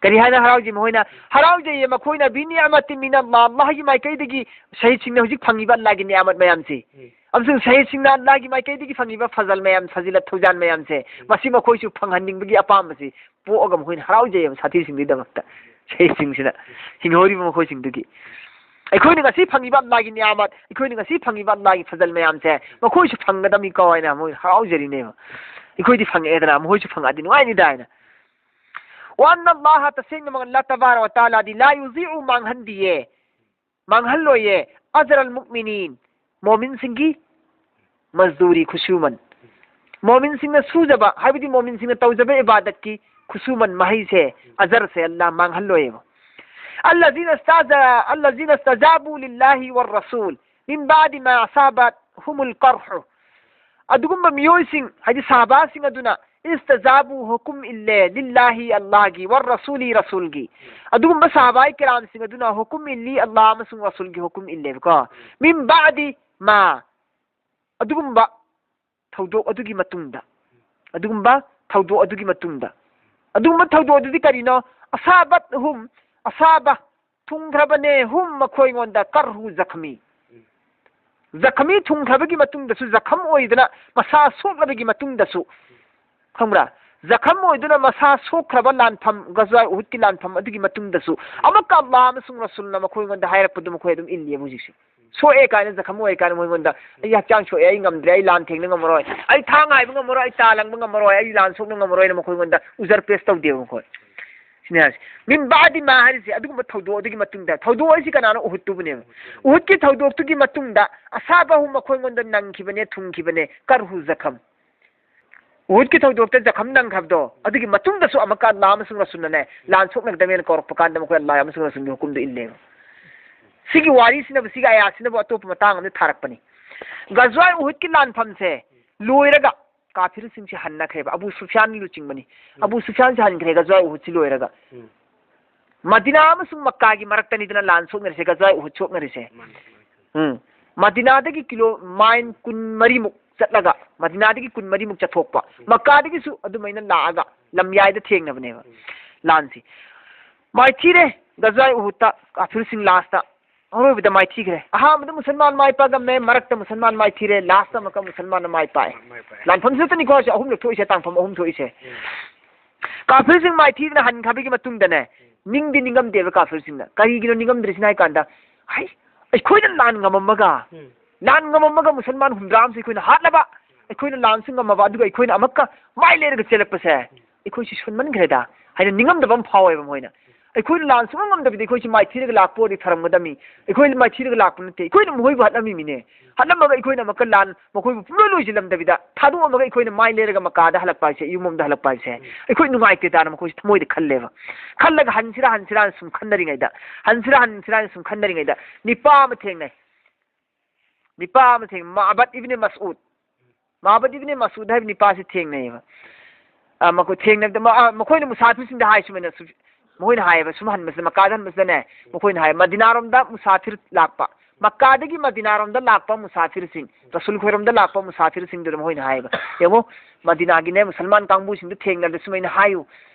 ꯀꯔꯤ ꯍꯥꯏꯅ ꯍꯔꯥꯎꯖꯩ ꯃꯈꯣꯏꯅ? ꯍꯔꯥꯎꯖꯩꯌꯦ ꯃꯈꯣꯏꯅ, ꯕꯤꯅꯤꯌꯥꯃꯥꯇꯤꯟ ꯃꯤꯅꯜꯂꯥꯍ, ꯑꯜꯂꯥꯍꯒꯤ ꯃꯥꯏꯀꯩꯗꯒꯤ ꯁꯍꯤꯗꯁꯤꯡꯅ ꯍꯧꯖꯤꯛ ꯐꯪꯉꯤꯕ ꯑꯜꯂꯥꯍꯒꯤ ꯅꯤꯌꯥꯃꯠ ꯃꯌꯥꯝꯁꯤ꯫ ꯑꯃꯁꯨꯡ ꯁꯍꯤꯗꯁꯤꯡꯅ ꯑꯜꯂꯥꯍꯒꯤ ꯃꯥꯏꯀꯩꯗꯒꯤ ꯐꯪꯉꯤꯕ ꯐꯖꯜ ꯃꯌꯥꯝ, ꯐꯖꯤꯂꯠ, ꯊꯧꯖꯥꯜ ꯃꯌꯥꯝꯁꯦ, ꯃꯁꯤ ꯃꯈꯣꯏꯁꯨ ꯐꯪꯍꯟꯅꯤꯡꯕꯒꯤ ꯑꯄꯥꯝꯕꯁꯤ ꯄꯣꯛꯑꯒ ꯃꯈꯣꯏꯅ ꯍꯔꯥꯎꯖꯩꯌꯦꯕ ꯁꯥꯊꯤꯁꯤꯡꯗꯨꯒꯤꯗꯃꯛꯇ꯫ ꯁꯍꯤꯗꯁꯤꯡꯁꯤꯅ, ꯍꯤꯡꯍꯧꯔꯤꯕ ꯃꯈꯣꯏꯁꯤꯡꯗꯨꯒꯤ꯫ ꯑꯩꯈꯣꯏꯅ ꯉꯁꯤ ꯐꯪꯉꯤꯕ ꯑꯜꯂꯥꯍꯒꯤ ꯅꯤꯌꯥꯃꯠ, ꯑꯩꯈꯣꯏꯅ ꯉꯁꯤ ꯐꯪꯉꯤꯕ ꯑꯜꯂꯥꯍꯒꯤ ꯐꯖꯜ ꯃꯌꯥꯝꯁꯦ ꯃꯈꯣꯏꯁꯨ ꯐꯪꯒꯗꯕꯅꯤꯀꯣ ꯍꯥꯏꯅ ꯃꯣꯏ ꯍꯔꯥꯎꯖꯔꯤꯅꯦꯕ꯫ ꯑꯩꯈꯣꯏꯗꯤ ꯐꯪꯉꯛꯑꯦꯗꯅ, ꯃꯈꯣꯏꯁꯨ ꯐꯪꯉꯛꯑꯗꯤ ꯅꯨꯡꯉꯥꯏꯅꯤꯗ ꯍꯥꯏꯅ꯫ ꯋꯥꯟꯅ ꯑꯜꯂꯥꯍ, ꯇꯁꯦꯡꯅ ꯃꯉꯜ, ꯑꯜꯂꯥꯍ ꯇꯕꯥꯔꯛ ꯋ ꯇꯥꯂꯥꯗꯤ, ꯂꯥ ꯌꯨꯖꯤꯎ, ꯃꯥꯡꯍꯟꯗꯤꯌꯦ꯫ ꯃꯥꯡꯍꯜꯂꯣꯏꯌꯦ꯫ ꯑꯖꯔ ꯑꯜ ꯃꯨꯛꯃꯤꯅꯤꯟ, ꯃꯣꯃꯤꯟꯁꯤꯡꯒꯤ ꯃꯖꯗꯨꯔꯤ, ꯈꯨꯁꯨꯃꯟ꯫ ꯃꯣꯃꯤꯟꯁꯤꯡꯅ ꯁꯨꯖꯕ, ꯍꯥꯏꯕꯗꯤ ꯃꯣꯃꯤꯟꯁꯤꯡꯅ ꯇꯧꯖꯕ ꯏꯕꯥꯗꯠꯀꯤ ꯈꯨꯁꯨꯃꯟ, ꯃꯍꯩꯁꯦ, ꯑꯖꯔꯁꯦ ꯑꯜꯂꯥ ꯃꯥꯡꯍꯜꯂꯣꯏꯌꯦꯕ꯫ الذين استجا-، الذين استجابوا لله والرسول من بعد ما أصابهم القرح. ꯑꯗꯨꯒꯨꯝꯕ ꯃꯤꯑꯣꯏꯁꯤꯡ, ꯍꯥꯏꯗꯤ ꯁꯍꯥꯕꯥꯁꯤꯡ ꯑꯗꯨꯅ, ꯏꯁꯇꯖꯥꯕꯨ, ꯍꯨꯀꯨꯝ ꯏꯜꯂꯦ, ꯂꯤꯜꯂꯥꯍꯤ, ꯑꯜꯂꯥꯍꯒꯤ, ꯋꯔ ꯔꯁꯨꯂꯤ, ꯔꯁꯨꯜꯒꯤ꯫ ꯑꯗꯨꯒꯨꯝꯕ ꯁꯍꯥꯕꯥꯏ ꯀꯤꯔꯥꯝꯁꯤꯡ ꯑꯗꯨꯅ ꯍꯨꯀꯨꯝ ꯏꯜꯂꯤ, ꯑꯜꯂꯥꯍ ꯑꯃꯁꯨꯡ ꯔꯁꯨꯜꯒꯤ ꯍꯨꯀꯨꯝ ꯏꯜꯂꯦꯕꯀꯣ꯫ ꯃꯤꯟ ꯕꯥꯗꯤ ꯃꯥ, ꯑꯗꯨꯒꯨꯝꯕ ꯊꯧꯗꯣꯛ ꯑꯗꯨꯒꯤ ꯃꯇꯨꯡꯗ, ꯑꯗꯨꯒꯨꯝꯕ ꯊꯧꯗꯣꯛ ꯑꯗꯨꯒꯤ ꯃꯇꯨꯡꯗ, ꯑꯗꯨꯒꯨꯝꯕ ꯊꯧꯗꯣꯛ ꯑꯗꯨꯗꯤ ꯀꯔꯤꯅꯣ? ꯑꯁꯥꯕꯠ ꯍꯨꯝ, ꯑꯁꯥꯕ, ꯊꯨꯡꯈ꯭ꯔꯕꯅꯦ, ꯍꯨꯝ, ꯃꯈꯣꯏꯉꯣꯟꯗ, ꯀꯔꯍꯨ, ꯖꯈꯃꯤ꯫ ꯖꯈꯃꯤ, ꯊꯨꯡꯈ꯭ꯔꯕꯒꯤ ꯃꯇꯨꯡꯗꯁꯨ ꯖꯈꯝ ꯑꯣꯏꯗꯅ ꯃꯁꯥ ꯁꯣꯛꯂꯕꯒꯤ ꯃꯇꯨꯡꯗꯁꯨ, ꯈꯪꯕ꯭ꯔꯥ? ꯖꯈꯝ ꯑꯣꯏꯗꯨꯅ ꯃꯁꯥ ꯁꯣꯛꯈ꯭ꯔꯕ ꯂꯥꯟꯐꯝ, ꯒꯖꯋꯥ ꯎꯍꯨꯗꯀꯤ ꯂꯥꯟꯐꯝ ꯑꯗꯨꯒꯤ ꯃꯇꯨꯡꯗꯁꯨ ꯑꯃꯨꯛꯀ ꯑꯜꯂꯥꯍ ꯑꯃꯁꯨꯡ ꯔꯁꯨꯜꯅ ꯃꯈꯣꯏꯉꯣꯟꯗ ꯍꯥꯏꯔꯛꯄꯗꯨ ꯃꯈꯣꯏ ꯑꯗꯨꯝ ꯏꯜꯂꯤꯑꯕ ꯍꯧꯖꯤꯛꯁꯦ꯫ ꯁꯣꯛꯑꯦ ꯀꯥꯏꯅ, ꯖꯈꯝ ꯑꯣꯏ ꯀꯥꯏꯅ ꯃꯣꯏꯉꯣꯟꯗ, "ꯑꯩ ꯍꯛꯆꯥꯡ ꯁꯣꯛꯑꯦ, ꯑꯩ ꯉꯝꯗ꯭ꯔꯦ, ꯑꯩ ꯂꯥꯟ ꯊꯦꯡꯅ ꯉꯝꯃꯔꯣꯏ, ꯑꯩ ꯊꯥꯡ ꯍꯥꯏꯕ ꯉꯝꯃꯔꯣꯏ, ꯑꯩ ꯇꯥ ꯂꯪꯕ ꯉꯝꯃꯔꯣꯏ, ꯑꯩ ꯂꯥꯟ ꯁꯣꯛꯅ ꯉꯝꯃꯔꯣꯏꯅ" ꯃꯈꯣꯏꯉꯣꯟꯗ ꯎꯖꯔ ꯄꯦꯁ ꯇꯧꯗꯦꯕ ꯃꯈꯣꯏ꯫ ꯁꯤꯅꯦ ꯍꯥꯏꯁꯦ꯫ ꯃꯤꯟ ꯕꯥꯗꯤ ꯃꯥ ꯍꯥꯏꯔꯤꯁꯦ ꯑꯗꯨꯒꯨꯝꯕ ꯊꯧꯗꯣꯛ ꯑꯗꯨꯒꯤ ꯃꯇꯨꯡꯗ, ꯊꯧꯗꯣꯛ ꯍꯥꯏꯁꯤ ꯀꯅꯥꯅꯣ? ꯎꯍꯨꯠꯇꯨꯕꯨꯅꯦꯕ꯫ ꯎꯍꯨꯠꯀꯤ ꯊꯧꯗꯣꯛꯇꯨꯒꯤ ꯃꯇꯨꯡꯗ ꯑꯁꯥꯕꯍꯨꯝ, ꯃꯈꯣꯏꯉꯣꯟꯗ ꯅꯪꯈꯤꯕꯅꯦ, ꯊꯨꯡꯈꯤꯕꯅꯦ, ꯀꯔꯍꯨ, ꯖꯈꯝ꯫ ꯎꯍꯨꯗꯀꯤ ꯊꯧꯗꯣꯛꯇ ꯖꯈꯝ ꯅꯪꯈ꯭ꯔꯕꯗꯣ, ꯑꯗꯨꯒꯤ ꯃꯇꯨꯡꯗꯁꯨ ꯑꯃꯨꯛꯀ ꯑꯜꯂꯥꯍ ꯑꯃꯁꯨꯡ ꯔꯁꯨꯜꯅꯅꯦ, ꯂꯥꯟ ꯁꯣꯛꯅꯒꯗꯕꯅꯦꯅ ꯀꯧꯔꯛꯄ ꯀꯥꯟꯗ ꯃꯈꯣꯏ ꯑꯜꯂꯥꯍ ꯑꯃꯁꯨꯡ ꯔꯁꯨꯜꯒꯤ ꯍꯨꯀꯨꯝꯗꯣ ꯏꯜꯂꯦꯕ꯫ ꯁꯤꯒꯤ ꯋꯥꯔꯤꯁꯤꯅꯕꯨ, ꯁꯤꯒꯤ ꯑꯌꯥꯠꯁꯤꯅꯕꯨ ꯑꯇꯣꯞꯄ ꯃꯇꯥꯡ ꯑꯃꯗ ꯊꯥꯔꯛꯄꯅꯤ꯫ ꯒꯖꯋꯥ ꯎꯍꯨꯗꯀꯤ ꯂꯥꯟꯐꯝꯁꯦ ꯂꯣꯏꯔꯒ ꯀꯥꯐꯤꯔꯁꯤꯡꯁꯦ ꯍꯟꯅꯈ꯭ꯔꯦꯕ꯫ ꯑꯕꯨ ꯁꯨꯐꯤꯌꯥꯟ ꯂꯨꯆꯤꯡꯕꯅꯤ꯫ ꯑꯕꯨ ꯁꯨꯐꯤꯌꯥꯟꯁꯦ ꯍꯟꯈ꯭ꯔꯦ ꯒꯖꯋꯥ ꯎꯍꯨꯗꯁꯤ ꯂꯣꯏꯔꯒ꯫ ꯎꯝ꯫ ꯃꯗꯤꯅꯥ ꯑꯃꯁꯨꯡ ꯃꯛꯀꯥꯒꯤ ꯃꯔꯛꯇꯅꯤꯗꯅ ꯂꯥꯟ ꯁꯣꯛꯅꯔꯤꯁꯦ, ꯒꯖꯋꯥ ꯎꯍꯨꯗ ꯁꯣꯛꯅꯔꯤꯁꯦ꯫ ꯃꯥꯅꯤ, ꯃꯥꯅꯤ꯫ ꯎꯝ꯫ ꯃꯗꯤꯅꯥꯗꯒꯤ ꯀꯤꯂꯣ ꯃꯥꯏꯜ ꯀꯨꯟꯃꯔꯤꯃꯨꯛ ꯆꯠꯂꯒ, ꯃꯗꯤꯅꯥꯗꯒꯤ ꯀꯨꯟꯃꯔꯤꯃꯨꯛ ꯆꯠꯊꯣꯛꯄ, ꯎꯝ꯫ ꯃꯛꯀꯥꯗꯒꯤꯁꯨ ꯑꯗꯨꯃꯥꯏꯅ ꯂꯥꯛꯑꯒ ꯂꯝꯌꯥꯏꯗ ꯊꯦꯡꯅꯕꯅꯦꯕ꯫ ꯎꯝ꯫ ꯂꯥꯟꯁꯤ꯫ ꯃꯥꯏꯊꯤꯔꯦ ꯒꯖꯋꯥ ꯎꯍꯨꯗꯇ ꯀꯥꯐꯤꯔꯁꯤꯡ ꯂꯥꯁꯇ꯫ ꯑꯔꯣꯏꯕꯗ ꯃꯥꯏꯊꯤꯈ꯭ꯔꯦ꯫ ꯑꯍꯥꯟꯕꯗ ꯃꯨꯁꯜꯃꯥꯟ ꯃꯥꯏ ꯄꯥꯛꯑꯝꯃꯦ, ꯃꯔꯛꯇ ꯃꯨꯁꯜꯃꯥꯟ ꯃꯥꯏꯊꯤꯔꯦ, ꯂꯥꯁꯇ ꯑꯃꯨꯛꯀ ꯃꯨꯁꯜꯃꯥꯟꯅ ꯃꯥꯏ ꯄꯥꯛꯑꯦ꯫ ꯃꯥꯏ ꯄꯥꯛꯑꯦ꯫ ꯂꯥꯟꯐꯝꯁꯤꯗꯅꯤꯀꯣ ꯍꯧꯖꯤꯛ ꯑꯍꯨꯝꯂꯛ ꯊꯣꯛꯏꯁꯦ, ꯇꯥꯡꯐꯝ ꯑꯍꯨꯝ ꯊꯣꯛꯏꯁꯦ꯫ ꯎꯝ꯫ ꯀꯥꯐꯤꯔꯁꯤꯡ ꯃꯥꯏꯊꯤꯗꯅ ꯍꯟꯈ꯭ꯔꯕꯒꯤ ꯃꯇꯨꯡꯗꯅꯦ, ꯎꯝ꯫ ꯅꯤꯡꯗꯤ ꯅꯤꯡꯉꯝꯗꯦꯕ ꯀꯥꯐꯤꯔꯁꯤꯡꯅ꯫ ꯀꯔꯤꯒꯤꯅꯣ ꯅꯤꯡꯉꯝꯗ꯭ꯔꯤꯁꯤꯅ ꯍꯥꯏ ꯀꯥꯟꯗ, ꯍꯩ, ꯑꯩꯈꯣꯏꯅ ꯂꯥꯟ ꯉꯝꯃꯝꯃꯒ, ꯎꯝ꯫ ꯂꯥꯟ ꯉꯝꯃꯝꯃꯒ ꯃꯨꯁꯜꯃꯥꯟ ꯍꯨꯝꯗ꯭ꯔꯥ ꯑꯃꯁꯨ ꯑꯩꯈꯣꯏꯅ ꯍꯥꯠꯂꯕ, ꯑꯩꯈꯣꯏꯅ ꯂꯥꯟꯁꯨ ꯉꯝꯃꯕ, ꯑꯗꯨꯒ ꯑꯩꯈꯣꯏꯅ ꯑꯃꯨꯛꯀ ꯃꯥꯏ ꯂꯩꯔꯒ ꯆꯦꯜꯂꯛꯄꯁꯦ, ꯎꯝ꯫ ꯑꯩꯈꯣꯏꯁꯤ ꯁꯣꯟꯃꯟꯈ꯭ꯔꯦꯗ ꯍꯥꯏꯅ ꯅꯤꯡꯉꯝꯗꯕ ꯑꯃ ꯐꯥꯎꯋꯦꯕ ꯃꯣꯏꯅ꯫ ꯑꯩꯈꯣꯏꯅ ꯂꯥꯟ ꯁꯨꯡꯉꯝ ꯉꯝꯗꯕꯤꯗ ꯑꯩꯈꯣꯏꯁꯤ ꯃꯥꯏꯊꯤꯔꯒ ꯂꯥꯛꯄ ꯑꯣꯏꯔꯗꯤ ꯐꯔꯝꯒꯗꯕꯅꯤ꯫ ꯑꯩꯈꯣꯏ ꯃꯥꯏꯊꯤꯔꯒ ꯂꯥꯛꯄ ꯅꯠꯇꯦ, ꯑꯩꯈꯣꯏꯅ ꯃꯈꯣꯏꯕꯨ ꯍꯥꯠꯂꯝꯃꯤꯃꯤꯅꯦ꯫ ꯍꯥꯠꯂꯝꯃꯒ ꯑꯩꯈꯣꯏꯅ ꯑꯃꯨꯛꯀ ꯂꯥꯟ ꯃꯈꯣꯏꯕꯨ ꯄꯨꯡꯂꯣꯏ ꯂꯣꯏꯁꯤꯜꯂꯝꯗꯕꯤꯗ ꯊꯥꯗꯣꯛꯑꯝꯃꯒ ꯑꯩꯈꯣꯏꯅ ꯃꯥꯏ ꯂꯩꯔꯒ ꯃꯀꯥꯗ ꯍꯜꯂꯛꯄ ꯍꯥꯏꯁꯦ, ꯌꯨꯝꯂꯣꯝꯗ ꯍꯜꯂꯛꯄ ꯍꯥꯏꯁꯦ, ꯑꯩꯈꯣꯏ ꯅꯨꯡꯉꯥꯏꯇꯦꯗꯅ ꯃꯈꯣꯏꯁꯦ ꯊꯃꯣꯏꯗ ꯈꯜꯂꯦꯕ꯫ ꯈꯜꯂꯒ ꯍꯟꯁꯤꯔꯥ ꯍꯟꯁꯤꯔꯥꯅ ꯁꯨꯝ ꯈꯟꯅꯔꯤꯉꯩꯗ, ꯍꯟꯁꯤꯔꯥ ꯍꯟꯁꯤꯔꯥꯅ ꯁꯨꯝ ꯈꯟꯅꯔꯤꯉꯩꯗ ꯅꯤꯄꯥ ꯑꯃ ꯊꯦꯡꯅꯩ꯫ ꯅꯤꯄꯥ ꯑꯃ ꯊꯦꯡꯅꯩ, ꯃꯥꯕꯗ ꯏꯕꯅꯤ ꯃꯁꯎꯗ꯫ ꯃꯥꯕꯗ ꯏꯕꯅꯤ ꯃꯁꯎꯗ ꯍꯥꯏꯕ ꯅꯤꯄꯥꯁꯤ ꯊꯦꯡꯅꯩꯌꯦꯕ꯫ ꯑ, ꯃꯈꯣꯏ ꯊꯦꯡꯅꯕꯗ ꯃ-, ꯑ, ꯃꯈꯣꯏꯅ ꯃꯨꯁꯥꯐꯤꯔꯁꯤꯡꯗ ꯍꯥꯏ ꯁꯨꯃꯥꯏꯅ, ꯁꯨ-, ꯃꯈꯣꯏꯅ ꯍꯥꯏꯌꯦꯕ, ꯁꯨꯝ ꯍꯟꯕꯁꯤꯗ, ꯃꯀꯥꯗ ꯍꯟꯕꯁꯤꯗꯅꯦ, ꯃꯈꯣꯏꯅ ꯍꯥꯏ, ꯃꯗꯤꯅꯥꯔꯣꯝꯗ ꯃꯨꯁꯥꯐꯤꯔ ꯂꯥꯛꯄ, ꯃꯀꯥꯗꯒꯤ ꯃꯗꯤꯅꯥꯔꯣꯝꯗ ꯂꯥꯛꯄ ꯃꯨꯁꯥꯐꯤꯔꯁꯤꯡ, ꯔꯁꯨꯜ ꯈꯣꯏꯔꯣꯝꯗ ꯂꯥꯛꯄ ꯃꯨꯁꯥꯐꯤꯔꯁꯤꯡꯗꯨꯗ ꯃꯈꯣꯏꯅ ꯍꯥꯏꯌꯦꯕ, ꯌꯦꯡꯉꯣ, ꯃꯗꯤꯅꯥꯒꯤꯅꯦ, ꯃꯨꯁꯜꯃꯥꯟ ꯀꯥꯡꯕꯨꯁꯤꯡꯗꯨ ꯊꯦꯡꯅꯕꯗ ꯁꯨꯃꯥꯏꯅ ꯍꯥꯏꯌꯨ,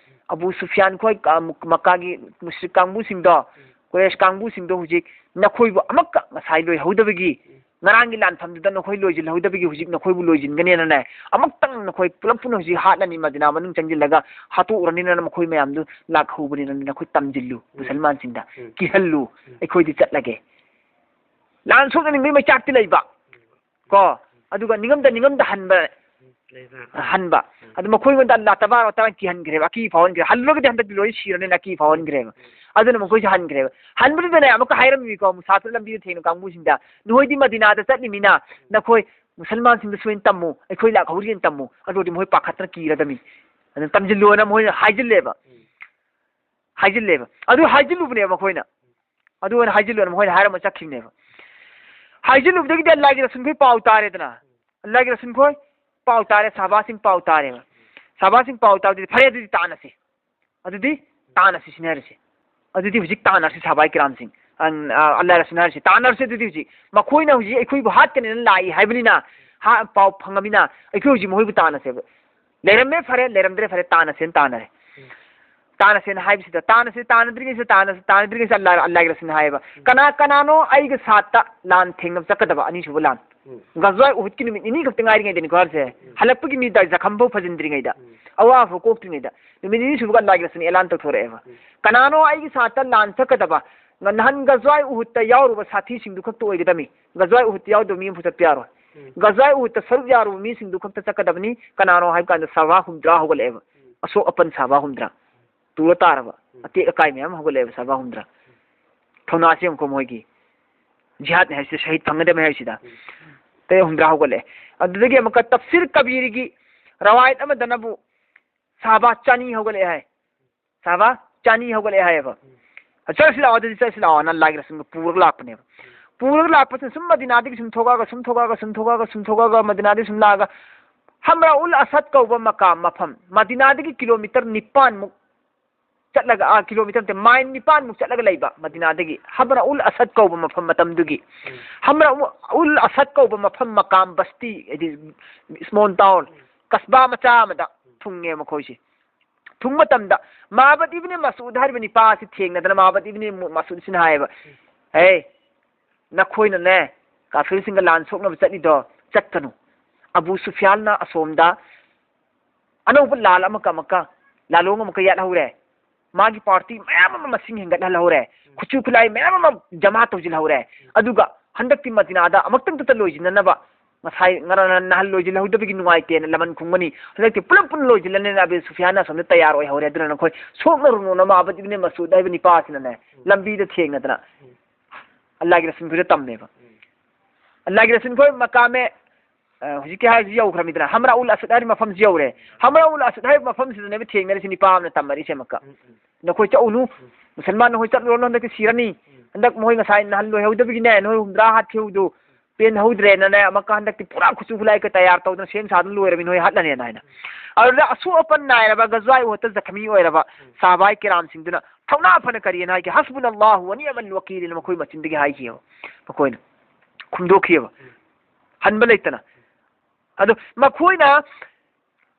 "ꯑꯕꯨ ꯁꯨꯐꯤꯌꯥꯟ ꯈꯣꯏ, ꯑ, ꯃꯨ-, ꯃꯛꯀꯥꯒꯤ ꯃꯨꯁ꯭ꯔꯤꯛ ꯀꯥꯡꯕꯨꯁꯤꯡꯗꯣ, ꯀꯨꯔꯦꯁ ꯀꯥꯡꯕꯨꯁꯤꯡꯗꯣ ꯍꯧꯖꯤꯛ ꯅꯈꯣꯏꯕꯨ ꯑꯃꯛꯀ ꯉꯁꯥꯏ ꯂꯣꯏꯍꯧꯗꯕꯒꯤ, ꯉꯔꯥꯡꯒꯤ ꯂꯥꯟꯐꯝꯗꯨꯗ ꯅꯈꯣꯏ ꯂꯣꯏꯁꯤꯜꯍꯧꯗꯕꯒꯤ ꯍꯧꯖꯤꯛ ꯅꯈꯣꯏꯕꯨ ꯂꯣꯏꯁꯤꯟꯒꯅꯦꯅꯅꯦ, ꯑꯃꯨꯛꯇꯪ ꯅꯈꯣꯏ ꯄꯨꯂꯞ ꯄꯨꯟꯅ ꯍꯧꯖꯤꯛ ꯍꯥꯠꯂꯅꯤ, ꯃꯗꯤꯅꯥ ꯃꯅꯨꯡ ꯆꯪꯁꯤꯜꯂꯒ ꯍꯥꯠꯇꯣꯛꯎꯔꯅꯤꯅ ꯃꯈꯣꯏ ꯃꯌꯥꯝꯗꯨ ꯂꯥꯛꯍꯧꯕꯅꯤꯅ ꯅꯈꯣꯏ ꯇꯝꯁꯤꯜꯂꯨ, ꯎꯝ꯫ ꯃꯨꯁꯜꯃꯥꯟꯁꯤꯡꯗ ꯎꯝ꯫ ꯀꯤꯍꯜꯂꯨ, ꯎꯝ꯫ ꯑꯩꯈꯣꯏꯗꯤ ꯆꯠꯂꯒꯦ"꯫ ꯂꯥꯟ ꯁꯣꯛꯅꯅꯤꯡꯕꯒꯤ ꯃꯩꯆꯥꯛꯇꯤ ꯂꯩꯕ, ꯀꯣ, ꯑꯗꯨꯒ ꯅꯤꯡꯉꯝꯗ ꯅꯤꯡꯉꯝꯗ ꯍꯟꯕ, ꯂꯩꯕ꯫ ꯍꯟꯕ꯫ ꯎꯝ꯫ ꯑꯗꯨ ꯃꯈꯣꯏꯉꯣꯟꯗ ꯑꯜꯂꯥ ꯇꯕꯥꯔꯛ ꯋ ꯇꯥꯂꯥꯅ ꯀꯤꯍꯟꯈ꯭ꯔꯦꯕ, ꯑꯀꯤ ꯐꯥꯎꯍꯟꯈ꯭ꯔꯦ꯫ ꯍꯜꯂꯨꯔꯒꯗꯤ ꯍꯟꯗꯛꯇꯤ ꯂꯣꯏ ꯁꯤꯔꯅꯤꯅ ꯑꯀꯤ ꯐꯥꯎꯍꯟꯈ꯭ꯔꯦꯕ꯫ ꯎꯝ꯫ ꯑꯗꯨꯅ ꯃꯈꯣꯏꯁꯦ ꯍꯟꯈ꯭ꯔꯦꯕ꯫ ꯍꯟꯕꯗꯨꯗꯅꯦ ꯑꯃꯨꯛꯀ ꯍꯥꯏꯔꯝꯃꯤꯀꯣ, ꯃꯨꯁꯥꯐꯤꯔ ꯂꯝꯕꯤꯗ ꯊꯦꯡꯅ ꯀꯥꯡꯕꯨꯁꯤꯡꯗ, "ꯅꯈꯣꯏꯗꯤ ꯃꯗꯤꯅꯥꯗ ꯆꯠꯂꯤꯃꯤꯅ ꯅꯈꯣꯏ ꯃꯨꯁꯜꯃꯥꯟꯁꯤꯡꯗ ꯁꯨꯃꯥꯏꯅ ꯇꯝꯃꯨ, ꯑꯩꯈꯣꯏ ꯂꯥꯛꯍꯧꯔꯤꯅ ꯇꯝꯃꯨ", ꯑꯗꯨꯗꯤ ꯃꯈꯣꯏ ꯄꯥꯈꯠꯇꯅ ꯀꯤꯔꯗꯃꯤ꯫ ꯑꯗꯨꯅ ꯇꯝꯁꯤꯜꯂꯣꯅ ꯃꯈꯣꯏꯅ ꯍꯥꯏꯖꯤꯜꯂꯦꯕ꯫ ꯎꯝ꯫ ꯍꯥꯏꯖꯤꯜꯂꯦꯕ꯫ ꯑꯗꯨ ꯍꯥꯏꯖꯤꯜꯂꯨꯕꯅꯦꯕ ꯃꯈꯣꯏꯅ꯫ ꯑꯗꯨ ꯑꯣꯏꯅ ꯍꯥꯏꯖꯤꯜꯂꯨꯅ ꯃꯈꯣꯏꯅ ꯍꯥꯏꯔꯝꯃ ꯆꯠꯈꯤꯕꯅꯦꯕ꯫ ꯍꯥꯏꯖꯤꯜꯂꯨꯕꯗꯒꯤꯗꯤ ꯑꯜꯂꯥꯍꯒꯤ ꯔꯁꯨꯜꯈꯣꯏ ꯄꯥꯎ ꯇꯥꯔꯦꯗꯅ꯫ ꯑꯜꯂꯥꯍꯒꯤ ꯔꯁꯨꯜꯈꯣꯏ ꯄꯥꯎ ꯇꯥꯔꯦ, ꯁꯍꯥꯕꯥꯁꯤꯡ ꯄꯥꯎ ꯇꯥꯔꯦꯕ꯫ ꯁꯍꯥꯕꯥꯁꯤꯡ ꯄꯥꯎ ꯇꯥꯕꯗꯗꯤ, "ꯐꯔꯦ, ꯑꯗꯨꯗꯤ ꯇꯥꯟꯅꯁꯤ꯫ ꯑꯗꯨꯗꯤ ꯇꯥꯟꯅꯁꯤ" ꯁꯤꯅꯦ ꯍꯥꯏꯔꯤꯁꯦ꯫ ꯑꯗꯨꯗꯤ ꯍꯧꯖꯤꯛ ꯇꯥꯟꯅꯔꯁꯤ, ꯁꯍꯥꯕꯥꯏ ꯀꯤꯔꯥꯝꯁꯤꯡ꯫ ꯑꯪ, ꯑ, ꯑꯜꯂꯥꯍꯒꯤ ꯔꯁꯨꯜꯅ ꯍꯥꯏꯔꯤꯁꯦ, "ꯇꯥꯟꯅꯔꯁꯤ ꯑꯗꯨꯗꯤ ꯍꯧꯖꯤꯛ꯫ ꯃꯈꯣꯏꯅ ꯍꯧꯖꯤꯛ ꯑꯩꯈꯣꯏꯕꯨ ꯍꯥꯠꯀꯅꯦꯅ ꯂꯥꯛꯏ ꯍꯥꯏꯕꯅꯤꯅ, ꯍꯥ-, ꯄꯥꯎ ꯐꯪꯉꯃꯤꯅ ꯑꯩꯈꯣꯏ ꯍꯧꯖꯤꯛ ꯃꯈꯣꯏꯕꯨ ꯇꯥꯟꯅꯁꯦꯕ꯫ ꯂꯩꯔꯝꯃꯦ ꯐꯔꯦ, ꯂꯩꯔꯝꯗ꯭ꯔꯦ ꯐꯔꯦ, ꯇꯥꯟꯅꯁꯦꯅ ꯇꯥꯟꯅꯔꯦ"꯫ ꯎꯝ꯫ ꯇꯥꯟꯅꯁꯦꯅ ꯍꯥꯏꯕꯁꯤꯗ, ꯇꯥꯟꯅꯁꯦ, ꯇꯥꯟꯅꯗ꯭ꯔꯤꯉꯩꯁꯤꯗ, ꯇꯥꯟꯅ-, ꯇꯥꯟꯅꯗ꯭ꯔꯤꯉꯩꯁꯤꯗ ꯑꯜꯂꯥ, ꯑꯜꯂꯥꯍꯒꯤ ꯔꯁꯨꯜꯅ ꯍꯥꯏꯌꯦꯕ, ꯎꯝ꯫ "ꯀꯅꯥ ꯀꯅꯥꯅꯣ ꯑꯩꯒ ꯁꯥꯠꯇ ꯂꯥꯟ ꯊꯦꯡꯅꯕ ꯆꯠꯀꯗꯕ?" ꯑꯅꯤꯁꯨꯕ ꯂꯥꯟ꯫ ꯎꯝ꯫ ꯒꯖꯋꯥꯏ ꯎꯍꯨꯗꯀꯤ ꯅꯨꯃꯤꯠ ꯅꯤꯅꯤ ꯈꯛꯇ ꯉꯥꯏꯔꯤꯉꯩꯗꯅꯤꯀꯣ ꯍꯥꯏꯔꯤꯁꯦ꯫ ꯎꯝ꯫ ꯍꯜꯂꯛꯄꯒꯤ ꯃꯤ ꯗ-, ꯖꯈꯝ ꯐꯥꯎ ꯐꯖꯤꯟꯗ꯭ꯔꯤꯉꯩꯗ, ꯎꯝ꯫ ꯑꯋꯥꯕ ꯐꯥꯎ ꯀꯣꯛꯇ꯭ꯔꯤꯉꯩꯗ, ꯅꯨꯃꯤꯠ ꯅꯤꯅꯤ ꯁꯨꯕꯒ ꯑꯜꯂꯥꯍꯒꯤ ꯔꯁꯨꯜꯅ ꯑꯦꯂꯥꯟ ꯇꯧꯊꯣꯔꯛꯑꯦꯕ꯫ ꯎꯝ꯫ "ꯀꯅꯥꯅꯣ ꯑꯩꯒꯤ ꯁꯥꯠꯇ ꯂꯥꯟ ꯆꯠꯀꯗꯕ?" ꯅ-, ꯅꯍꯥꯟ ꯒꯖꯋꯥꯏ ꯎꯍꯨꯗꯇ ꯌꯥꯎꯔꯨꯕ ꯁꯥꯊꯤꯁꯤꯡꯗꯨ ꯈꯛꯇ ꯑꯣꯏꯒꯗꯕꯅꯤ꯫ ꯒꯖꯋꯥꯏ ꯎꯍꯨꯗꯇ ꯌꯥꯎꯗꯕ ꯃꯤ ꯑꯃꯐꯥꯎ ꯆꯠꯄ ꯌꯥꯔꯣꯏ꯫ ꯎꯝ꯫ ꯒꯖꯋꯥꯏ ꯎꯍꯨꯗꯇ ꯁꯔꯨꯛ ꯌꯥꯔꯨꯕ ꯃꯤꯁꯤꯡꯗꯨ ꯈꯛꯇ ꯆꯠꯀꯗꯕꯅꯤ꯫ ꯀꯅꯥꯅꯣ ꯍꯥꯏꯕ ꯀꯥꯟꯗ ꯁꯍꯥꯕꯥ ꯍꯨꯝꯗ꯭ꯔꯥ ꯍꯧꯒꯠꯂꯛꯑꯦꯕ꯫ ꯎꯝ꯫ ꯑꯁꯣꯛ ꯑꯄꯟ ꯁꯍꯥꯕꯥ ꯍꯨꯝꯗ꯭ꯔꯥ꯫ ꯇꯨꯔ ꯇꯥꯔꯕ꯫ ꯑꯇꯦꯛ ꯑꯀꯥꯏ ꯃꯌꯥꯝ ꯍꯧꯒꯠꯂꯛꯑꯦꯕ ꯁꯍꯥꯕꯥ ꯍꯨꯝꯗ꯭ꯔꯥ꯫ ꯊꯧꯅꯥꯁꯤ ꯌꯦꯡꯉꯨꯀꯣ, ꯃꯈꯣꯏꯒꯤ ꯖꯤꯍꯥꯗꯅꯤ ꯍꯥꯏꯁꯤꯗ ꯁꯍꯤꯗ ꯐꯪꯒꯗꯕꯅꯤ ꯍꯥꯏꯁꯤꯗ꯫ ꯇꯔꯦꯠ ꯍꯨꯝꯗ꯭ꯔꯥ ꯍꯧꯒꯠꯂꯛꯑꯦ꯫ ꯑꯗꯨꯗꯒꯤ ꯑꯃꯨꯛꯀ ꯇꯐꯁꯤꯔ ꯀꯕꯤꯔꯒꯤ ꯔꯋꯥꯌꯠ ꯑꯃꯗꯅꯕꯨ ꯁꯍꯥꯕꯥ ꯆꯅꯤ ꯍꯧꯒꯠꯂꯛꯑꯦ ꯍꯥꯏ꯫ ꯁꯍꯥꯕꯥ ꯆꯅꯤ ꯍꯧꯒꯠꯂꯛꯑꯦ ꯍꯥꯏꯌꯦꯕ꯫ "ꯆꯠꯂꯁꯤ ꯂꯥꯛꯑꯣ, ꯑꯗꯨꯗꯤ ꯆꯠꯂꯁꯤ ꯂꯥꯛꯑꯣꯅ" ꯑꯜꯂꯥꯍꯒꯤ ꯔꯁꯨꯜꯒ ꯄꯨꯔꯒ ꯂꯥꯛꯄꯅꯦꯕ꯫ ꯄꯨꯔꯒ ꯂꯥꯛꯄꯁꯤꯅ ꯁꯨꯝ ꯃꯗꯤꯅꯥꯗꯒꯤ ꯁꯨꯝ ꯊꯣꯛꯂꯛꯑꯒ, ꯁꯨꯝ ꯊꯣꯛꯂꯛꯑꯒ, ꯁꯨꯝ ꯊꯣꯛꯂꯛꯑꯒ, ꯁꯨꯝ ꯊꯣꯛꯂꯛꯑꯒ, ꯃꯗꯤꯅꯥꯗꯒꯤ ꯁꯨꯝ ꯂꯥꯛꯑꯒ ꯍꯝꯔꯥ ꯎꯜ ꯑꯁꯗ ꯀꯧꯕ ꯃꯀꯥꯝ, ꯃꯐꯝ, ꯃꯗꯤꯅꯥꯗꯒꯤ ꯀꯤꯂꯣꯃꯤꯇꯔ ꯅꯤꯄꯥꯟꯃꯨꯛ ꯆꯠꯂꯒ, ꯑꯥ, ꯀꯤꯂꯣꯃꯤꯇꯔ ꯅꯠꯇꯦ, ꯃꯥꯏꯜ ꯅꯤꯄꯥꯟꯃꯨꯛ ꯆꯠꯂꯒ ꯂꯩꯕ ꯃꯗꯤꯅꯥꯗꯒꯤ꯫ ꯍꯝꯔꯥ ꯎꯜ ꯑꯁꯗ ꯀꯧꯕ ꯃꯐꯝ, ꯃꯇꯝꯗꯨꯒꯤ ꯎꯝ꯫ ꯍꯝꯔꯥ ꯎꯜ ꯑꯁꯗ ꯀꯧꯕ ꯃꯐꯝ, ꯃꯀꯥꯝ, ꯕꯁꯇꯤ, ꯍꯥꯏꯗꯤ small town, ꯎꯝ꯫ ꯀꯁꯕꯥ ꯃꯆꯥ ꯑꯃꯗ ꯎꯝ꯫ ꯊꯨꯡꯉꯦ ꯃꯈꯣꯏꯁꯦ꯫ ꯊꯨꯡꯕ ꯃꯇꯝꯗ ꯃꯥꯕꯗ ꯏꯕꯅꯤ ꯃꯁꯎꯗ ꯍꯥꯏꯔꯤꯕ ꯅꯤꯄꯥ ꯑꯁꯤ ꯊꯦꯡꯅꯗꯅ, ꯃꯥꯕꯗ ꯏꯕꯅꯤ ꯃꯁꯎꯗꯁꯤꯅ ꯍꯥꯏꯌꯦꯕ, ꯎꯝ꯫ "ꯍꯦ, ꯅꯈꯣꯏꯅꯅꯦ ꯀꯥꯐꯤꯔꯁꯤꯡꯒ ꯂꯥꯟ ꯁꯣꯛꯅꯕ ꯆꯠꯂꯤꯗꯣ ꯆꯠꯀꯅꯨ꯫ ꯑꯕꯨ ꯁꯨꯐꯤꯌꯥꯟꯅ ꯑꯁꯣꯝꯗ ꯑꯅꯧꯕ ꯂꯥꯜ ꯑꯃꯒ ꯑꯃꯨꯛꯀ, ꯂꯥꯂꯣꯡ ꯑꯃꯨꯛꯀ ꯌꯥꯠꯍꯧꯔꯦ꯫ ꯃꯥꯒꯤ ꯄꯥꯔꯇꯤ ꯃꯌꯥꯝ ꯑꯃ ꯃꯁꯤꯡ ꯍꯦꯟꯒꯠꯍꯜꯍꯧꯔꯦ꯫ ꯈꯨꯠꯁꯨ ꯈꯨꯠꯂꯥꯏ ꯃꯌꯥꯝ ꯑꯃ ꯖꯃꯥ ꯇꯧꯁꯤꯜꯍꯧꯔꯦ꯫ ꯑꯗꯨꯒ ꯍꯟꯗꯛꯇꯤ ꯃꯗꯤꯅꯥꯗ ꯑꯃꯨꯛꯇꯪꯗꯨꯇ ꯂꯣꯏꯁꯤꯟꯅꯅꯕ, ꯉꯁꯥꯏ ꯉꯔꯥꯡ ꯅꯍꯥꯟ ꯂꯣꯏꯁꯤꯜꯍꯧꯗꯕꯒꯤ ꯅꯨꯡꯉꯥꯏꯇꯦꯅ ꯂꯃꯟ ꯈꯨꯝꯒꯅꯤ꯫ ꯍꯟꯗꯛꯇꯤ ꯄꯨꯂꯞ ꯄꯨꯟꯅ ꯂꯣꯏꯁꯤꯜꯂꯅꯤꯅ ꯑꯕꯨ ꯁꯨꯐꯤꯌꯥꯟꯅ ꯑꯁꯣꯝꯗ ꯇꯌꯥꯔ ꯑꯣꯏꯍꯧꯔꯦ꯫ ꯑꯗꯨꯅ ꯅꯈꯣꯏ ꯁꯣꯛꯅꯔꯨꯅꯣꯅ" ꯃꯥꯕꯗ ꯏꯕꯅꯤ ꯃꯁꯎꯗ ꯍꯥꯏꯕ ꯅꯤꯄꯥꯁꯤꯅꯅꯦ, ꯂꯝꯕꯤꯗ ꯊꯦꯡꯅꯗꯅ ꯑꯜꯂꯥꯍꯒꯤ ꯔꯁꯨꯜ ꯈꯣꯏꯗ ꯇꯝꯃꯦꯕ꯫ ꯑꯜꯂꯥꯍꯒꯤ ꯔꯁꯨꯜ ꯈꯣꯏ ꯃꯀꯥꯝ ꯑꯦ ꯑ, ꯍꯧꯖꯤꯛꯀꯤ ꯍꯥꯏꯔꯤꯁꯤ ꯌꯧꯈ꯭ꯔꯃꯤꯗꯅ, ꯍꯝꯔꯥ ꯎꯜ ꯑꯁꯗ ꯍꯥꯏꯔꯤꯕ ꯃꯐꯝꯁꯤ ꯌꯧꯔꯦ꯫ ꯍꯝꯔꯥ ꯎꯜ ꯑꯁꯗ ꯍꯥꯏꯔꯤꯕ ꯃꯐꯝꯁꯤꯗꯅꯦꯕ ꯊꯦꯡꯅꯔꯤꯁꯤ ꯅꯤꯄꯥ ꯑꯃꯅ ꯇꯝꯃꯔꯤꯁꯦ ꯑꯃꯨꯛꯀ꯫ ꯎꯝ, ꯎꯝ꯫ "ꯅꯈꯣꯏ ꯆꯠꯎꯅꯨ, ꯎꯝ꯫ ꯃꯨꯁꯜꯃꯥꯟ ꯅꯈꯣꯏ ꯆꯠꯂꯨꯔꯅꯨ, ꯍꯟꯗꯛꯇꯤ ꯁꯤꯔꯅꯤ꯫ ꯎꯝ꯫ ꯍꯟꯗꯛ ꯃꯈꯣꯏ ꯉꯁꯥꯏ ꯅꯍꯥꯟ ꯂꯣꯏꯍꯧꯗꯕꯒꯤꯅꯦ, ꯅꯈꯣꯏ ꯍꯨꯝꯗ꯭ꯔꯥ ꯍꯥꯠꯈꯤꯕꯗꯨ ꯄꯦꯟꯍꯧꯗ꯭ꯔꯦꯅꯅꯦ, ꯑꯃꯨꯛꯀ ꯍꯟꯗꯛꯇꯤ ꯄꯨꯔꯥ ꯈꯨꯠꯁꯨ ꯈꯨꯠꯂꯥꯏꯒ ꯇꯌꯥꯔ ꯇꯧꯗꯅ ꯁꯦꯝ ꯁꯥꯗꯅ ꯂꯣꯏꯔꯕꯅꯤ, ꯅꯈꯣꯏ ꯍꯠꯂꯅꯦꯅ" ꯍꯥꯏꯅ꯫ ꯑꯗꯨꯗ ꯑꯁꯣꯛ ꯑꯄꯟ ꯅꯥꯏꯔꯕ, ꯒꯖꯋꯥꯏ ꯎꯍꯗꯇ ꯖꯈꯃꯤ ꯑꯣꯏꯔꯕ ꯎꯝ꯫ ꯁꯍꯥꯕꯥꯏ ꯀꯤꯔꯥꯝꯁꯤꯡꯗꯨꯅ ꯊꯧꯅꯥ ꯐꯅ ꯀꯔꯤꯅ ꯍꯥꯏꯒꯦ? "ꯍꯁꯕꯨꯅꯜꯂꯥꯍꯨ ꯋ ꯅꯤ'ꯃꯜ ꯋꯀꯤꯜ" ꯍꯥꯏꯅ ꯃꯈꯣꯏ ꯃꯆꯤꯟꯗꯒꯤ ꯍꯥꯏꯈꯤꯑꯕ ꯃꯈꯣꯏꯅ꯫ ꯈꯨꯝꯗꯣꯛꯈꯤꯑꯕ꯫ ꯎꯝ꯫ ꯍꯟꯕ ꯂꯩꯇꯅ꯫ ꯑꯗꯣ ꯃꯈꯣꯏꯅ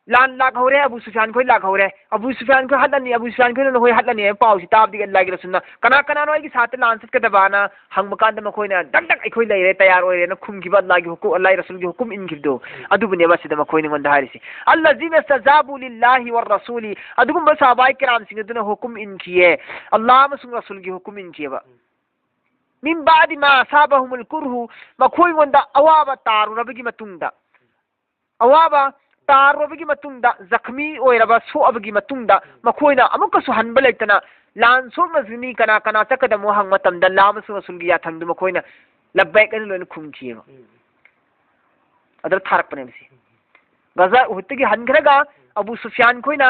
ꯂꯥꯟ ꯂꯥꯛꯍꯧꯔꯦ, ꯑꯕꯨ ꯁꯨꯐꯤꯌꯥꯟ ꯈꯣꯏ ꯂꯥꯛꯍꯧꯔꯦ, ꯑꯕꯨ ꯁꯨꯐꯤꯌꯥꯟ ꯈꯣꯏ ꯍꯠꯂꯅꯤ, ꯑꯕꯨ ꯁꯨꯐꯤꯌꯥꯟ ꯈꯣꯏꯅ ꯅꯈꯣꯏ ꯍꯠꯂꯅꯤ ꯍꯥꯏꯕ ꯄꯥꯎꯁꯤ ꯇꯥꯕꯗꯒꯤ ꯑꯜꯂꯥꯍꯒꯤ ꯔꯁꯨꯜꯅ, "ꯀꯅꯥ ꯀꯅꯥꯅꯣ ꯑꯩꯒꯤ ꯁꯥꯠꯇ ꯂꯥꯟ ꯆꯠꯀꯗꯕꯅ?" ꯍꯪꯕ ꯀꯥꯟꯗ ꯃꯈꯣꯏꯅ, "ꯗꯛ ꯗꯛ ꯑꯩꯈꯣꯏ ꯂꯩꯔꯦ, ꯇꯌꯥꯔ ꯑꯣꯏꯔꯦꯅ" ꯈꯨꯝꯈꯤꯕ ꯑꯜꯂꯥꯍꯒꯤ ꯍꯨꯀꯨꯝ, ꯑꯜꯂꯥꯍꯒꯤ ꯔꯁꯨꯜꯒꯤ ꯍꯨꯀꯨꯝ ꯏꯟꯈꯤꯕꯗꯣ, ꯑꯗꯨꯕꯨꯅꯦꯕ ꯁꯤꯗ ꯃꯈꯣꯏꯅ ꯑꯩꯉꯣꯟꯗ ꯍꯥꯏꯔꯤꯁꯦ꯫ "ꯑꯜꯂꯖꯤꯅ ꯁꯖꯥꯕꯨ ꯂꯤꯜꯂꯥꯍꯤ ꯋ ꯔꯁꯨꯂꯤ", ꯑꯗꯨꯒꯨꯝꯕ ꯁꯍꯥꯕꯥꯏ ꯀꯤꯔꯥꯝꯁꯤꯡ ꯑꯗꯨꯅ ꯍꯨꯀꯨꯝ ꯏꯟꯈꯤꯌꯦ, ꯑꯜꯂꯥꯍ ꯑꯃꯁꯨꯡ ꯔꯁꯨꯜꯒꯤ ꯍꯨꯀꯨꯝ ꯏꯟꯈꯤꯌꯦꯕ꯫ "ꯃꯤꯟ ꯕꯥꯗꯤ ꯃꯥ ꯑꯁꯥꯕꯍꯨꯃꯨꯜ ꯀꯨꯔꯍꯨ", ꯃꯈꯣꯏꯉꯣꯟꯗ ꯑꯋꯥꯕ ꯇꯥꯔꯨꯔꯕꯒꯤ ꯃꯇꯨꯡꯗ, ꯑꯋꯥꯕ ꯇꯥꯔꯨꯔꯕꯒꯤ ꯃꯇꯨꯡꯗ, ꯖꯈꯃꯤ ꯑꯣꯏꯔꯕ, ꯁꯣꯛꯑꯕꯒꯤ ꯃꯇꯨꯡꯗ, ꯃꯈꯣꯏꯅ ꯑꯃꯨꯛꯀꯁꯨ ꯍꯟꯕ ꯂꯩꯇꯅ, "ꯂꯥꯟ ꯁꯣꯛꯅꯁꯤꯅꯤ, ꯀꯅꯥ ꯀꯅꯥ ꯆꯠꯀꯗꯃꯣ?" ꯍꯪꯕ ꯃꯇꯝꯗ, ꯂꯥꯃꯁꯨ ꯔꯁꯨꯜꯒꯤ ꯌꯥꯊꯪꯗꯨ ꯃꯈꯣꯏꯅ ꯂꯕꯦꯛ ꯑꯅ ꯂꯣꯏꯅ ꯈꯨꯝꯈꯤꯑꯕ꯫ ꯎꯝ꯫ ꯑꯗꯨꯗ ꯊꯥꯔꯛꯄꯅꯦꯕ ꯁꯤ꯫ ꯒꯖꯥ ꯎꯍꯨꯗꯇꯒꯤ ꯍꯟꯈ꯭ꯔꯒ ꯑꯕꯨ ꯁꯨꯐꯤꯌꯥꯟ ꯈꯣꯏꯅ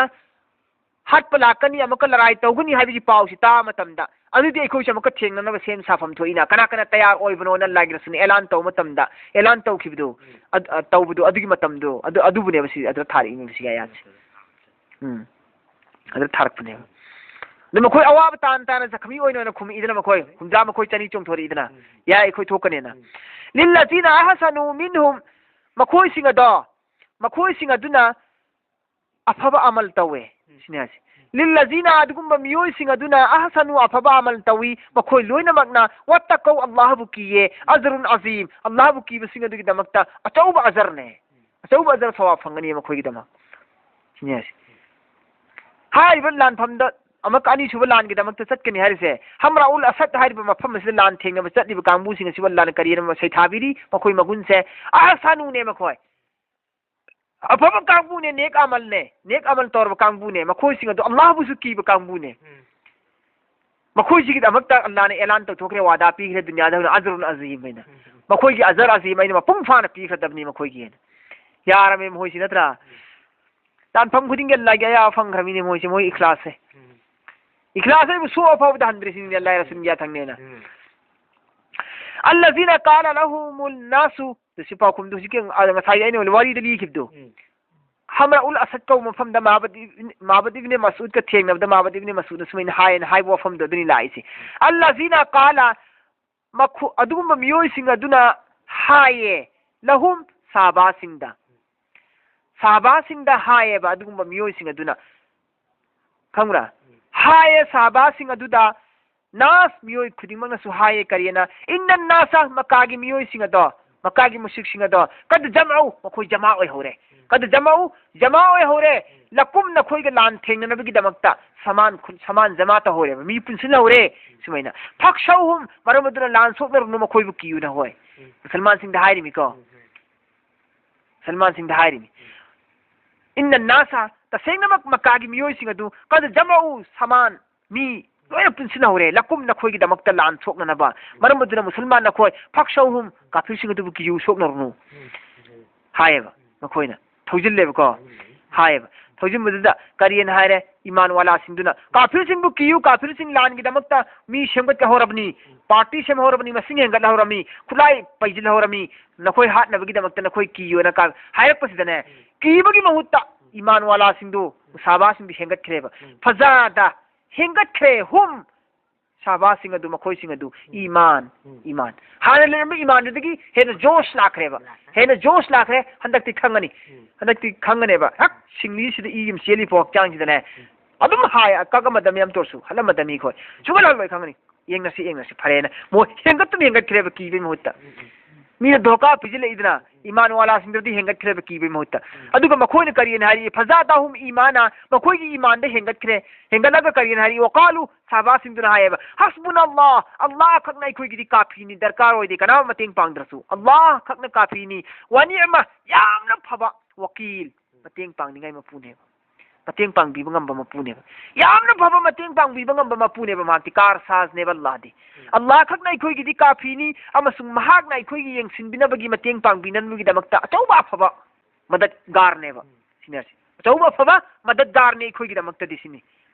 ꯍꯥꯠꯄ ꯂꯥꯛꯀꯅꯤ, ꯑꯃꯨꯛꯀ ꯂꯔꯥꯏ ꯇꯧꯒꯅꯤ ꯍꯥꯏꯕꯒꯤ ꯄꯥꯎꯁꯤ ꯇꯥꯕ ꯃꯇꯝꯗ, ꯑꯗꯨꯗꯤ ꯑꯩꯈꯣꯏꯁꯨ ꯑꯃꯨꯛꯀ ꯊꯦꯡꯅꯅꯕ ꯁꯦꯝ ꯁꯥꯐꯝ ꯊꯣꯛꯏꯅ꯫ ꯀꯅꯥ ꯀꯅꯥ ꯇꯌꯥꯔ ꯑꯣꯏꯕꯅꯣꯅ ꯑꯜꯂꯥꯍꯒꯤ ꯔꯁꯨꯜꯅ ꯑꯦꯂꯥꯟ ꯇꯧꯕ ꯃꯇꯝꯗ, ꯑꯦꯂꯥꯟ ꯇꯧꯈꯤꯕꯗꯨ, ꯎꯝ꯫ ꯑꯗ-, ꯑ, ꯇꯧꯕꯗꯨ, ꯑꯗꯨꯒꯤ ꯃꯇꯝꯗꯨ, ꯑꯗꯨ, ꯑꯗꯨꯕꯨꯅꯦꯕ ꯁꯤ, ꯑꯗꯨꯗ ꯊꯥꯔꯛꯏꯅꯦꯕ ꯁꯤꯒꯤ ꯑꯌꯥꯠꯁꯦ꯫ ꯎꯝ꯫ ꯑꯗꯨꯗ ꯊꯥꯔꯛꯄꯅꯦꯕ꯫ ꯑꯗꯨ ꯃꯈꯣꯏ ꯑꯋꯥꯕ ꯇꯥꯟ ꯇꯥꯅ ꯖꯈꯃꯤ ꯑꯣꯏꯅ ꯑꯣꯏꯅ ꯈꯨꯝꯃꯛꯏꯗꯅ ꯃꯈꯣꯏ꯫ ꯍꯨꯝꯗ꯭ꯔꯥ ꯃꯈꯣꯏ ꯆꯅꯤ ꯆꯣꯡꯊꯣꯔꯛꯏꯗꯅ꯫ ꯎꯝ꯫ ꯌꯥꯏ, ꯑꯩꯈꯣꯏ ꯊꯣꯛꯀꯅꯦꯅ꯫ ꯎꯝ꯫ "ꯂꯤꯜꯂꯖꯤꯅ ꯑꯍꯁꯅꯨ ꯃꯤꯟꯍꯨꯝ", ꯃꯈꯣꯏꯁꯤꯡ ꯑꯗꯣ, ꯃꯈꯣꯏꯁꯤꯡ ꯑꯗꯨꯅ ꯑꯐꯕ ꯑꯃꯜ ꯇꯧꯋꯦ꯫ ꯎꯝ꯫ ꯁꯤꯅꯦ ꯍꯥꯏꯁꯦ꯫ "ꯂꯤꯜꯂꯖꯤꯅ", ꯑꯗꯨꯒꯨꯝꯕ ꯃꯤꯑꯣꯏꯁꯤꯡ ꯑꯗꯨꯅ, "ꯑꯍꯁꯅꯨ", ꯑꯐꯕ ꯑꯃꯜ ꯇꯧꯏ, ꯃꯈꯣꯏ ꯂꯣꯏꯅꯃꯛꯅ, "ꯋꯠꯇꯀꯧ", ꯑꯜꯂꯥꯍꯕꯨ ꯀꯤꯌꯦ, "ꯑꯖꯔꯨꯟ ꯑꯖꯤꯝ", ꯑꯜꯂꯥꯍꯕꯨ ꯀꯤꯕꯁꯤꯡ ꯑꯗꯨꯒꯤꯗꯃꯛꯇ ꯑꯆꯧꯕ ꯑꯖꯔꯅꯦ꯫ ꯑꯆꯧꯕ ꯑꯖꯔ ꯁꯋꯥꯕ ꯐꯪꯒꯅꯤ ꯃꯈꯣꯏꯒꯤꯗꯃꯛ꯫ ꯁꯤꯅꯦ ꯍꯥꯏꯁꯦ꯫ ꯍꯥꯏꯔꯤꯕ ꯂꯥꯟꯐꯝꯗ ꯑꯃꯨꯛꯀ ꯑꯅꯤꯁꯨꯕ ꯂꯥꯟꯒꯤꯗꯃꯛꯇ ꯆꯠꯀꯅꯤ ꯍꯥꯏꯔꯤꯁꯦ, ꯍꯝꯔꯥꯎꯜ ꯑꯁꯗ ꯍꯥꯏꯔꯤꯕ ꯃꯐꯝ ꯑꯁꯤꯗ ꯂꯥꯟ ꯊꯦꯡꯅꯕ ꯆꯠꯂꯤꯕ ꯀꯥꯡꯕꯨꯁꯤꯡ ꯑꯁꯤꯕꯨ ꯑꯜꯂꯥꯍꯅ ꯀꯔꯤꯅ ꯁꯩꯊꯥꯕꯤꯔꯤ? ꯃꯈꯣꯏ ꯃꯒꯨꯟꯁꯦ ꯑꯍꯁꯅꯨꯅꯦ ꯃꯈꯣꯏ꯫ ꯑꯐꯕ ꯀꯥꯡꯕꯨꯅꯦ, ꯅꯦꯛ ꯑꯃꯜꯅꯦ, ꯅꯦꯛ ꯑꯃꯜ ꯇꯧꯔꯕ ꯀꯥꯡꯕꯨꯅꯦ, ꯃꯈꯣꯏꯁꯤꯡ ꯑꯗꯨ ꯑꯜꯂꯥꯍꯕꯨꯁꯨ ꯀꯤꯕ ꯀꯥꯡꯕꯨꯅꯦ꯫ ꯎꯝ꯫ ꯃꯈꯣꯏꯁꯤꯒꯤꯗꯃꯛꯇ ꯑꯜꯂꯥꯍꯅ ꯑꯦꯂꯥꯟ ꯇꯧꯊꯣꯛꯈ꯭ꯔꯦ, ꯋꯥꯗꯥ ꯄꯤꯈ꯭ꯔꯦ ꯗꯨꯅꯤꯌꯥꯗ, ꯍꯧꯅ ꯑꯖꯔꯨꯟ ꯑꯖꯤꯝ ꯍꯥꯏꯅ꯫ ꯎꯝ꯫ ꯃꯈꯣꯏꯒꯤ ꯑꯖꯔ ꯑꯖꯤꯝ ꯑꯩꯅ ꯃꯄꯨꯡ ꯐꯥꯅ ꯄꯤꯈ꯭ꯔꯗꯕꯅꯤ ꯃꯈꯣꯏꯒꯤ ꯍꯥꯏꯅ꯫ ꯌꯥꯔꯝꯃꯦ ꯃꯈꯣꯏꯁꯤ ꯅꯠꯇ꯭ꯔꯥ? ꯎꯝ꯫ ꯂꯥꯟꯐꯝ ꯈꯨꯗꯤꯡꯒꯤ ꯑꯜꯂꯥꯍꯒꯤ ꯑꯌꯥꯕ ꯐꯪꯈ꯭ꯔꯃꯤꯅꯦ ꯃꯣꯏꯁꯦ, ꯃꯣꯏ ꯏꯈ꯭ꯂꯥꯁꯁꯦ꯫ ꯎꯝ꯫ ꯏꯈ꯭ꯂꯥꯁ ꯍꯥꯏꯕꯨ ꯁꯣꯛ ꯑꯐꯕꯗ ꯍꯟꯗ꯭ꯔꯤꯁꯤꯅꯦ, ꯑꯜꯂꯥꯍ ꯔꯁꯨꯜꯒꯤ ꯌꯥꯊꯪꯅꯦꯅ꯫ ꯎꯝ꯫ "ꯑꯜꯂꯖꯤꯅ ꯀꯥꯂ ꯂꯍꯨꯃꯨꯟ ꯅꯥꯁꯨ", ꯑꯗꯨ ꯁꯤ ꯄꯥꯎꯈꯨꯝꯗꯨ ꯍꯧꯖꯤꯛꯀꯤ, ꯑ, ꯉꯁꯥꯏ ꯑꯩꯅ ꯋꯥꯔꯤꯗ ꯂꯤꯈꯤꯕꯗꯨ꯫ ꯎꯝ꯫ ꯍꯝꯔꯥꯎꯜ ꯑꯁꯗ ꯀꯧꯕ ꯃꯐꯝꯗ ꯃꯥꯕꯗ ꯏꯕꯅꯤ, ꯃꯥꯕꯗ ꯏꯕꯅꯤ ꯃꯁꯎꯗꯀ ꯊꯦꯡꯅꯕꯗ ꯃꯥꯕꯗ ꯏꯕꯅꯤ ꯃꯁꯎꯗꯅ ꯁꯨꯃꯥꯏꯅ ꯍꯥꯏꯌꯦꯅ ꯍꯥꯏꯕ ꯋꯥꯐꯝꯗꯣ ꯑꯗꯨꯅꯤ ꯂꯥꯛꯏꯁꯦ꯫ "ꯑꯜꯂꯖꯤꯅ ꯀꯥꯂ", ꯃꯈꯣ-, ꯑꯗꯨꯒꯨꯝꯕ ꯃꯤꯑꯣꯏꯁꯤꯡ ꯑꯗꯨꯅ ꯍꯥꯏꯌꯦ, "ꯂꯍꯨꯝ", ꯁꯍꯥꯕꯥꯁꯤꯡꯗ꯫ ꯁꯍꯥꯕꯥꯁꯤꯡꯗ ꯍꯥꯏꯌꯦꯕ ꯑꯗꯨꯒꯨꯝꯕ ꯃꯤꯑꯣꯏꯁꯤꯡ ꯑꯗꯨꯅ꯫ ꯈꯪꯕ꯭ꯔꯥ? ꯍꯥꯏꯌꯦ ꯁꯍꯥꯕꯥꯁꯤꯡ ꯑꯗꯨꯗ, ꯅꯥꯁ, ꯃꯤꯑꯣꯏ ꯈꯨꯗꯤꯡꯃꯛꯅꯁꯨ ꯍꯥꯏꯌꯦ, ꯀꯔꯤꯅ? "ꯏꯟꯅ ꯅꯥꯁ", ꯃꯀꯥꯒꯤ ꯃꯤꯑꯣꯏꯁꯤꯡ ꯑꯗꯣ, ꯃꯀꯥꯒꯤ ꯃꯨꯁ꯭ꯔꯤꯛꯁꯤꯡ ꯑꯗꯣ, "ꯀꯗ ꯖꯃꯎ", ꯃꯈꯣꯏ ꯖꯃꯥ ꯑꯣꯏꯍꯧꯔꯦ꯫ "ꯀꯗ ꯖꯃꯎ", ꯖꯃꯥ ꯑꯣꯏꯍꯧꯔꯦ꯫ "ꯂꯀꯨꯝ", ꯅꯈꯣꯏꯒ ꯂꯥꯟ ꯊꯦꯡꯅꯅꯕꯒꯤꯗꯃꯛꯇ ꯁꯃꯥꯟ ꯈꯨꯟ-, ꯁꯃꯥꯟ ꯖꯃꯥ ꯇꯧꯍꯧꯔꯦꯕ, ꯃꯤ ꯄꯨꯟꯁꯤꯜꯍꯧꯔꯦ꯫ ꯁꯨꯃꯥꯏꯅ, "ꯐꯛꯁꯧꯍꯨꯝ", ꯃꯔꯝ ꯑꯗꯨꯅ ꯂꯥꯟ ꯁꯣꯛꯅꯔꯨꯅꯨ ꯃꯈꯣꯏꯕꯨ ꯀꯤꯌꯨꯅ ꯍꯣꯏ꯫ ꯎꯝ꯫ ꯃꯨꯁꯜꯃꯥꯟꯁꯤꯡꯗ ꯍꯥꯏꯔꯤꯃꯤꯀꯣ꯫ ꯎꯝ, ꯎꯝ꯫ ꯃꯨꯁꯜꯃꯥꯟꯁꯤꯡꯗ ꯍꯥꯏꯔꯤꯃꯤ꯫ ꯎꯝ꯫ "ꯏꯟꯅ ꯅꯥꯁ", ꯇꯁꯦꯡꯅꯃꯛ ꯃꯛꯀꯥꯒꯤ ꯃꯤꯑꯣꯏꯁꯤꯡ ꯑꯗꯨ, "ꯀꯗ ꯖꯃꯎ ꯁꯃꯥꯟ", ꯃꯤ ꯂꯣꯏꯅ ꯄꯨꯟꯁꯤꯟꯍꯧꯔꯦ, "ꯂꯀꯨꯝ", ꯅꯈꯣꯏꯒꯤꯗꯃꯛꯇ ꯂꯥꯟ ꯁꯣꯛꯅꯅꯕ꯫ ꯃꯔꯝ ꯑꯗꯨꯅ ꯃꯨꯁꯜꯃꯥꯟ ꯅꯈꯣꯏ, "ꯐꯛꯁꯧꯍꯨꯝ", ꯀꯥꯐꯤꯔꯁꯤꯡ ꯑꯗꯨꯕꯨ ꯀꯤꯌꯨ, ꯁꯣꯛꯅꯔꯨꯅꯨ ꯍꯥꯏꯌꯦꯕ ꯃꯈꯣꯏꯅ꯫ ꯊꯧꯖꯤꯜꯂꯦꯕꯀꯣ꯫ ꯍꯥꯏꯌꯦꯕ꯫ ꯊꯧꯖꯤꯟꯕꯗꯨꯗ ꯀꯔꯤꯅ ꯍꯥꯏꯔꯦ? ꯏꯃꯥꯟ ꯋꯥꯂꯥꯁꯤꯡꯗꯨꯅ, "ꯀꯥꯐꯤꯔꯁꯤꯡꯕꯨ ꯀꯤꯌꯨ, ꯀꯥꯐꯤꯔꯁꯤꯡ ꯂꯥꯟꯒꯤꯗꯃꯛꯇ ꯃꯤ ꯁꯦꯝꯒꯠꯍꯧꯔꯕꯅꯤ, ꯄꯥꯔꯇꯤ ꯁꯦꯝꯍꯧꯔꯕꯅꯤ, ꯃꯁꯤꯡ ꯍꯦꯟꯒꯠꯍꯧꯔꯕꯅꯤ, ꯈꯨꯠꯂꯥꯏ ꯄꯩꯁꯤꯜꯍꯧꯔꯕꯅꯤ, ꯅꯈꯣꯏ ꯍꯥꯠꯅꯕꯒꯤꯗꯃꯛꯇ ꯅꯈꯣꯏ ꯀꯤꯌꯨꯅ" ꯀꯥ-, ꯍꯥꯏꯔꯛꯄꯁꯤꯗꯅꯦ, ꯀꯤꯕꯒꯤ ꯃꯍꯨꯠꯇ ꯏꯃꯥꯟ ꯋꯥꯂꯥꯁꯤꯡꯗꯨ, ꯁꯥꯕꯥꯁꯤꯡꯗꯨ ꯍꯦꯟꯒꯠꯈ꯭ꯔꯦꯕ꯫ ꯐꯖꯥꯗ ꯍꯦꯟꯒꯠꯈ꯭ꯔꯦ꯫ "ꯍꯨꯝ", ꯁꯥꯕꯥꯁꯤꯡ ꯑꯗꯨ, ꯃꯈꯣꯏꯁꯤꯡ ꯑꯗꯨ, "ꯏꯃꯥꯟ, ꯏꯃꯥꯟ", ꯍꯥꯟꯅ ꯂꯩꯔꯝꯕ ꯏꯃꯥꯟꯗꯨꯗꯒꯤ ꯍꯦꯟꯅ ꯖꯣꯁ ꯂꯥꯛꯈ꯭ꯔꯦꯕ꯫ ꯍꯦꯟꯅ ꯖꯣꯁ ꯂꯥꯛꯈ꯭ꯔꯦ꯫ ꯍꯟꯗꯛꯇꯤ ꯈꯪꯒꯅꯤ꯫ ꯍꯟꯗꯛꯇꯤ ꯈꯪꯒꯅꯦꯕ꯫ ꯍꯛ ꯁꯤꯡꯂꯤꯁꯤꯗ ꯏ ꯑꯃ ꯆꯦꯜꯂꯤ ꯐꯥꯎ ꯍꯛꯆꯥꯡꯁꯤꯗꯅꯦ꯫ ꯑꯗꯨꯝ ꯍꯥꯏ, ꯀꯛ ꯑꯃꯗ ꯃꯤ ꯑꯃ ꯇꯧꯔꯁꯨ, ꯍꯜꯂꯝꯃꯗ ꯃꯤ ꯑꯩꯈꯣꯏ꯫ ꯁꯨꯡꯍꯜ ꯍꯜꯂꯣꯏ ꯈꯪꯒꯅꯤ꯫ "ꯌꯦꯡꯅꯁꯤ, ꯌꯦꯡꯅꯁꯤ, ꯐꯔꯦꯅ" ꯃꯣꯏ ꯍꯦꯟꯒꯠꯇꯨꯅ ꯍꯦꯟꯒꯠꯈ꯭ꯔꯦꯕ ꯀꯤꯕꯒꯤ ꯃꯍꯨꯠꯇ꯫ ꯃꯤꯅ ꯙꯣꯀꯥ ꯄꯤꯁꯤꯜꯂꯛꯏꯗꯅ, ꯏꯃꯥꯟ ꯋꯥꯂꯥꯁꯤꯡꯗꯨꯗꯤ ꯍꯦꯟꯒꯠꯈ꯭ꯔꯦꯕ ꯀꯤꯕꯒꯤ ꯃꯍꯨꯠꯇ꯫ ꯑꯗꯨꯒ ꯃꯈꯣꯏꯅ ꯀꯔꯤꯅ ꯍꯥꯏꯔꯤ? "ꯐꯖꯥꯗꯍꯨꯝ ꯏꯃꯥꯅ", ꯃꯈꯣꯏꯒꯤ ꯏꯃꯥꯟꯗ ꯍꯦꯟꯒꯠꯈ꯭ꯔꯦ꯫ ꯍꯦꯟꯒꯠꯂꯒ ꯀꯔꯤꯅ ꯍꯥꯏꯔꯤ? "ꯋꯥꯀꯥꯂꯨ", ꯁꯍꯥꯕꯥꯁꯤꯡꯗꯨꯅ ꯍꯥꯏꯌꯦꯕ, "ꯍꯁꯕꯨꯅ ꯑꯜꯂꯥꯍ", ꯑꯜꯂꯥꯍ ꯈꯛꯅ ꯑꯩꯈꯣꯏꯒꯤꯗꯤ ꯀꯥꯐꯤꯅꯤ, ꯗꯔꯀꯥꯔ ꯑꯣꯏꯗꯦ, ꯀꯅꯥꯝ ꯃꯇꯦꯡ ꯄꯥꯡꯗ꯭ꯔꯁꯨ ꯑꯜꯂꯥꯍ ꯈꯛꯅ ꯀꯥꯐꯤꯅꯤ꯫ "ꯋꯥꯅꯤꯃ", ꯌꯥꯝꯅ ꯐꯕ ꯋꯀꯤꯜ, ꯃꯇꯦꯡ ꯄꯥꯡꯅꯤꯡꯉꯥꯏ ꯃꯄꯨꯅꯦꯕ꯫ ꯃꯇꯦꯡ ꯄꯥꯡꯕꯤꯕ ꯉꯝꯕ ꯃꯄꯨꯅꯦꯕ꯫ ꯌꯥꯝꯅ ꯐꯕ ꯃꯇꯦꯡ ꯄꯥꯡꯕꯤꯕ ꯉꯝꯕ ꯃꯄꯨꯅꯦꯕ ꯃꯍꯥꯛꯇꯤ꯫ ꯀꯥꯔꯁꯥꯖꯅꯦꯕ ꯑꯜꯂꯥꯍꯗꯤ꯫ ꯑꯜꯂꯥꯍ ꯈꯛꯅ ꯑꯩꯈꯣꯏꯒꯤꯗꯤ ꯀꯥꯐꯤꯅꯤ, ꯑꯃꯁꯨꯡ ꯃꯍꯥꯛꯅ ꯑꯩꯈꯣꯏꯒꯤ ꯌꯦꯡꯁꯤꯟꯕꯤꯅꯕꯒꯤ, ꯃꯇꯦꯡ ꯄꯥꯡꯕꯤꯅꯕꯒꯤꯗꯃꯛꯇ ꯑꯆꯧꯕ ꯑꯐꯕ ꯃꯗꯠꯒꯥꯔꯅꯦꯕ꯫ ꯁꯤꯅꯦ꯫ ꯑꯆꯧꯕ ꯑꯐꯕ ꯃꯗꯠꯒꯥꯔꯅꯦ ꯑꯩꯈꯣꯏꯒꯤꯗꯃꯛꯇꯗꯤ ꯁꯤꯅꯤ꯫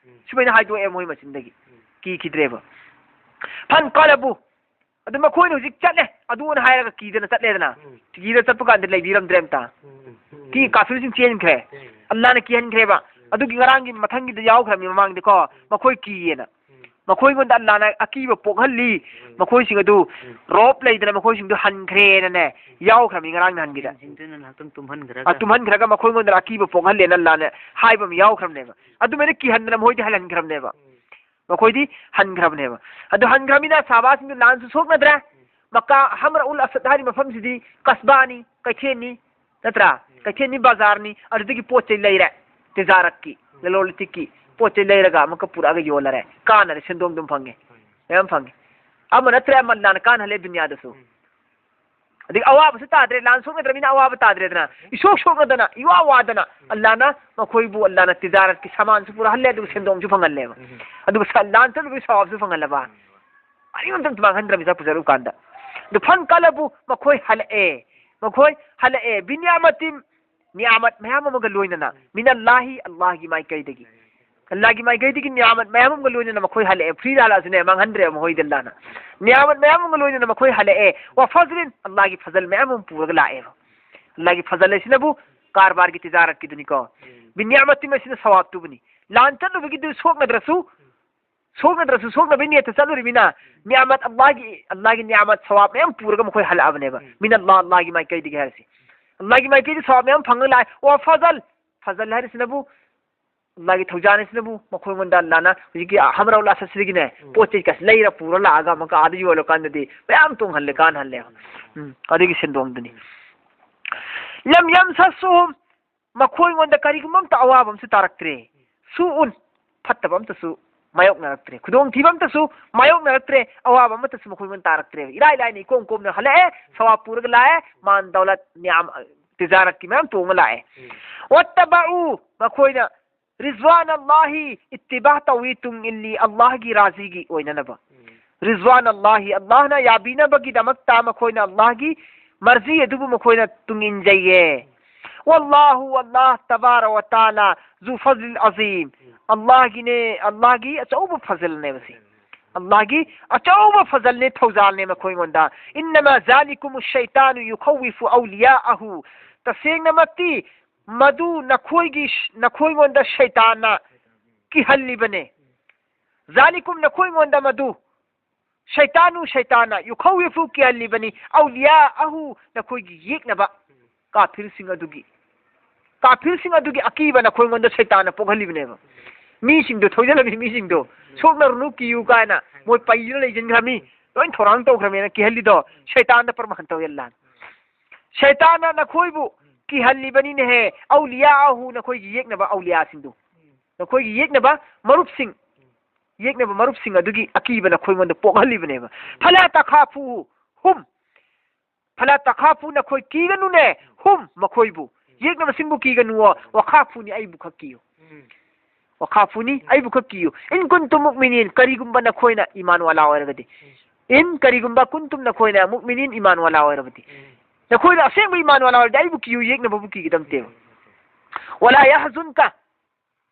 ꯁꯨꯃꯥꯏꯅ ꯍꯥꯏꯗꯣꯛꯑꯦ ꯃꯣꯏ ꯃꯆꯤꯟꯗꯒꯤ꯫ ꯀꯤꯈꯤꯗ꯭ꯔꯦꯕ꯫ ꯐꯟ ꯀꯂꯕꯨ꯫ ꯑꯗꯨ ꯃꯈꯣꯏꯅ ꯍꯧꯖꯤꯛ ꯆꯠꯂꯦ, ꯑꯗꯨꯅ ꯍꯥꯏꯔꯒ ꯀꯤꯗꯅ ꯆꯠꯂꯦꯗꯅ꯫ ꯎꯝ꯫ ꯀꯤꯗꯅ ꯆꯠꯄ ꯀꯥꯟꯗ ꯂꯩꯕꯤꯔꯝꯗ꯭ꯔꯦ ꯑꯝꯇ꯫ ꯎꯝ, ꯎꯝ, ꯎꯝ꯫ ꯀꯤ-, ꯀꯥꯐꯤꯔꯁꯤꯡ ꯆꯦꯟꯈ꯭ꯔꯦ꯫ ꯆꯦꯟꯈ꯭ꯔꯦ꯫ ꯑꯜꯂꯥꯅ ꯀꯤꯍꯟꯈ꯭ꯔꯦꯕ꯫ ꯎꯝ꯫ ꯑꯗꯨꯒꯤ ꯉꯔꯥꯡꯒꯤ ꯃꯊꯪꯒꯤꯗ ꯌꯥꯎꯈ꯭ꯔꯕꯅꯤ ꯃꯃꯥꯡꯗꯀꯣ, ꯎꯝ꯫ ꯃꯈꯣꯏ ꯀꯤꯌꯦꯅ꯫ ꯎꯝ꯫ ꯃꯈꯣꯏꯉꯣꯟꯗ ꯑꯜꯂꯥꯅ ꯑꯀꯤꯕ ꯄꯣꯛꯍꯜꯂꯤ꯫ ꯎꯝ꯫ ꯃꯈꯣꯏꯁꯤꯡ ꯑꯗꯨ ꯎꯝ꯫ ꯔꯣꯞ ꯂꯩꯗꯅ ꯃꯈꯣꯏꯁꯤꯡꯗꯨ ꯍꯟꯈ꯭ꯔꯦꯅꯅꯦ, ꯌꯥꯎꯈ꯭ꯔꯕꯅꯤ ꯉꯔꯥꯡ ꯅꯍꯥꯟꯒꯤꯗ꯫ ꯁꯤꯡꯗꯨꯅ ꯉꯥꯏꯍꯥꯛꯇꯪ ꯇꯨꯝꯍꯟꯈ꯭ꯔꯒ꯫ ꯑ, ꯇꯨꯝꯍꯟꯈ꯭ꯔꯒ ꯃꯈꯣꯏꯉꯣꯟꯗ ꯑꯀꯤꯕ ꯄꯣꯛꯍꯜꯂꯦꯅ ꯑꯜꯂꯥꯅ ꯍꯥꯏꯕ ꯑꯃ ꯌꯥꯎꯈ꯭ꯔꯕꯅꯦꯕ꯫ ꯑꯗꯨꯃꯥꯏꯅ ꯀꯤꯍꯟꯗꯅ ꯃꯈꯣꯏꯗꯤ ꯍꯜꯍꯟꯈ꯭ꯔꯕꯅꯦꯕ꯫ ꯎꯝ꯫ ꯃꯈꯣꯏꯗꯤ ꯍꯟꯈ꯭ꯔꯕꯅꯦꯕ꯫ ꯑꯗꯨ ꯍꯟꯈ꯭ꯔꯕꯅꯤꯅ ꯁꯍꯥꯕꯥꯁꯤꯡꯗꯨ ꯂꯥꯟꯁꯨ ꯁꯣꯛꯅꯗ꯭ꯔꯦ꯫ ꯃꯀꯥ ꯍꯝꯔꯎꯜ ꯑꯁꯗ ꯍꯥꯏꯔꯤꯕ ꯃꯐꯝꯁꯤꯗꯤ ꯀꯁꯕꯥꯅꯤ, ꯀꯩꯊꯦꯜꯅꯤ, ꯅꯠꯇ꯭ꯔꯥ? ꯀꯩꯊꯦꯜꯅꯤ, ꯕꯖꯥꯔꯅꯤ, ꯑꯗꯨꯗꯒꯤ ꯄꯣꯠ ꯆꯩ ꯂꯩꯔꯦ, ꯇꯤꯖꯥꯔꯠꯀꯤ, ꯂꯂꯣꯟ ꯏꯇꯤꯛꯀꯤ ꯄꯣꯠ ꯆꯩ ꯂꯩꯔꯒ ꯑꯃꯨꯛꯀ ꯄꯨꯔꯛꯑꯒ ꯌꯣꯜꯂꯔꯦ, ꯀꯥꯟꯅꯔꯦ, ꯁꯦꯟꯗꯣꯡ ꯑꯗꯨꯝ ꯐꯪꯉꯦ, ꯃꯌꯥꯝ ꯐꯪꯉꯦ꯫ ꯑꯃ ꯅꯠꯇ꯭ꯔꯦ ꯑꯃ ꯂꯥꯟꯅ ꯀꯥꯟꯅꯍꯜꯂꯦ ꯗꯨꯅꯤꯌꯥꯗꯁꯨ꯫ ꯑꯗꯒꯤ ꯑꯋꯥꯕꯁꯨ ꯇꯥꯗ꯭ꯔꯦ, ꯂꯥꯟ ꯁꯣꯛꯅꯗ꯭ꯔꯕꯅꯤꯅ ꯑꯋꯥꯕ ꯇꯥꯗ꯭ꯔꯦꯗꯅ, ꯏꯁꯣꯛ ꯁꯣꯛꯅꯗꯅ, ꯏꯋꯥ ꯋꯥꯗꯅ, ꯑꯜꯂꯥꯅ ꯃꯈꯣꯏꯕꯨ, ꯑꯜꯂꯥꯅ ꯇꯤꯖꯥꯔꯠꯀꯤ ꯁꯃꯥꯟꯁꯨ ꯄꯨꯔꯍꯜꯂꯦ, ꯑꯗꯨꯒ ꯁꯦꯟꯗꯣꯡꯁꯨ ꯐꯪꯍꯜꯂꯦꯕ꯫ ꯑꯗꯨꯒ ꯁ-, ꯂꯥꯟ ꯆꯠꯂꯨꯕꯒꯤ ꯁꯋꯥꯕꯁꯨ ꯐꯪꯍꯜꯂꯕ꯫ ꯑꯅꯤꯃꯛꯇ ꯃꯥꯡꯍꯟꯗ꯭ꯔꯕꯅꯤ ꯆꯠꯄꯨ ꯆꯠꯂꯨ ꯀꯥꯟꯗ꯫ ꯑꯗꯨ ꯐꯟ ꯀꯂꯕꯨ, ꯃꯈꯣꯏ ꯍꯜꯂꯛꯑꯦ, ꯃꯈꯣꯏ ꯍꯜꯂꯛꯑꯦ, ꯕꯤꯅꯤꯌꯥꯃꯇꯤꯝ, ꯅꯤꯌꯥꯃꯠ ꯃꯌꯥꯝ ꯑꯃꯒ ꯂꯣꯏꯅꯅ, ꯃꯤꯅꯜꯂꯥꯍꯤ, ꯑꯜꯂꯥꯍꯒꯤ ꯃꯥꯏꯀꯩꯗꯒꯤ꯫ ꯑꯜꯂꯥꯍꯒꯤ ꯃꯥꯏꯀꯩꯗꯒꯤ ꯅꯤꯌꯥꯃꯠ ꯃꯌꯥꯝ ꯑꯃꯒ ꯂꯣꯏꯅꯅ ꯃꯈꯣꯏ ꯍꯜꯂꯛꯑꯦ꯫ ꯐ꯭ꯔꯤꯗ ꯍꯜꯂꯛꯑꯁꯨꯅꯦ, ꯃꯥꯡꯍꯟꯗ꯭ꯔꯦꯕ ꯃꯈꯣꯏꯗ ꯑꯜꯂꯥꯍꯅ꯫ ꯅꯤꯌꯥꯃꯠ ꯃꯌꯥꯝ ꯑꯃꯒ ꯂꯣꯏꯅꯅ ꯃꯈꯣꯏ ꯍꯜꯂꯛꯑꯦ꯫ ꯋꯥ ꯐꯖꯂꯤꯟ, ꯑꯜꯂꯥꯍꯒꯤ ꯐꯖꯜ ꯃꯌꯥꯝ ꯑꯃ ꯄꯨꯔꯒ ꯂꯥꯛꯑꯦꯕ꯫ ꯑꯜꯂꯥꯍꯒꯤ ꯐꯖꯜ ꯍꯥꯏꯁꯤꯅꯕꯨ ꯀꯔꯕꯥꯔꯒꯤ ꯇꯤꯖꯥꯔꯠꯀꯤꯗꯨꯅꯤꯀꯣ꯫ ꯕꯤꯅꯤꯌꯥꯃꯠꯇꯤꯝ ꯍꯥꯏꯁꯤꯅ ꯁꯋꯥꯕꯇꯨꯕꯨꯅꯤ꯫ ꯂꯥꯟ ꯆꯠꯂꯨꯕꯒꯤꯗꯨ ꯁꯣꯛꯅꯗ꯭ꯔꯁꯨ, ꯁꯣꯛꯅꯗ꯭ꯔꯁꯨ ꯁꯣꯛꯅꯕꯒꯤ ꯅꯤꯌꯠꯇ ꯆꯠꯂꯨꯔꯤꯃꯤꯅ, ꯅꯤꯌꯥꯃꯠ ꯑꯜꯂꯥꯍꯒꯤ, ꯑꯜꯂꯥꯍꯒꯤ ꯅꯤꯌꯥꯃꯠ ꯁꯋꯥꯕ ꯃꯌꯥꯝ ꯄꯨꯔꯒ ꯃꯈꯣꯏ ꯍꯜꯂꯛꯑꯕꯅꯦꯕ꯫ ꯎꯝ꯫ ꯃꯤꯅ ꯑꯜꯂꯥꯍ, ꯑꯜꯂꯥꯍꯒꯤ ꯃꯥꯏꯀꯩꯗꯒꯤ ꯍꯥꯏꯔꯁꯤ꯫ ꯑꯜꯂꯥꯍꯒꯤ ꯃꯥꯏꯀꯩꯗ ꯁꯋꯥꯕ ꯃꯌꯥꯝ ꯐꯪꯉ ꯂꯥꯛꯑꯦ꯫ ꯋꯥ ꯐꯖꯜ, ꯐꯖꯜ ꯍꯥꯏꯔꯤꯁꯤꯅꯕꯨ, ꯑꯜꯂꯥꯍꯒꯤ ꯊꯧꯖꯥꯜ ꯍꯥꯏꯁꯤꯅꯕꯨ ꯃꯈꯣꯏꯉꯣꯟꯗ ꯑꯜꯂꯥꯍꯅ ꯍꯧꯖꯤꯛꯀꯤ ꯍꯝꯔꯥꯎ ꯂꯥꯁꯠꯁꯤꯗꯒꯤꯅꯦ, ꯎꯝ꯫ ꯄꯣꯠ ꯆꯩ ꯀꯥꯁꯦ ꯂꯩꯔ ꯄꯨꯔ ꯂꯥꯛꯑꯒ ꯑꯃꯨꯛꯀ ꯑꯥꯗ ꯌꯣꯜꯂꯀꯥꯟꯗꯗꯤ ꯃꯌꯥꯝ ꯇꯣꯡꯍꯜꯂꯦ, ꯀꯥꯟꯍꯜꯂꯦ꯫ ꯎꯝ, ꯑꯗꯨꯒꯤ ꯁꯦꯟꯗꯣꯡꯗꯨꯅꯤ꯫ ꯂꯝ ꯌꯝꯁꯁꯨꯍꯨꯝ, ꯃꯈꯣꯏꯉꯣꯟꯗ ꯀꯔꯤꯒꯨꯝꯕ ꯑꯝꯇ ꯑꯋꯥꯕ ꯑꯃꯁꯨ ꯇꯥꯔꯛꯇ꯭ꯔꯦ꯫ ꯁꯨꯎꯟ, ꯐꯠꯇꯕ ꯑꯝꯇꯁꯨ ꯃꯥꯌꯣꯛꯅꯔꯛꯇ꯭ꯔꯦ, ꯈꯨꯗꯣꯡꯊꯤꯕ ꯑꯝꯇꯁꯨ ꯃꯥꯌꯣꯛꯅꯔꯛꯇ꯭ꯔꯦ, ꯑꯋꯥꯕ ꯑꯃꯠꯇꯁꯨ ꯃꯈꯣꯏꯉꯣꯟꯗ ꯇꯥꯔꯛꯇ꯭ꯔꯦ꯫ ꯏꯔꯥꯏ ꯂꯥꯏꯅ ꯏꯀꯣꯝ ꯀꯣꯝꯅ ꯍꯜꯂꯛꯑꯦ, ꯁꯋꯥꯕ ꯄꯨꯔꯒ ꯂꯥꯛꯑꯦ, ꯃꯥꯟ ꯗꯧꯂꯠ ꯅꯤꯌꯥꯝ, ꯇꯤꯖꯥꯔꯠꯀꯤ ꯃꯌꯥꯝ ꯇꯣꯡꯉ ꯂꯥꯛꯑꯦ꯫ ꯋꯠꯇꯕꯎ, ꯃꯈꯣꯏꯅ ꯔꯤꯖꯋꯥꯟ ꯑꯜꯂꯥꯍꯤ ꯏꯠꯇꯤꯕꯥ ꯇꯧꯏ, ꯇꯨꯡ ꯏꯜꯂꯤ ꯑꯜꯂꯥꯍꯒꯤ ꯔꯥꯖꯤꯒꯤ ꯑꯣꯏꯅꯅꯕ꯫ ꯔꯤꯖꯋꯥꯟ ꯑꯜꯂꯥꯍꯤ, ꯑꯜꯂꯥꯍꯅ ꯌꯥꯕꯤꯅꯕꯒꯤꯗꯃꯛꯇ ꯃꯈꯣꯏꯅ ꯑꯜꯂꯥꯍꯒꯤ ꯃꯔꯖꯤ ꯑꯗꯨꯕꯨ ꯃꯈꯣꯏꯅ ꯇꯨꯡ ꯏꯟꯖꯩꯌꯦ꯫ ꯋꯜꯂꯥꯍꯨ, ꯑꯜꯂꯥꯍ ꯇꯕꯥꯔ ꯋ ꯇꯥꯂꯥ, ꯖꯨ ꯐꯖꯂꯤꯜ ꯑꯖꯤꯝ꯫ ꯑꯜꯂꯥꯍꯒꯤꯅꯦ, ꯑꯜꯂꯥꯍꯒꯤ ꯑꯆꯧꯕ ꯐꯖꯜꯅꯦꯕ ꯁꯤ꯫ ꯑꯜꯂꯥꯍꯒꯤ ꯑꯆꯧꯕ ꯐꯖꯜꯅꯦ, ꯊꯧꯖꯥꯜꯅꯦ ꯃꯈꯣꯏꯉꯣꯟꯗ꯫ ꯏꯟꯅꯃꯥ ꯖꯥꯂꯤꯀꯨꯃꯨ ꯁꯩꯇꯥꯅꯨ ꯌꯨꯈꯧꯋꯤꯐꯨ ꯑꯧꯂꯤꯌꯥꯑꯍꯨ꯫ ꯇꯁꯦꯡꯅꯃꯛꯇꯤ ꯃꯗꯨ ꯅꯈꯣꯏꯒꯤ, ꯅꯈꯣꯏꯉꯣꯟꯗ ꯁꯩꯇꯥꯟꯅ ꯀꯤꯍꯜꯂꯤꯕꯅꯦ꯫ ꯖꯥꯂꯤꯀꯨꯝ, ꯅꯈꯣꯏꯉꯣꯟꯗ ꯃꯗꯨ ꯁꯩꯇꯥꯅꯨ, ꯁꯩꯇꯥꯟꯅ ꯌꯨꯈꯧꯋꯤꯐꯨ ꯀꯤꯍꯜꯂꯤꯕꯅꯤ꯫ ꯑꯧꯂꯤꯌꯥ ꯑꯍꯨ, ꯅꯈꯣꯏꯒꯤ ꯌꯦꯛꯅꯕ ꯀꯥꯐꯤꯔꯁꯤꯡ ꯑꯗꯨꯒꯤ, ꯀꯥꯐꯤꯔꯁꯤꯡ ꯑꯗꯨꯒꯤ ꯑꯀꯤꯕ ꯅꯈꯣꯏꯉꯣꯟꯗ ꯁꯩꯇꯥꯟꯅ ꯄꯣꯛꯍꯜꯂꯤꯕꯅꯦꯕ꯫ ꯃꯤꯁꯤꯡꯗꯣ, ꯊꯧꯖꯜꯂꯝꯃꯤ ꯃꯤꯁꯤꯡꯗꯣ, ꯁꯣꯛꯅꯔꯨꯅꯨ, ꯀꯤꯌꯨ ꯀꯥꯏꯅ ꯃꯣꯏ ꯄꯩꯗꯨꯅ ꯂꯩꯁꯤꯟꯈ꯭ꯔꯃꯤ, ꯂꯣꯏ ꯊꯧꯔꯥꯡ ꯇꯧꯈ꯭ꯔꯃꯦꯅ ꯀꯤꯍꯜꯂꯤꯗꯣ ꯁꯩꯇꯥꯟꯗ ꯄ꯭ꯔꯃꯥꯟ ꯇꯧꯍꯜꯂ꯫ ꯁꯩꯇꯥꯟꯅ ꯅꯈꯣꯏꯕꯨ ꯀꯤꯍꯜꯂꯤꯕꯅꯤꯅꯦꯍꯦ꯫ ꯑꯧꯂꯤꯌꯥ ꯑꯍꯨ, ꯅꯈꯣꯏꯒꯤ ꯌꯦꯛꯅꯕ ꯑꯧꯂꯤꯌꯥꯁꯤꯡꯗꯨ, ꯅꯈꯣꯏꯒꯤ ꯌꯦꯛꯅꯕ ꯃꯔꯨꯞꯁꯤꯡ, ꯌꯦꯛꯅꯕ ꯃꯔꯨꯞꯁꯤꯡ ꯑꯗꯨꯒꯤ ꯑꯀꯤꯕ ꯅꯈꯣꯏꯉꯣꯟꯗ ꯄꯣꯛꯍꯜꯂꯤꯕꯅꯦꯕ꯫ ꯐꯂꯥ ꯇꯈꯥꯐꯨ ꯍꯨꯝ, "ꯐꯂꯥ ꯇꯈꯥꯐꯨ, ꯅꯈꯣꯏ ꯀꯤꯒꯅꯨꯅꯦ, ꯍꯨꯝ, ꯃꯈꯣꯏꯕꯨ, ꯌꯦꯛꯅꯕꯁꯤꯡꯕꯨ ꯀꯤꯒꯅꯨꯋꯣ, ꯋꯈꯥꯐꯨꯅꯤ, ꯑꯩꯕꯨ ꯈꯛ ꯀꯤꯌꯨ꯫ ꯋꯈꯥꯐꯨꯅꯤ, ꯑꯩꯕꯨ ꯈꯛ ꯀꯤꯌꯨ꯫ ꯏꯟ ꯀꯨꯟꯇꯨꯝ ꯃꯨꯛꯃꯤꯅꯤꯟ, ꯀꯔꯤꯒꯨꯝꯕ ꯅꯈꯣꯏꯅ ꯏꯃꯥꯟ ꯋꯥꯂꯥ ꯑꯣꯏꯔꯒꯗꯤ꯫ ꯏꯟ, ꯀꯔꯤꯒꯨꯝꯕ, ꯀꯨꯟꯇꯨꯝ, ꯅꯈꯣꯏꯅ, ꯃꯨꯛꯃꯤꯅꯤꯟ, ꯏꯃꯥꯟ ꯋꯥꯂꯥ ꯑꯣꯏꯔꯕꯗꯤ꯫ ꯅꯈꯣꯏꯅ ꯑꯁꯦꯡꯕ ꯏꯃꯥꯟ ꯋꯥꯂꯥ ꯑꯣꯏꯔꯗꯤ ꯑꯩꯕꯨ ꯀꯤꯌꯨ, ꯌꯦꯛꯅꯕꯕꯨ ꯀꯤꯒꯗꯕ ꯅꯠꯇꯦꯕ꯫ ꯋꯂꯥ ꯌꯍꯖꯨꯟꯀ,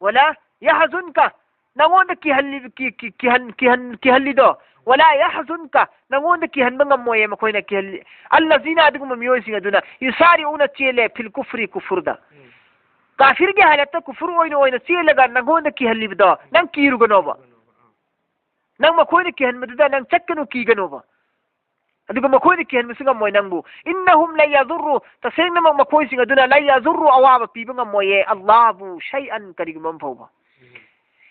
ꯋꯂꯥ ꯌꯍꯖꯨꯟꯀ, ꯅꯉꯣꯟꯗ ꯀꯤꯍꯜꯂꯤ-, ꯀꯤ-, ꯀꯤ-, ꯀꯤꯍꯟ-, ꯀꯤꯍꯟ-, ꯀꯤꯍꯜꯂꯤꯗꯣ꯫ ꯋꯂꯥ ꯌꯍꯖꯨꯟꯀ, ꯅꯉꯣꯟꯗ ꯀꯤꯍꯟꯕ ꯉꯝꯃꯣꯏꯌꯦ ꯃꯈꯣꯏꯅ ꯀꯤꯍꯜꯂꯤ꯫ ꯑꯜꯂꯖꯤꯅ, ꯑꯗꯨꯒꯨꯝꯕ ꯃꯤꯑꯣꯏꯁꯤꯡ ꯑꯗꯨꯅ, ꯌꯨꯁꯥꯔꯤꯎꯅ, ꯆꯦꯜꯂꯦ, ꯐꯤꯜ ꯀꯨꯐ꯭ꯔꯤ, ꯀꯨꯐꯨꯔꯗ꯫ ꯀꯥꯐꯤꯔꯒꯤ ꯍꯥꯂꯠꯇ ꯀꯨꯐꯨꯔ ꯑꯣꯏꯅ, ꯑꯣꯏꯅ ꯆꯦꯜꯂꯒ ꯅꯉꯣꯟꯗ ꯀꯤꯍꯜꯂꯤꯕꯗꯣ, ꯅꯪ ꯀꯤꯔꯨꯒꯅꯣꯕ꯫ ꯅꯪ ꯃꯈꯣꯏꯅ ꯀꯤꯍꯟꯕꯗꯨꯗ ꯅꯪ ꯆꯠꯀꯅꯨ, ꯀꯤꯒꯅꯣꯕ꯫ ꯑꯗꯨꯒ ꯃꯈꯣꯏꯅ ꯀꯤꯍꯟꯕꯁꯨ ꯉꯝꯃꯣꯏ ꯅꯪꯕꯨ꯫ "ꯏꯟꯅꯍꯨꯝ ꯂꯟ ꯌꯗꯨꯔꯔꯨ", ꯇꯁꯦꯡꯅꯃꯛ ꯃꯈꯣꯏꯁꯤꯡ ꯑꯗꯨꯅ, "ꯂꯟ ꯌꯗꯨꯔꯔꯨ", ꯑꯋꯥꯕ ꯄꯤꯕ ꯉꯝꯃꯣꯏꯌꯦ ꯑꯜꯂꯥꯍꯕꯨ, "ꯁꯩꯑꯟ", ꯀꯔꯤꯒꯨꯝꯕ ꯑꯃ ꯐꯥꯎꯕ꯫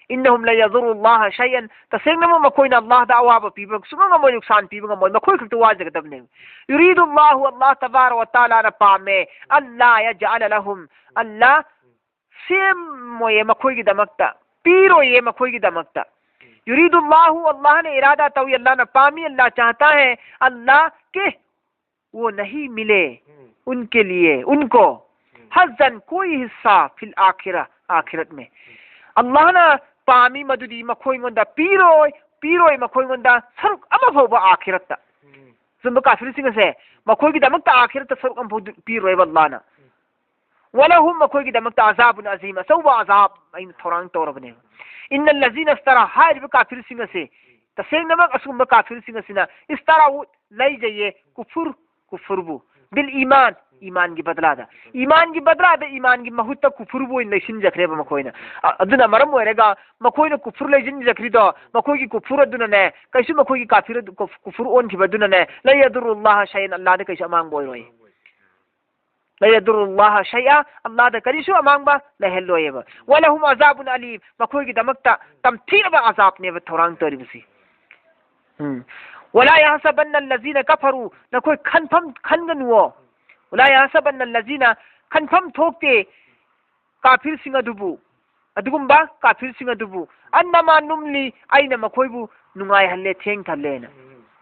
"ꯏꯟꯅꯍꯨꯝ ꯂꯟ ꯌꯗꯨꯔꯔꯨ ꯑꯜꯂꯥꯍ ꯁꯩꯑꯟ", ꯇꯁꯦꯡꯅꯃꯛ ꯃꯈꯣꯏꯅ ꯑꯜꯂꯥꯍꯗ ꯑꯋꯥꯕ ꯄꯤꯕ ꯁꯨꯡꯉꯝ ꯉꯝꯃꯣꯏ, ꯅꯨꯛꯁꯥꯟ ꯄꯤꯕ ꯉꯝꯃꯣꯏ, ꯃꯈꯣꯏ ꯈꯛꯇ ꯋꯥꯖꯒꯗꯕꯅꯦ꯫ "ꯌꯨꯔꯤꯗꯨ ꯑꯜꯂꯥꯍꯨ", ꯑꯜꯂꯥꯍ ꯇꯕꯥꯔꯛ ꯋ ꯇꯥꯂꯥꯅ ꯄꯥꯝꯃꯦ, "ꯑꯜꯂꯥ ꯌꯖꯑꯂ ꯂꯍꯨꯝ", ꯑꯜꯂꯥꯍ ꯁꯦꯝꯃꯣꯏꯌꯦ ꯃꯈꯣꯏꯒꯤꯗꯃꯛꯇ, ꯄꯤꯔꯣꯏꯌꯦ ꯃꯈꯣꯏꯒꯤꯗꯃꯛꯇ꯫ "ꯌꯨꯔꯤꯗꯨ ꯑꯜꯂꯥꯍꯨ", ꯑꯜꯂꯥꯍꯅ ꯏꯔꯥꯗꯥ ꯇꯧꯏ, ꯑꯜꯂꯥꯍꯅ ꯄꯥꯝꯃꯤ, "ꯑꯜꯂꯥ ꯆꯥꯍꯇꯥ ꯍꯦ", ꯑꯜꯂꯥꯍ ꯀꯦ ꯋꯣ ꯅꯍꯤ ꯃꯤꯂꯦ ꯎꯟꯀꯦ ꯂꯤꯌꯦ, ꯎꯟꯀꯣ ꯍꯖꯟ ꯀꯣꯏ ꯍꯤꯁꯥ ꯐꯤꯜ ꯑꯥꯈꯤꯔꯥ, ꯑꯥꯈꯤꯔꯠ ꯃꯦ꯫ ꯑꯜꯂꯥꯍꯅ ꯄꯥꯝꯃꯤ ꯃꯗꯨꯗꯤ ꯃꯈꯣꯏꯉꯣꯟꯗ ꯄꯤꯔꯣꯏ, ꯄꯤꯔꯣꯏ ꯃꯈꯣꯏꯉꯣꯟꯗ ꯁꯔꯨꯛ ꯑꯃ ꯐꯥꯎꯕ ꯑꯥꯈꯤꯔꯠꯇ꯫ ꯑꯆꯨꯝꯕ ꯀꯥꯐꯤꯔꯁꯤꯡ ꯑꯁꯦ ꯃꯈꯣꯏꯒꯤꯗꯃꯛꯇ ꯑꯥꯈꯤꯔꯠꯇ ꯁꯔꯨꯛ ꯑꯃ ꯐꯥꯎ ꯄꯤꯔꯣꯏꯕ ꯑꯜꯂꯥꯍꯅ꯫ "ꯋꯂꯍꯨꯝ", ꯃꯈꯣꯏꯒꯤꯗꯃꯛꯇ "ꯑꯖꯥꯕꯨꯟ ꯑꯖꯤꯝ", ꯑꯆꯧꯕ ꯑꯖꯥꯕ ꯑꯩꯅ ꯊꯧꯔꯥꯡ ꯇꯧꯔꯕꯅꯦ꯫ "ꯏꯟꯅꯜ ꯂꯖꯤꯅ ꯏꯁꯇꯔꯥ", ꯍꯥꯏꯔꯤꯕ ꯀꯥꯐꯤꯔꯁꯤꯡ ꯑꯁꯤ, ꯇꯁꯦꯡꯅꯃꯛ ꯑꯁꯤꯒꯨꯝꯕ ꯀꯥꯐꯤꯔꯁꯤꯡ ꯑꯁꯤꯅ, "ꯏꯁꯇꯔꯥꯎ", ꯂꯩꯖꯩꯌꯦ, "ꯀꯨꯐꯨꯔ", ꯀꯨꯐꯨꯔꯕꯨ, "ꯕꯤꯜ ꯏꯃꯥꯟ", ꯏꯃꯥꯟꯒꯤ ꯕꯗꯂꯥꯗ, ꯏꯃꯥꯟꯒꯤ ꯕꯗꯂꯥꯗ ꯏꯃꯥꯟꯒꯤ ꯃꯍꯨꯠꯇ ꯀꯨꯐꯨꯔꯕꯨ ꯑꯣꯏꯅ ꯂꯩꯁꯤꯟꯖꯈ꯭ꯔꯦꯕ ꯃꯈꯣꯏꯅ꯫ ꯑ-, ꯑꯗꯨꯅ ꯃꯔꯝ ꯑꯣꯏꯔꯒ ꯃꯈꯣꯏꯅ ꯀꯨꯐꯨꯔ ꯂꯩꯁꯤꯟꯖꯈ꯭ꯔꯤꯗꯣ, ꯃꯈꯣꯏꯒꯤ ꯀꯨꯐꯨꯔ ꯑꯗꯨꯅꯅꯦ, ꯀꯩꯁꯨ ꯃꯈꯣꯏꯒꯤ ꯀꯥꯐꯤꯔ ꯑꯗꯨ, ꯀꯨꯐ-, ꯀꯨꯐꯨꯔ ꯑꯣꯟꯈꯤꯕ ꯑꯗꯨꯅꯅꯦ, "ꯂꯟ ꯌꯗꯨꯔꯔꯨ ꯑꯜꯂꯥꯍ ꯁꯩꯑꯟ", ꯑꯜꯂꯥꯍꯗ ꯀꯩꯁꯨ ꯑꯃꯥꯡꯕ ꯑꯣꯏꯔꯣꯏ꯫ "ꯂꯟ ꯌꯗꯨꯔꯔꯨ ꯑꯜꯂꯥꯍ ꯁꯩꯑ", ꯑꯜꯂꯥꯍꯗ ꯀꯔꯤꯁꯨ ꯑꯃꯥꯡꯕ ꯂꯩꯍꯜꯂꯣꯏꯌꯦꯕ꯫ "ꯋꯂꯍꯨꯝ ꯑꯖꯥꯕꯨꯟ ꯑꯂꯤꯝ", ꯃꯈꯣꯏꯒꯤꯗꯃꯛꯇ ꯇꯝꯊꯤꯔꯕ ꯑꯖꯥꯕꯅꯦꯕ ꯊꯧꯔꯥꯡ ꯇꯧꯔꯤꯕꯁꯤ꯫ ꯎꯝ꯫ "ꯋꯂꯥ ꯌꯍꯁꯕꯟꯅ ꯂꯖꯤꯅ ꯀꯐꯔꯨ", ꯅꯈꯣꯏ ꯈꯟꯐꯝ ꯈꯟꯒꯅꯨꯋꯣ꯫ "ꯋꯂꯥ ꯌꯍꯁꯕꯟꯅ ꯂꯖꯤꯅ", ꯈꯟꯐꯝ ꯊꯣꯛꯇꯦ ꯀꯥꯐꯤꯔꯁꯤꯡ ꯑꯗꯨꯕꯨ, ꯑꯗꯨꯒꯨꯝꯕ ꯀꯥꯐꯤꯔꯁꯤꯡ ꯑꯗꯨꯕꯨ, "ꯑꯟꯅꯃꯥ ꯅꯨꯝꯂꯤ", ꯑꯩꯅ ꯃꯈꯣꯏꯕꯨ ꯅꯨꯡꯉꯥꯏꯍꯜꯂꯦ, ꯊꯦꯡꯊꯜꯂꯦꯅ꯫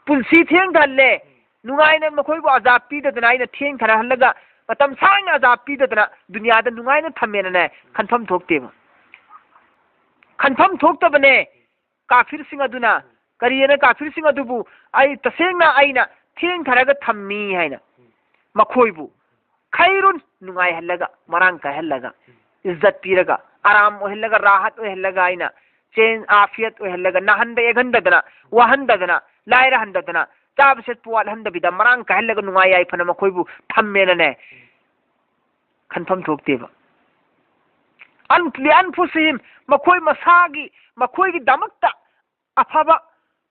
ꯄꯨꯟꯁꯤ ꯊꯦꯡꯊꯜꯂꯦ꯫ ꯅꯨꯡꯉꯥꯏꯅ ꯃꯈꯣꯏꯕꯨ ꯑꯖꯥꯕ ꯄꯤꯗꯗꯅ, ꯑꯩꯅ ꯊꯦꯡꯊꯔꯍꯜꯂꯒ ꯃꯇꯝ ꯁꯥꯡꯅ ꯑꯖꯥꯕ ꯄꯤꯗꯗꯅ ꯗꯨꯅꯤꯌꯥꯗ ꯅꯨꯡꯉꯥꯏꯅ ꯊꯝꯃꯦꯅꯅꯦ ꯈꯟꯐꯝ ꯊꯣꯛꯇꯦꯕ꯫ ꯈꯟꯐꯝ ꯊꯣꯛꯇꯕꯅꯦ꯫ ꯀꯥꯐꯤꯔꯁꯤꯡ ꯑꯗꯨꯅ ꯀꯔꯤꯅ ꯀꯥꯐꯤꯔꯁꯤꯡ ꯑꯗꯨꯕꯨ ꯑꯩ ꯇꯁꯦꯡꯅ ꯑꯩꯅ ꯊꯦꯡꯊꯔꯒ ꯊꯝꯃꯤ ꯍꯥꯏꯅ ꯃꯈꯣꯏꯕꯨ ꯈꯩꯔꯨꯟ ꯅꯨꯡꯉꯥꯏꯍꯜꯂꯒ, ꯃꯔꯥꯡ ꯀꯥꯏꯍꯜꯂꯒ, ꯏꯖꯠ ꯄꯤꯔꯒ, ꯑꯔꯥꯝ ꯑꯣꯏꯍꯜꯂꯒ, ꯔꯥꯍꯠ ꯑꯣꯏꯍꯜꯂꯒ, ꯑꯩꯅ ꯆꯦꯟ ꯑꯥꯐꯤꯌꯠ ꯑꯣꯏꯍꯜꯂꯒ, ꯅꯥꯍꯟꯕ ꯌꯦꯛꯍꯟꯗꯗꯅ, ꯋꯥꯍꯟꯗꯗꯅ, ꯂꯥꯏꯔꯍꯟꯗꯗꯅ, ꯆꯥꯕ ꯁꯦꯠꯄ ꯋꯥꯠꯍꯟꯗꯕꯤꯗ, ꯃꯔꯥꯡ ꯀꯥꯏꯍꯜꯂꯒ, ꯅꯨꯡꯉꯥꯏ ꯌꯥꯏꯐꯅ ꯃꯈꯣꯏꯕꯨ ꯊꯝꯃꯦꯅꯅꯦ ꯈꯟꯐꯝ ꯊꯣꯛꯇꯦꯕ꯫ ꯑꯟ-, ꯂꯤꯑꯟꯐꯨꯁꯤꯍꯤꯝ, ꯃꯈꯣꯏ ꯃꯁꯥꯒꯤ, ꯃꯈꯣꯏꯒꯤꯗꯃꯛꯇ ꯑꯐꯕ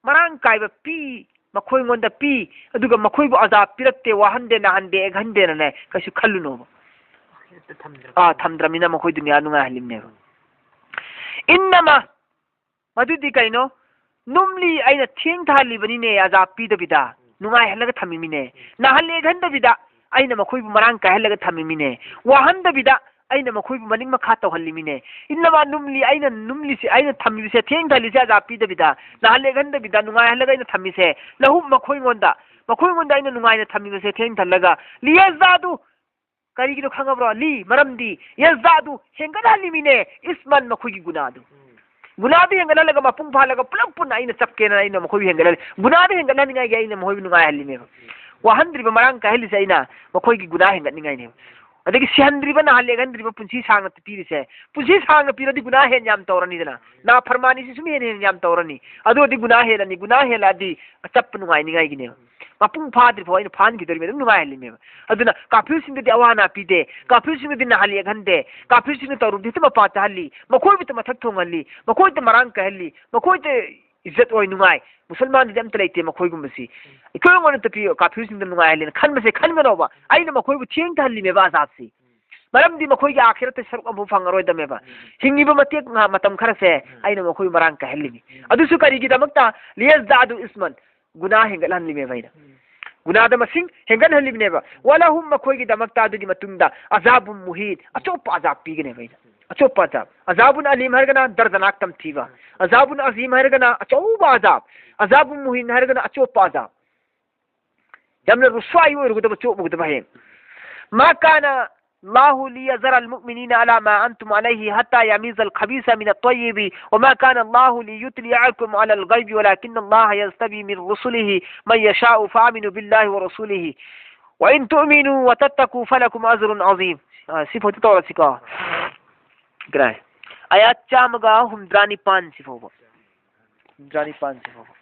ꯃꯔꯥꯡ ꯀꯥꯏꯕ ꯄꯤ, ꯃꯈꯣꯏꯉꯣꯟꯗ ꯄꯤ, ꯑꯗꯨꯒ ꯃꯈꯣꯏꯕꯨ ꯑꯖꯥꯕ ꯄꯤꯔꯛꯇꯦ, ꯋꯥꯍꯟꯗꯦ, ꯅꯥꯍꯟꯗꯦ, ꯌꯦꯛꯍꯟꯗꯦꯅꯅꯦ ꯀꯩꯁꯨ ꯈꯜꯂꯨꯅꯣꯕ꯫ ꯑꯥ, ꯊꯝꯗ꯭ꯔꯕꯅꯤꯅ ꯃꯈꯣꯏ ꯗꯨꯅꯤꯌꯥ ꯅꯨꯡꯉꯥꯏꯍꯜꯂꯤꯕꯅꯦꯕ꯫ ꯏꯟꯅꯃ, ꯃꯗꯨꯗꯤ ꯀꯩꯅꯣ? ꯅꯨꯝꯂꯤ, ꯑꯩꯅ ꯊꯦꯡꯊꯍꯜꯂꯤꯕꯅꯤꯅꯦ, ꯑꯖꯥꯕ ꯄꯤꯗꯕꯤꯗ ꯅꯨꯡꯉꯥꯏꯍꯜꯂꯒ ꯊꯝꯃꯤꯃꯤꯅꯦ꯫ ꯅꯥꯍꯜ ꯌꯦꯛꯍꯟꯗꯕꯤꯗ ꯑꯩꯅ ꯃꯈꯣꯏꯕꯨ ꯃꯔꯥꯡ ꯀꯥꯏꯍꯜꯂꯒ ꯊꯝꯃꯤꯃꯤꯅꯦ꯫ ꯋꯥꯍꯟꯗꯕꯤꯗ ꯑꯩꯅ ꯃꯈꯣꯏꯕꯨ ꯃꯅꯤꯡ ꯃꯈꯥ ꯇꯧꯍꯜꯂꯤꯃꯤꯅꯦ꯫ ꯏꯟꯅꯃ ꯅꯨꯝꯂꯤ, ꯑꯩꯅ ꯅꯨꯝꯂꯤꯁꯦ, ꯑꯩꯅ ꯊꯝꯃꯤꯕꯁꯦ, ꯊꯦꯡꯊꯍꯜꯂꯤꯁꯦ ꯑꯖꯥꯕ ꯄꯤꯗꯕꯤꯗ, ꯅꯥꯍꯜ ꯌꯦꯛꯍꯟꯗꯕꯤꯗ, ꯅꯨꯡꯉꯥꯏꯍꯜꯂꯒ ꯑꯩꯅ ꯊꯝꯃꯤꯁꯦ, ꯂꯍꯨꯝ, ꯃꯈꯣꯏꯉꯣꯟꯗ, ꯃꯈꯣꯏꯉꯣꯟꯗ ꯑꯩꯅ ꯅꯨꯡꯉꯥꯏꯅ ꯊꯝꯃꯤꯕꯁꯦ ꯊꯦꯡꯊꯍꯜꯂꯒ, ꯂꯤꯌꯖꯗꯥꯗꯨ, ꯀꯔꯤꯒꯤꯅꯣ ꯈꯪꯉꯕ꯭ꯔꯣ? ꯂꯤ, ꯃꯔꯝꯗꯤ ꯌꯖꯗꯥꯗꯨ ꯍꯦꯟꯒꯠꯍꯜꯂꯤꯃꯤꯅꯦ, ꯏꯁꯃꯟ, ꯃꯈꯣꯏꯒꯤ ꯒꯨꯅꯥꯗꯨ꯫ ꯒꯨꯅꯥꯗꯨ ꯍꯦꯟꯒꯠꯍꯜꯂꯒ ꯃꯄꯨꯡ ꯐꯥꯍꯜꯂꯒ ꯄꯨꯂꯞ ꯄꯨꯟꯅ ꯑꯩꯅ ꯆꯞꯀꯦꯅ ꯑꯩꯅ ꯃꯈꯣꯏꯕꯨ ꯍꯦꯟꯒꯠꯍꯜꯂꯤ꯫ ꯒꯨꯅꯥꯗꯨ ꯍꯦꯟꯒꯠꯍꯟꯅꯤꯡꯉꯥꯏꯒꯤ ꯑꯩꯅ ꯃꯈꯣꯏꯕꯨ ꯅꯨꯡꯉꯥꯏꯍꯜꯂꯤꯅꯦꯕ꯫ ꯋꯥꯍꯟꯗ꯭ꯔꯤꯕ, ꯃꯔꯥꯡ ꯀꯥꯏꯍꯜꯂꯤꯁꯦ ꯑꯩꯅ ꯃꯈꯣꯏꯒꯤ ꯒꯨꯅꯥ ꯍꯦꯟꯒꯠꯅꯤꯡꯉꯥꯏꯅꯦꯕ꯫ ꯑꯗꯒꯤ ꯁꯤꯍꯟꯗ꯭ꯔꯤꯕ, ꯅꯥꯍꯜ ꯌꯦꯛꯍꯟꯗ꯭ꯔꯤꯕ, ꯄꯨꯟꯁꯤ ꯁꯥꯡꯅ ꯄꯤꯔꯤꯁꯦ, ꯄꯨꯟꯁꯤ ꯁꯥꯡꯅ ꯄꯤꯔꯗꯤ ꯒꯨꯅꯥ ꯍꯦꯟ ꯌꯥꯝ ꯇꯧꯔꯅꯤꯗꯅ, ꯅꯥꯐꯔꯃꯥꯅꯤꯁꯤ ꯁꯨꯝ ꯍꯦꯟ ꯍꯦꯟ ꯌꯥꯝ ꯇꯧꯔꯅꯤ꯫ ꯑꯗꯨ ꯑꯣꯏꯔꯗꯤ ꯒꯨꯅꯥ ꯍꯦꯜꯂꯅꯤ, ꯒꯨꯅꯥ ꯍꯦꯜꯂꯛꯑꯗꯤ ꯑꯆꯞꯄ ꯅꯨꯡꯉꯥꯏꯅꯤꯡꯉꯥꯏꯒꯤꯅꯦꯕ꯫ ꯃꯄꯨꯡ ꯐꯥꯗ꯭ꯔꯤ ꯐꯥꯎ ꯑꯩꯅ ꯐꯥꯍꯟꯈꯤꯗꯣꯔꯤꯕꯅꯤ, ꯑꯗꯨꯝ ꯅꯨꯡꯉꯥꯏꯍꯜꯂꯤꯃꯦꯕ꯫ ꯑꯗꯨꯅ ꯀꯥꯐꯤꯔꯁꯤꯡꯗꯗꯤ ꯑꯋꯥ ꯑꯅꯥ ꯄꯤꯗꯦ, ꯀꯥꯐꯤꯔꯁꯤꯡꯗꯗꯤ ꯅꯥꯍꯜ ꯌꯦꯛꯍꯟꯗꯦ, ꯀꯥꯐꯤꯔꯁꯤꯡꯅ ꯇꯧꯔꯨꯕꯗꯤ ꯍꯦꯛꯇ ꯃꯄꯥ ꯆꯥꯍꯜꯂꯤ, ꯃꯈꯣꯏꯕꯨ ꯃꯊꯛ ꯊꯣꯡꯍꯜꯂꯤ, ꯃꯈꯣꯏꯗ ꯃꯔꯥꯡ ꯀꯥꯏꯍꯜꯂꯤ, ꯃꯈꯣꯏꯗ ꯏꯖꯠ ꯑꯣꯏ ꯅꯨꯡꯉꯥꯏ꯫ ꯃꯨꯁꯜꯃꯥꯟꯗꯗꯤ ꯑꯝꯇ ꯂꯩꯇꯦ ꯃꯈꯣꯏꯒꯨꯝꯕꯁꯤ꯫ ꯑꯩꯈꯣꯏ ꯑꯩꯉꯣꯟꯗ ꯇꯄꯤ-, ꯀꯥꯐꯤꯔꯁꯤꯡꯗ ꯅꯨꯡꯉꯥꯏꯍꯜꯂꯦꯅ ꯈꯟꯕꯁꯦ ꯈꯟꯒꯅꯣꯕ꯫ ꯑꯩꯅ ꯃꯈꯣꯏꯕꯨ ꯊꯦꯡꯊꯍꯜꯂꯤꯃꯦꯕ ꯑꯖꯥꯕꯁꯤ꯫ ꯃꯔꯝꯗꯤ ꯃꯈꯣꯏꯒꯤ ꯑꯥꯈꯤꯔꯠꯇ ꯁꯔꯨꯛ ꯑꯃꯐꯥꯎ ꯐꯪꯉꯔꯣꯏꯗꯕꯅꯦꯕ꯫ ꯍꯤꯡꯉꯤꯕ ꯃꯇꯦꯛ ꯉꯥ-, ꯃꯇꯝ ꯈꯔꯁꯦ ꯑꯩꯅ ꯃꯈꯣꯏꯕꯨ ꯃꯔꯥꯡ ꯀꯥꯏꯍꯜꯂꯤꯅꯤ꯫ ꯑꯗꯨꯁꯨ ꯀꯔꯤꯒꯤꯗꯃꯛꯇ? ꯂꯤꯌꯖꯗꯥꯗꯨ ꯏꯁꯃꯟ, ꯒꯨꯅꯥ ꯍꯦꯟꯒꯠꯍꯜꯂꯤꯃꯦꯕ ꯑꯩꯅ꯫ ꯒꯨꯅꯥꯗ ꯃꯁꯤꯡ ꯍꯦꯟꯒꯠꯍꯜꯂꯤꯕꯅꯦꯕ꯫ ꯋꯥꯂꯍꯨꯝ, ꯃꯈꯣꯏꯒꯤꯗꯃꯛꯇ ꯑꯗꯨꯒꯤ ꯃꯇꯨꯡꯗ ꯑꯖꯥꯕꯨꯝ ꯃꯨꯍꯤꯟ, ꯑꯆꯣꯞꯄ ꯑꯖꯥꯕ ꯄꯤꯒꯅꯦꯕ ꯑꯩꯅ꯫ ꯑꯆꯣꯞꯄ ꯑꯖꯥꯕ꯫ ꯑꯖꯥꯕꯨꯟ ꯑꯂꯤꯝ ꯍꯥꯏꯔꯒꯅ ꯗꯔꯗꯅꯥꯛ ꯇꯝꯊꯤꯕ꯫ ꯑꯖꯥꯕꯨꯟ ꯑꯖꯤꯝ ꯍꯥꯏꯔꯒꯅ ꯑꯆꯧꯕ ꯑꯖꯥꯕ꯫ ꯑꯖꯥꯕꯨꯟ ꯃꯨꯍꯤꯟ ꯍꯥꯏꯔꯒꯅ ꯑꯆꯣꯞꯄ ꯑꯖꯥꯕ꯫ ꯌꯥꯝꯅ ꯔꯨꯁ꯭ꯋꯥꯏ ꯑꯣꯏꯔꯨꯒꯗꯕ, ꯆꯣꯞꯄꯨꯒꯗꯕ ꯍꯌꯦꯡ. ما كان الله ليذر المؤمنين على ما أنتم عليه حتى يميز الخبيث من الطيب وما كان الله ليطلعكم على الغيب ولكن الله يجتبي من رسله من يشاء فآمنوا بالله ورسوله وإن تؤمنوا وتتقوا فلكم أجر عظيم. ꯑ, ꯁꯤ ꯐꯥꯎꯗꯤ ꯇꯧꯔꯁꯤꯀꯣ. ꯀꯗꯥꯏ? ꯑꯌꯥꯠ ꯆꯥꯝꯃꯒ ꯍꯨꯝꯗ꯭ꯔꯥ ꯅꯤꯄꯥꯟ ꯁꯤ ꯐꯥꯎꯕ. ꯍꯨꯝꯗ꯭ꯔꯥ ꯅꯤꯄꯥꯟ ꯁꯤ ꯐꯥꯎꯕ.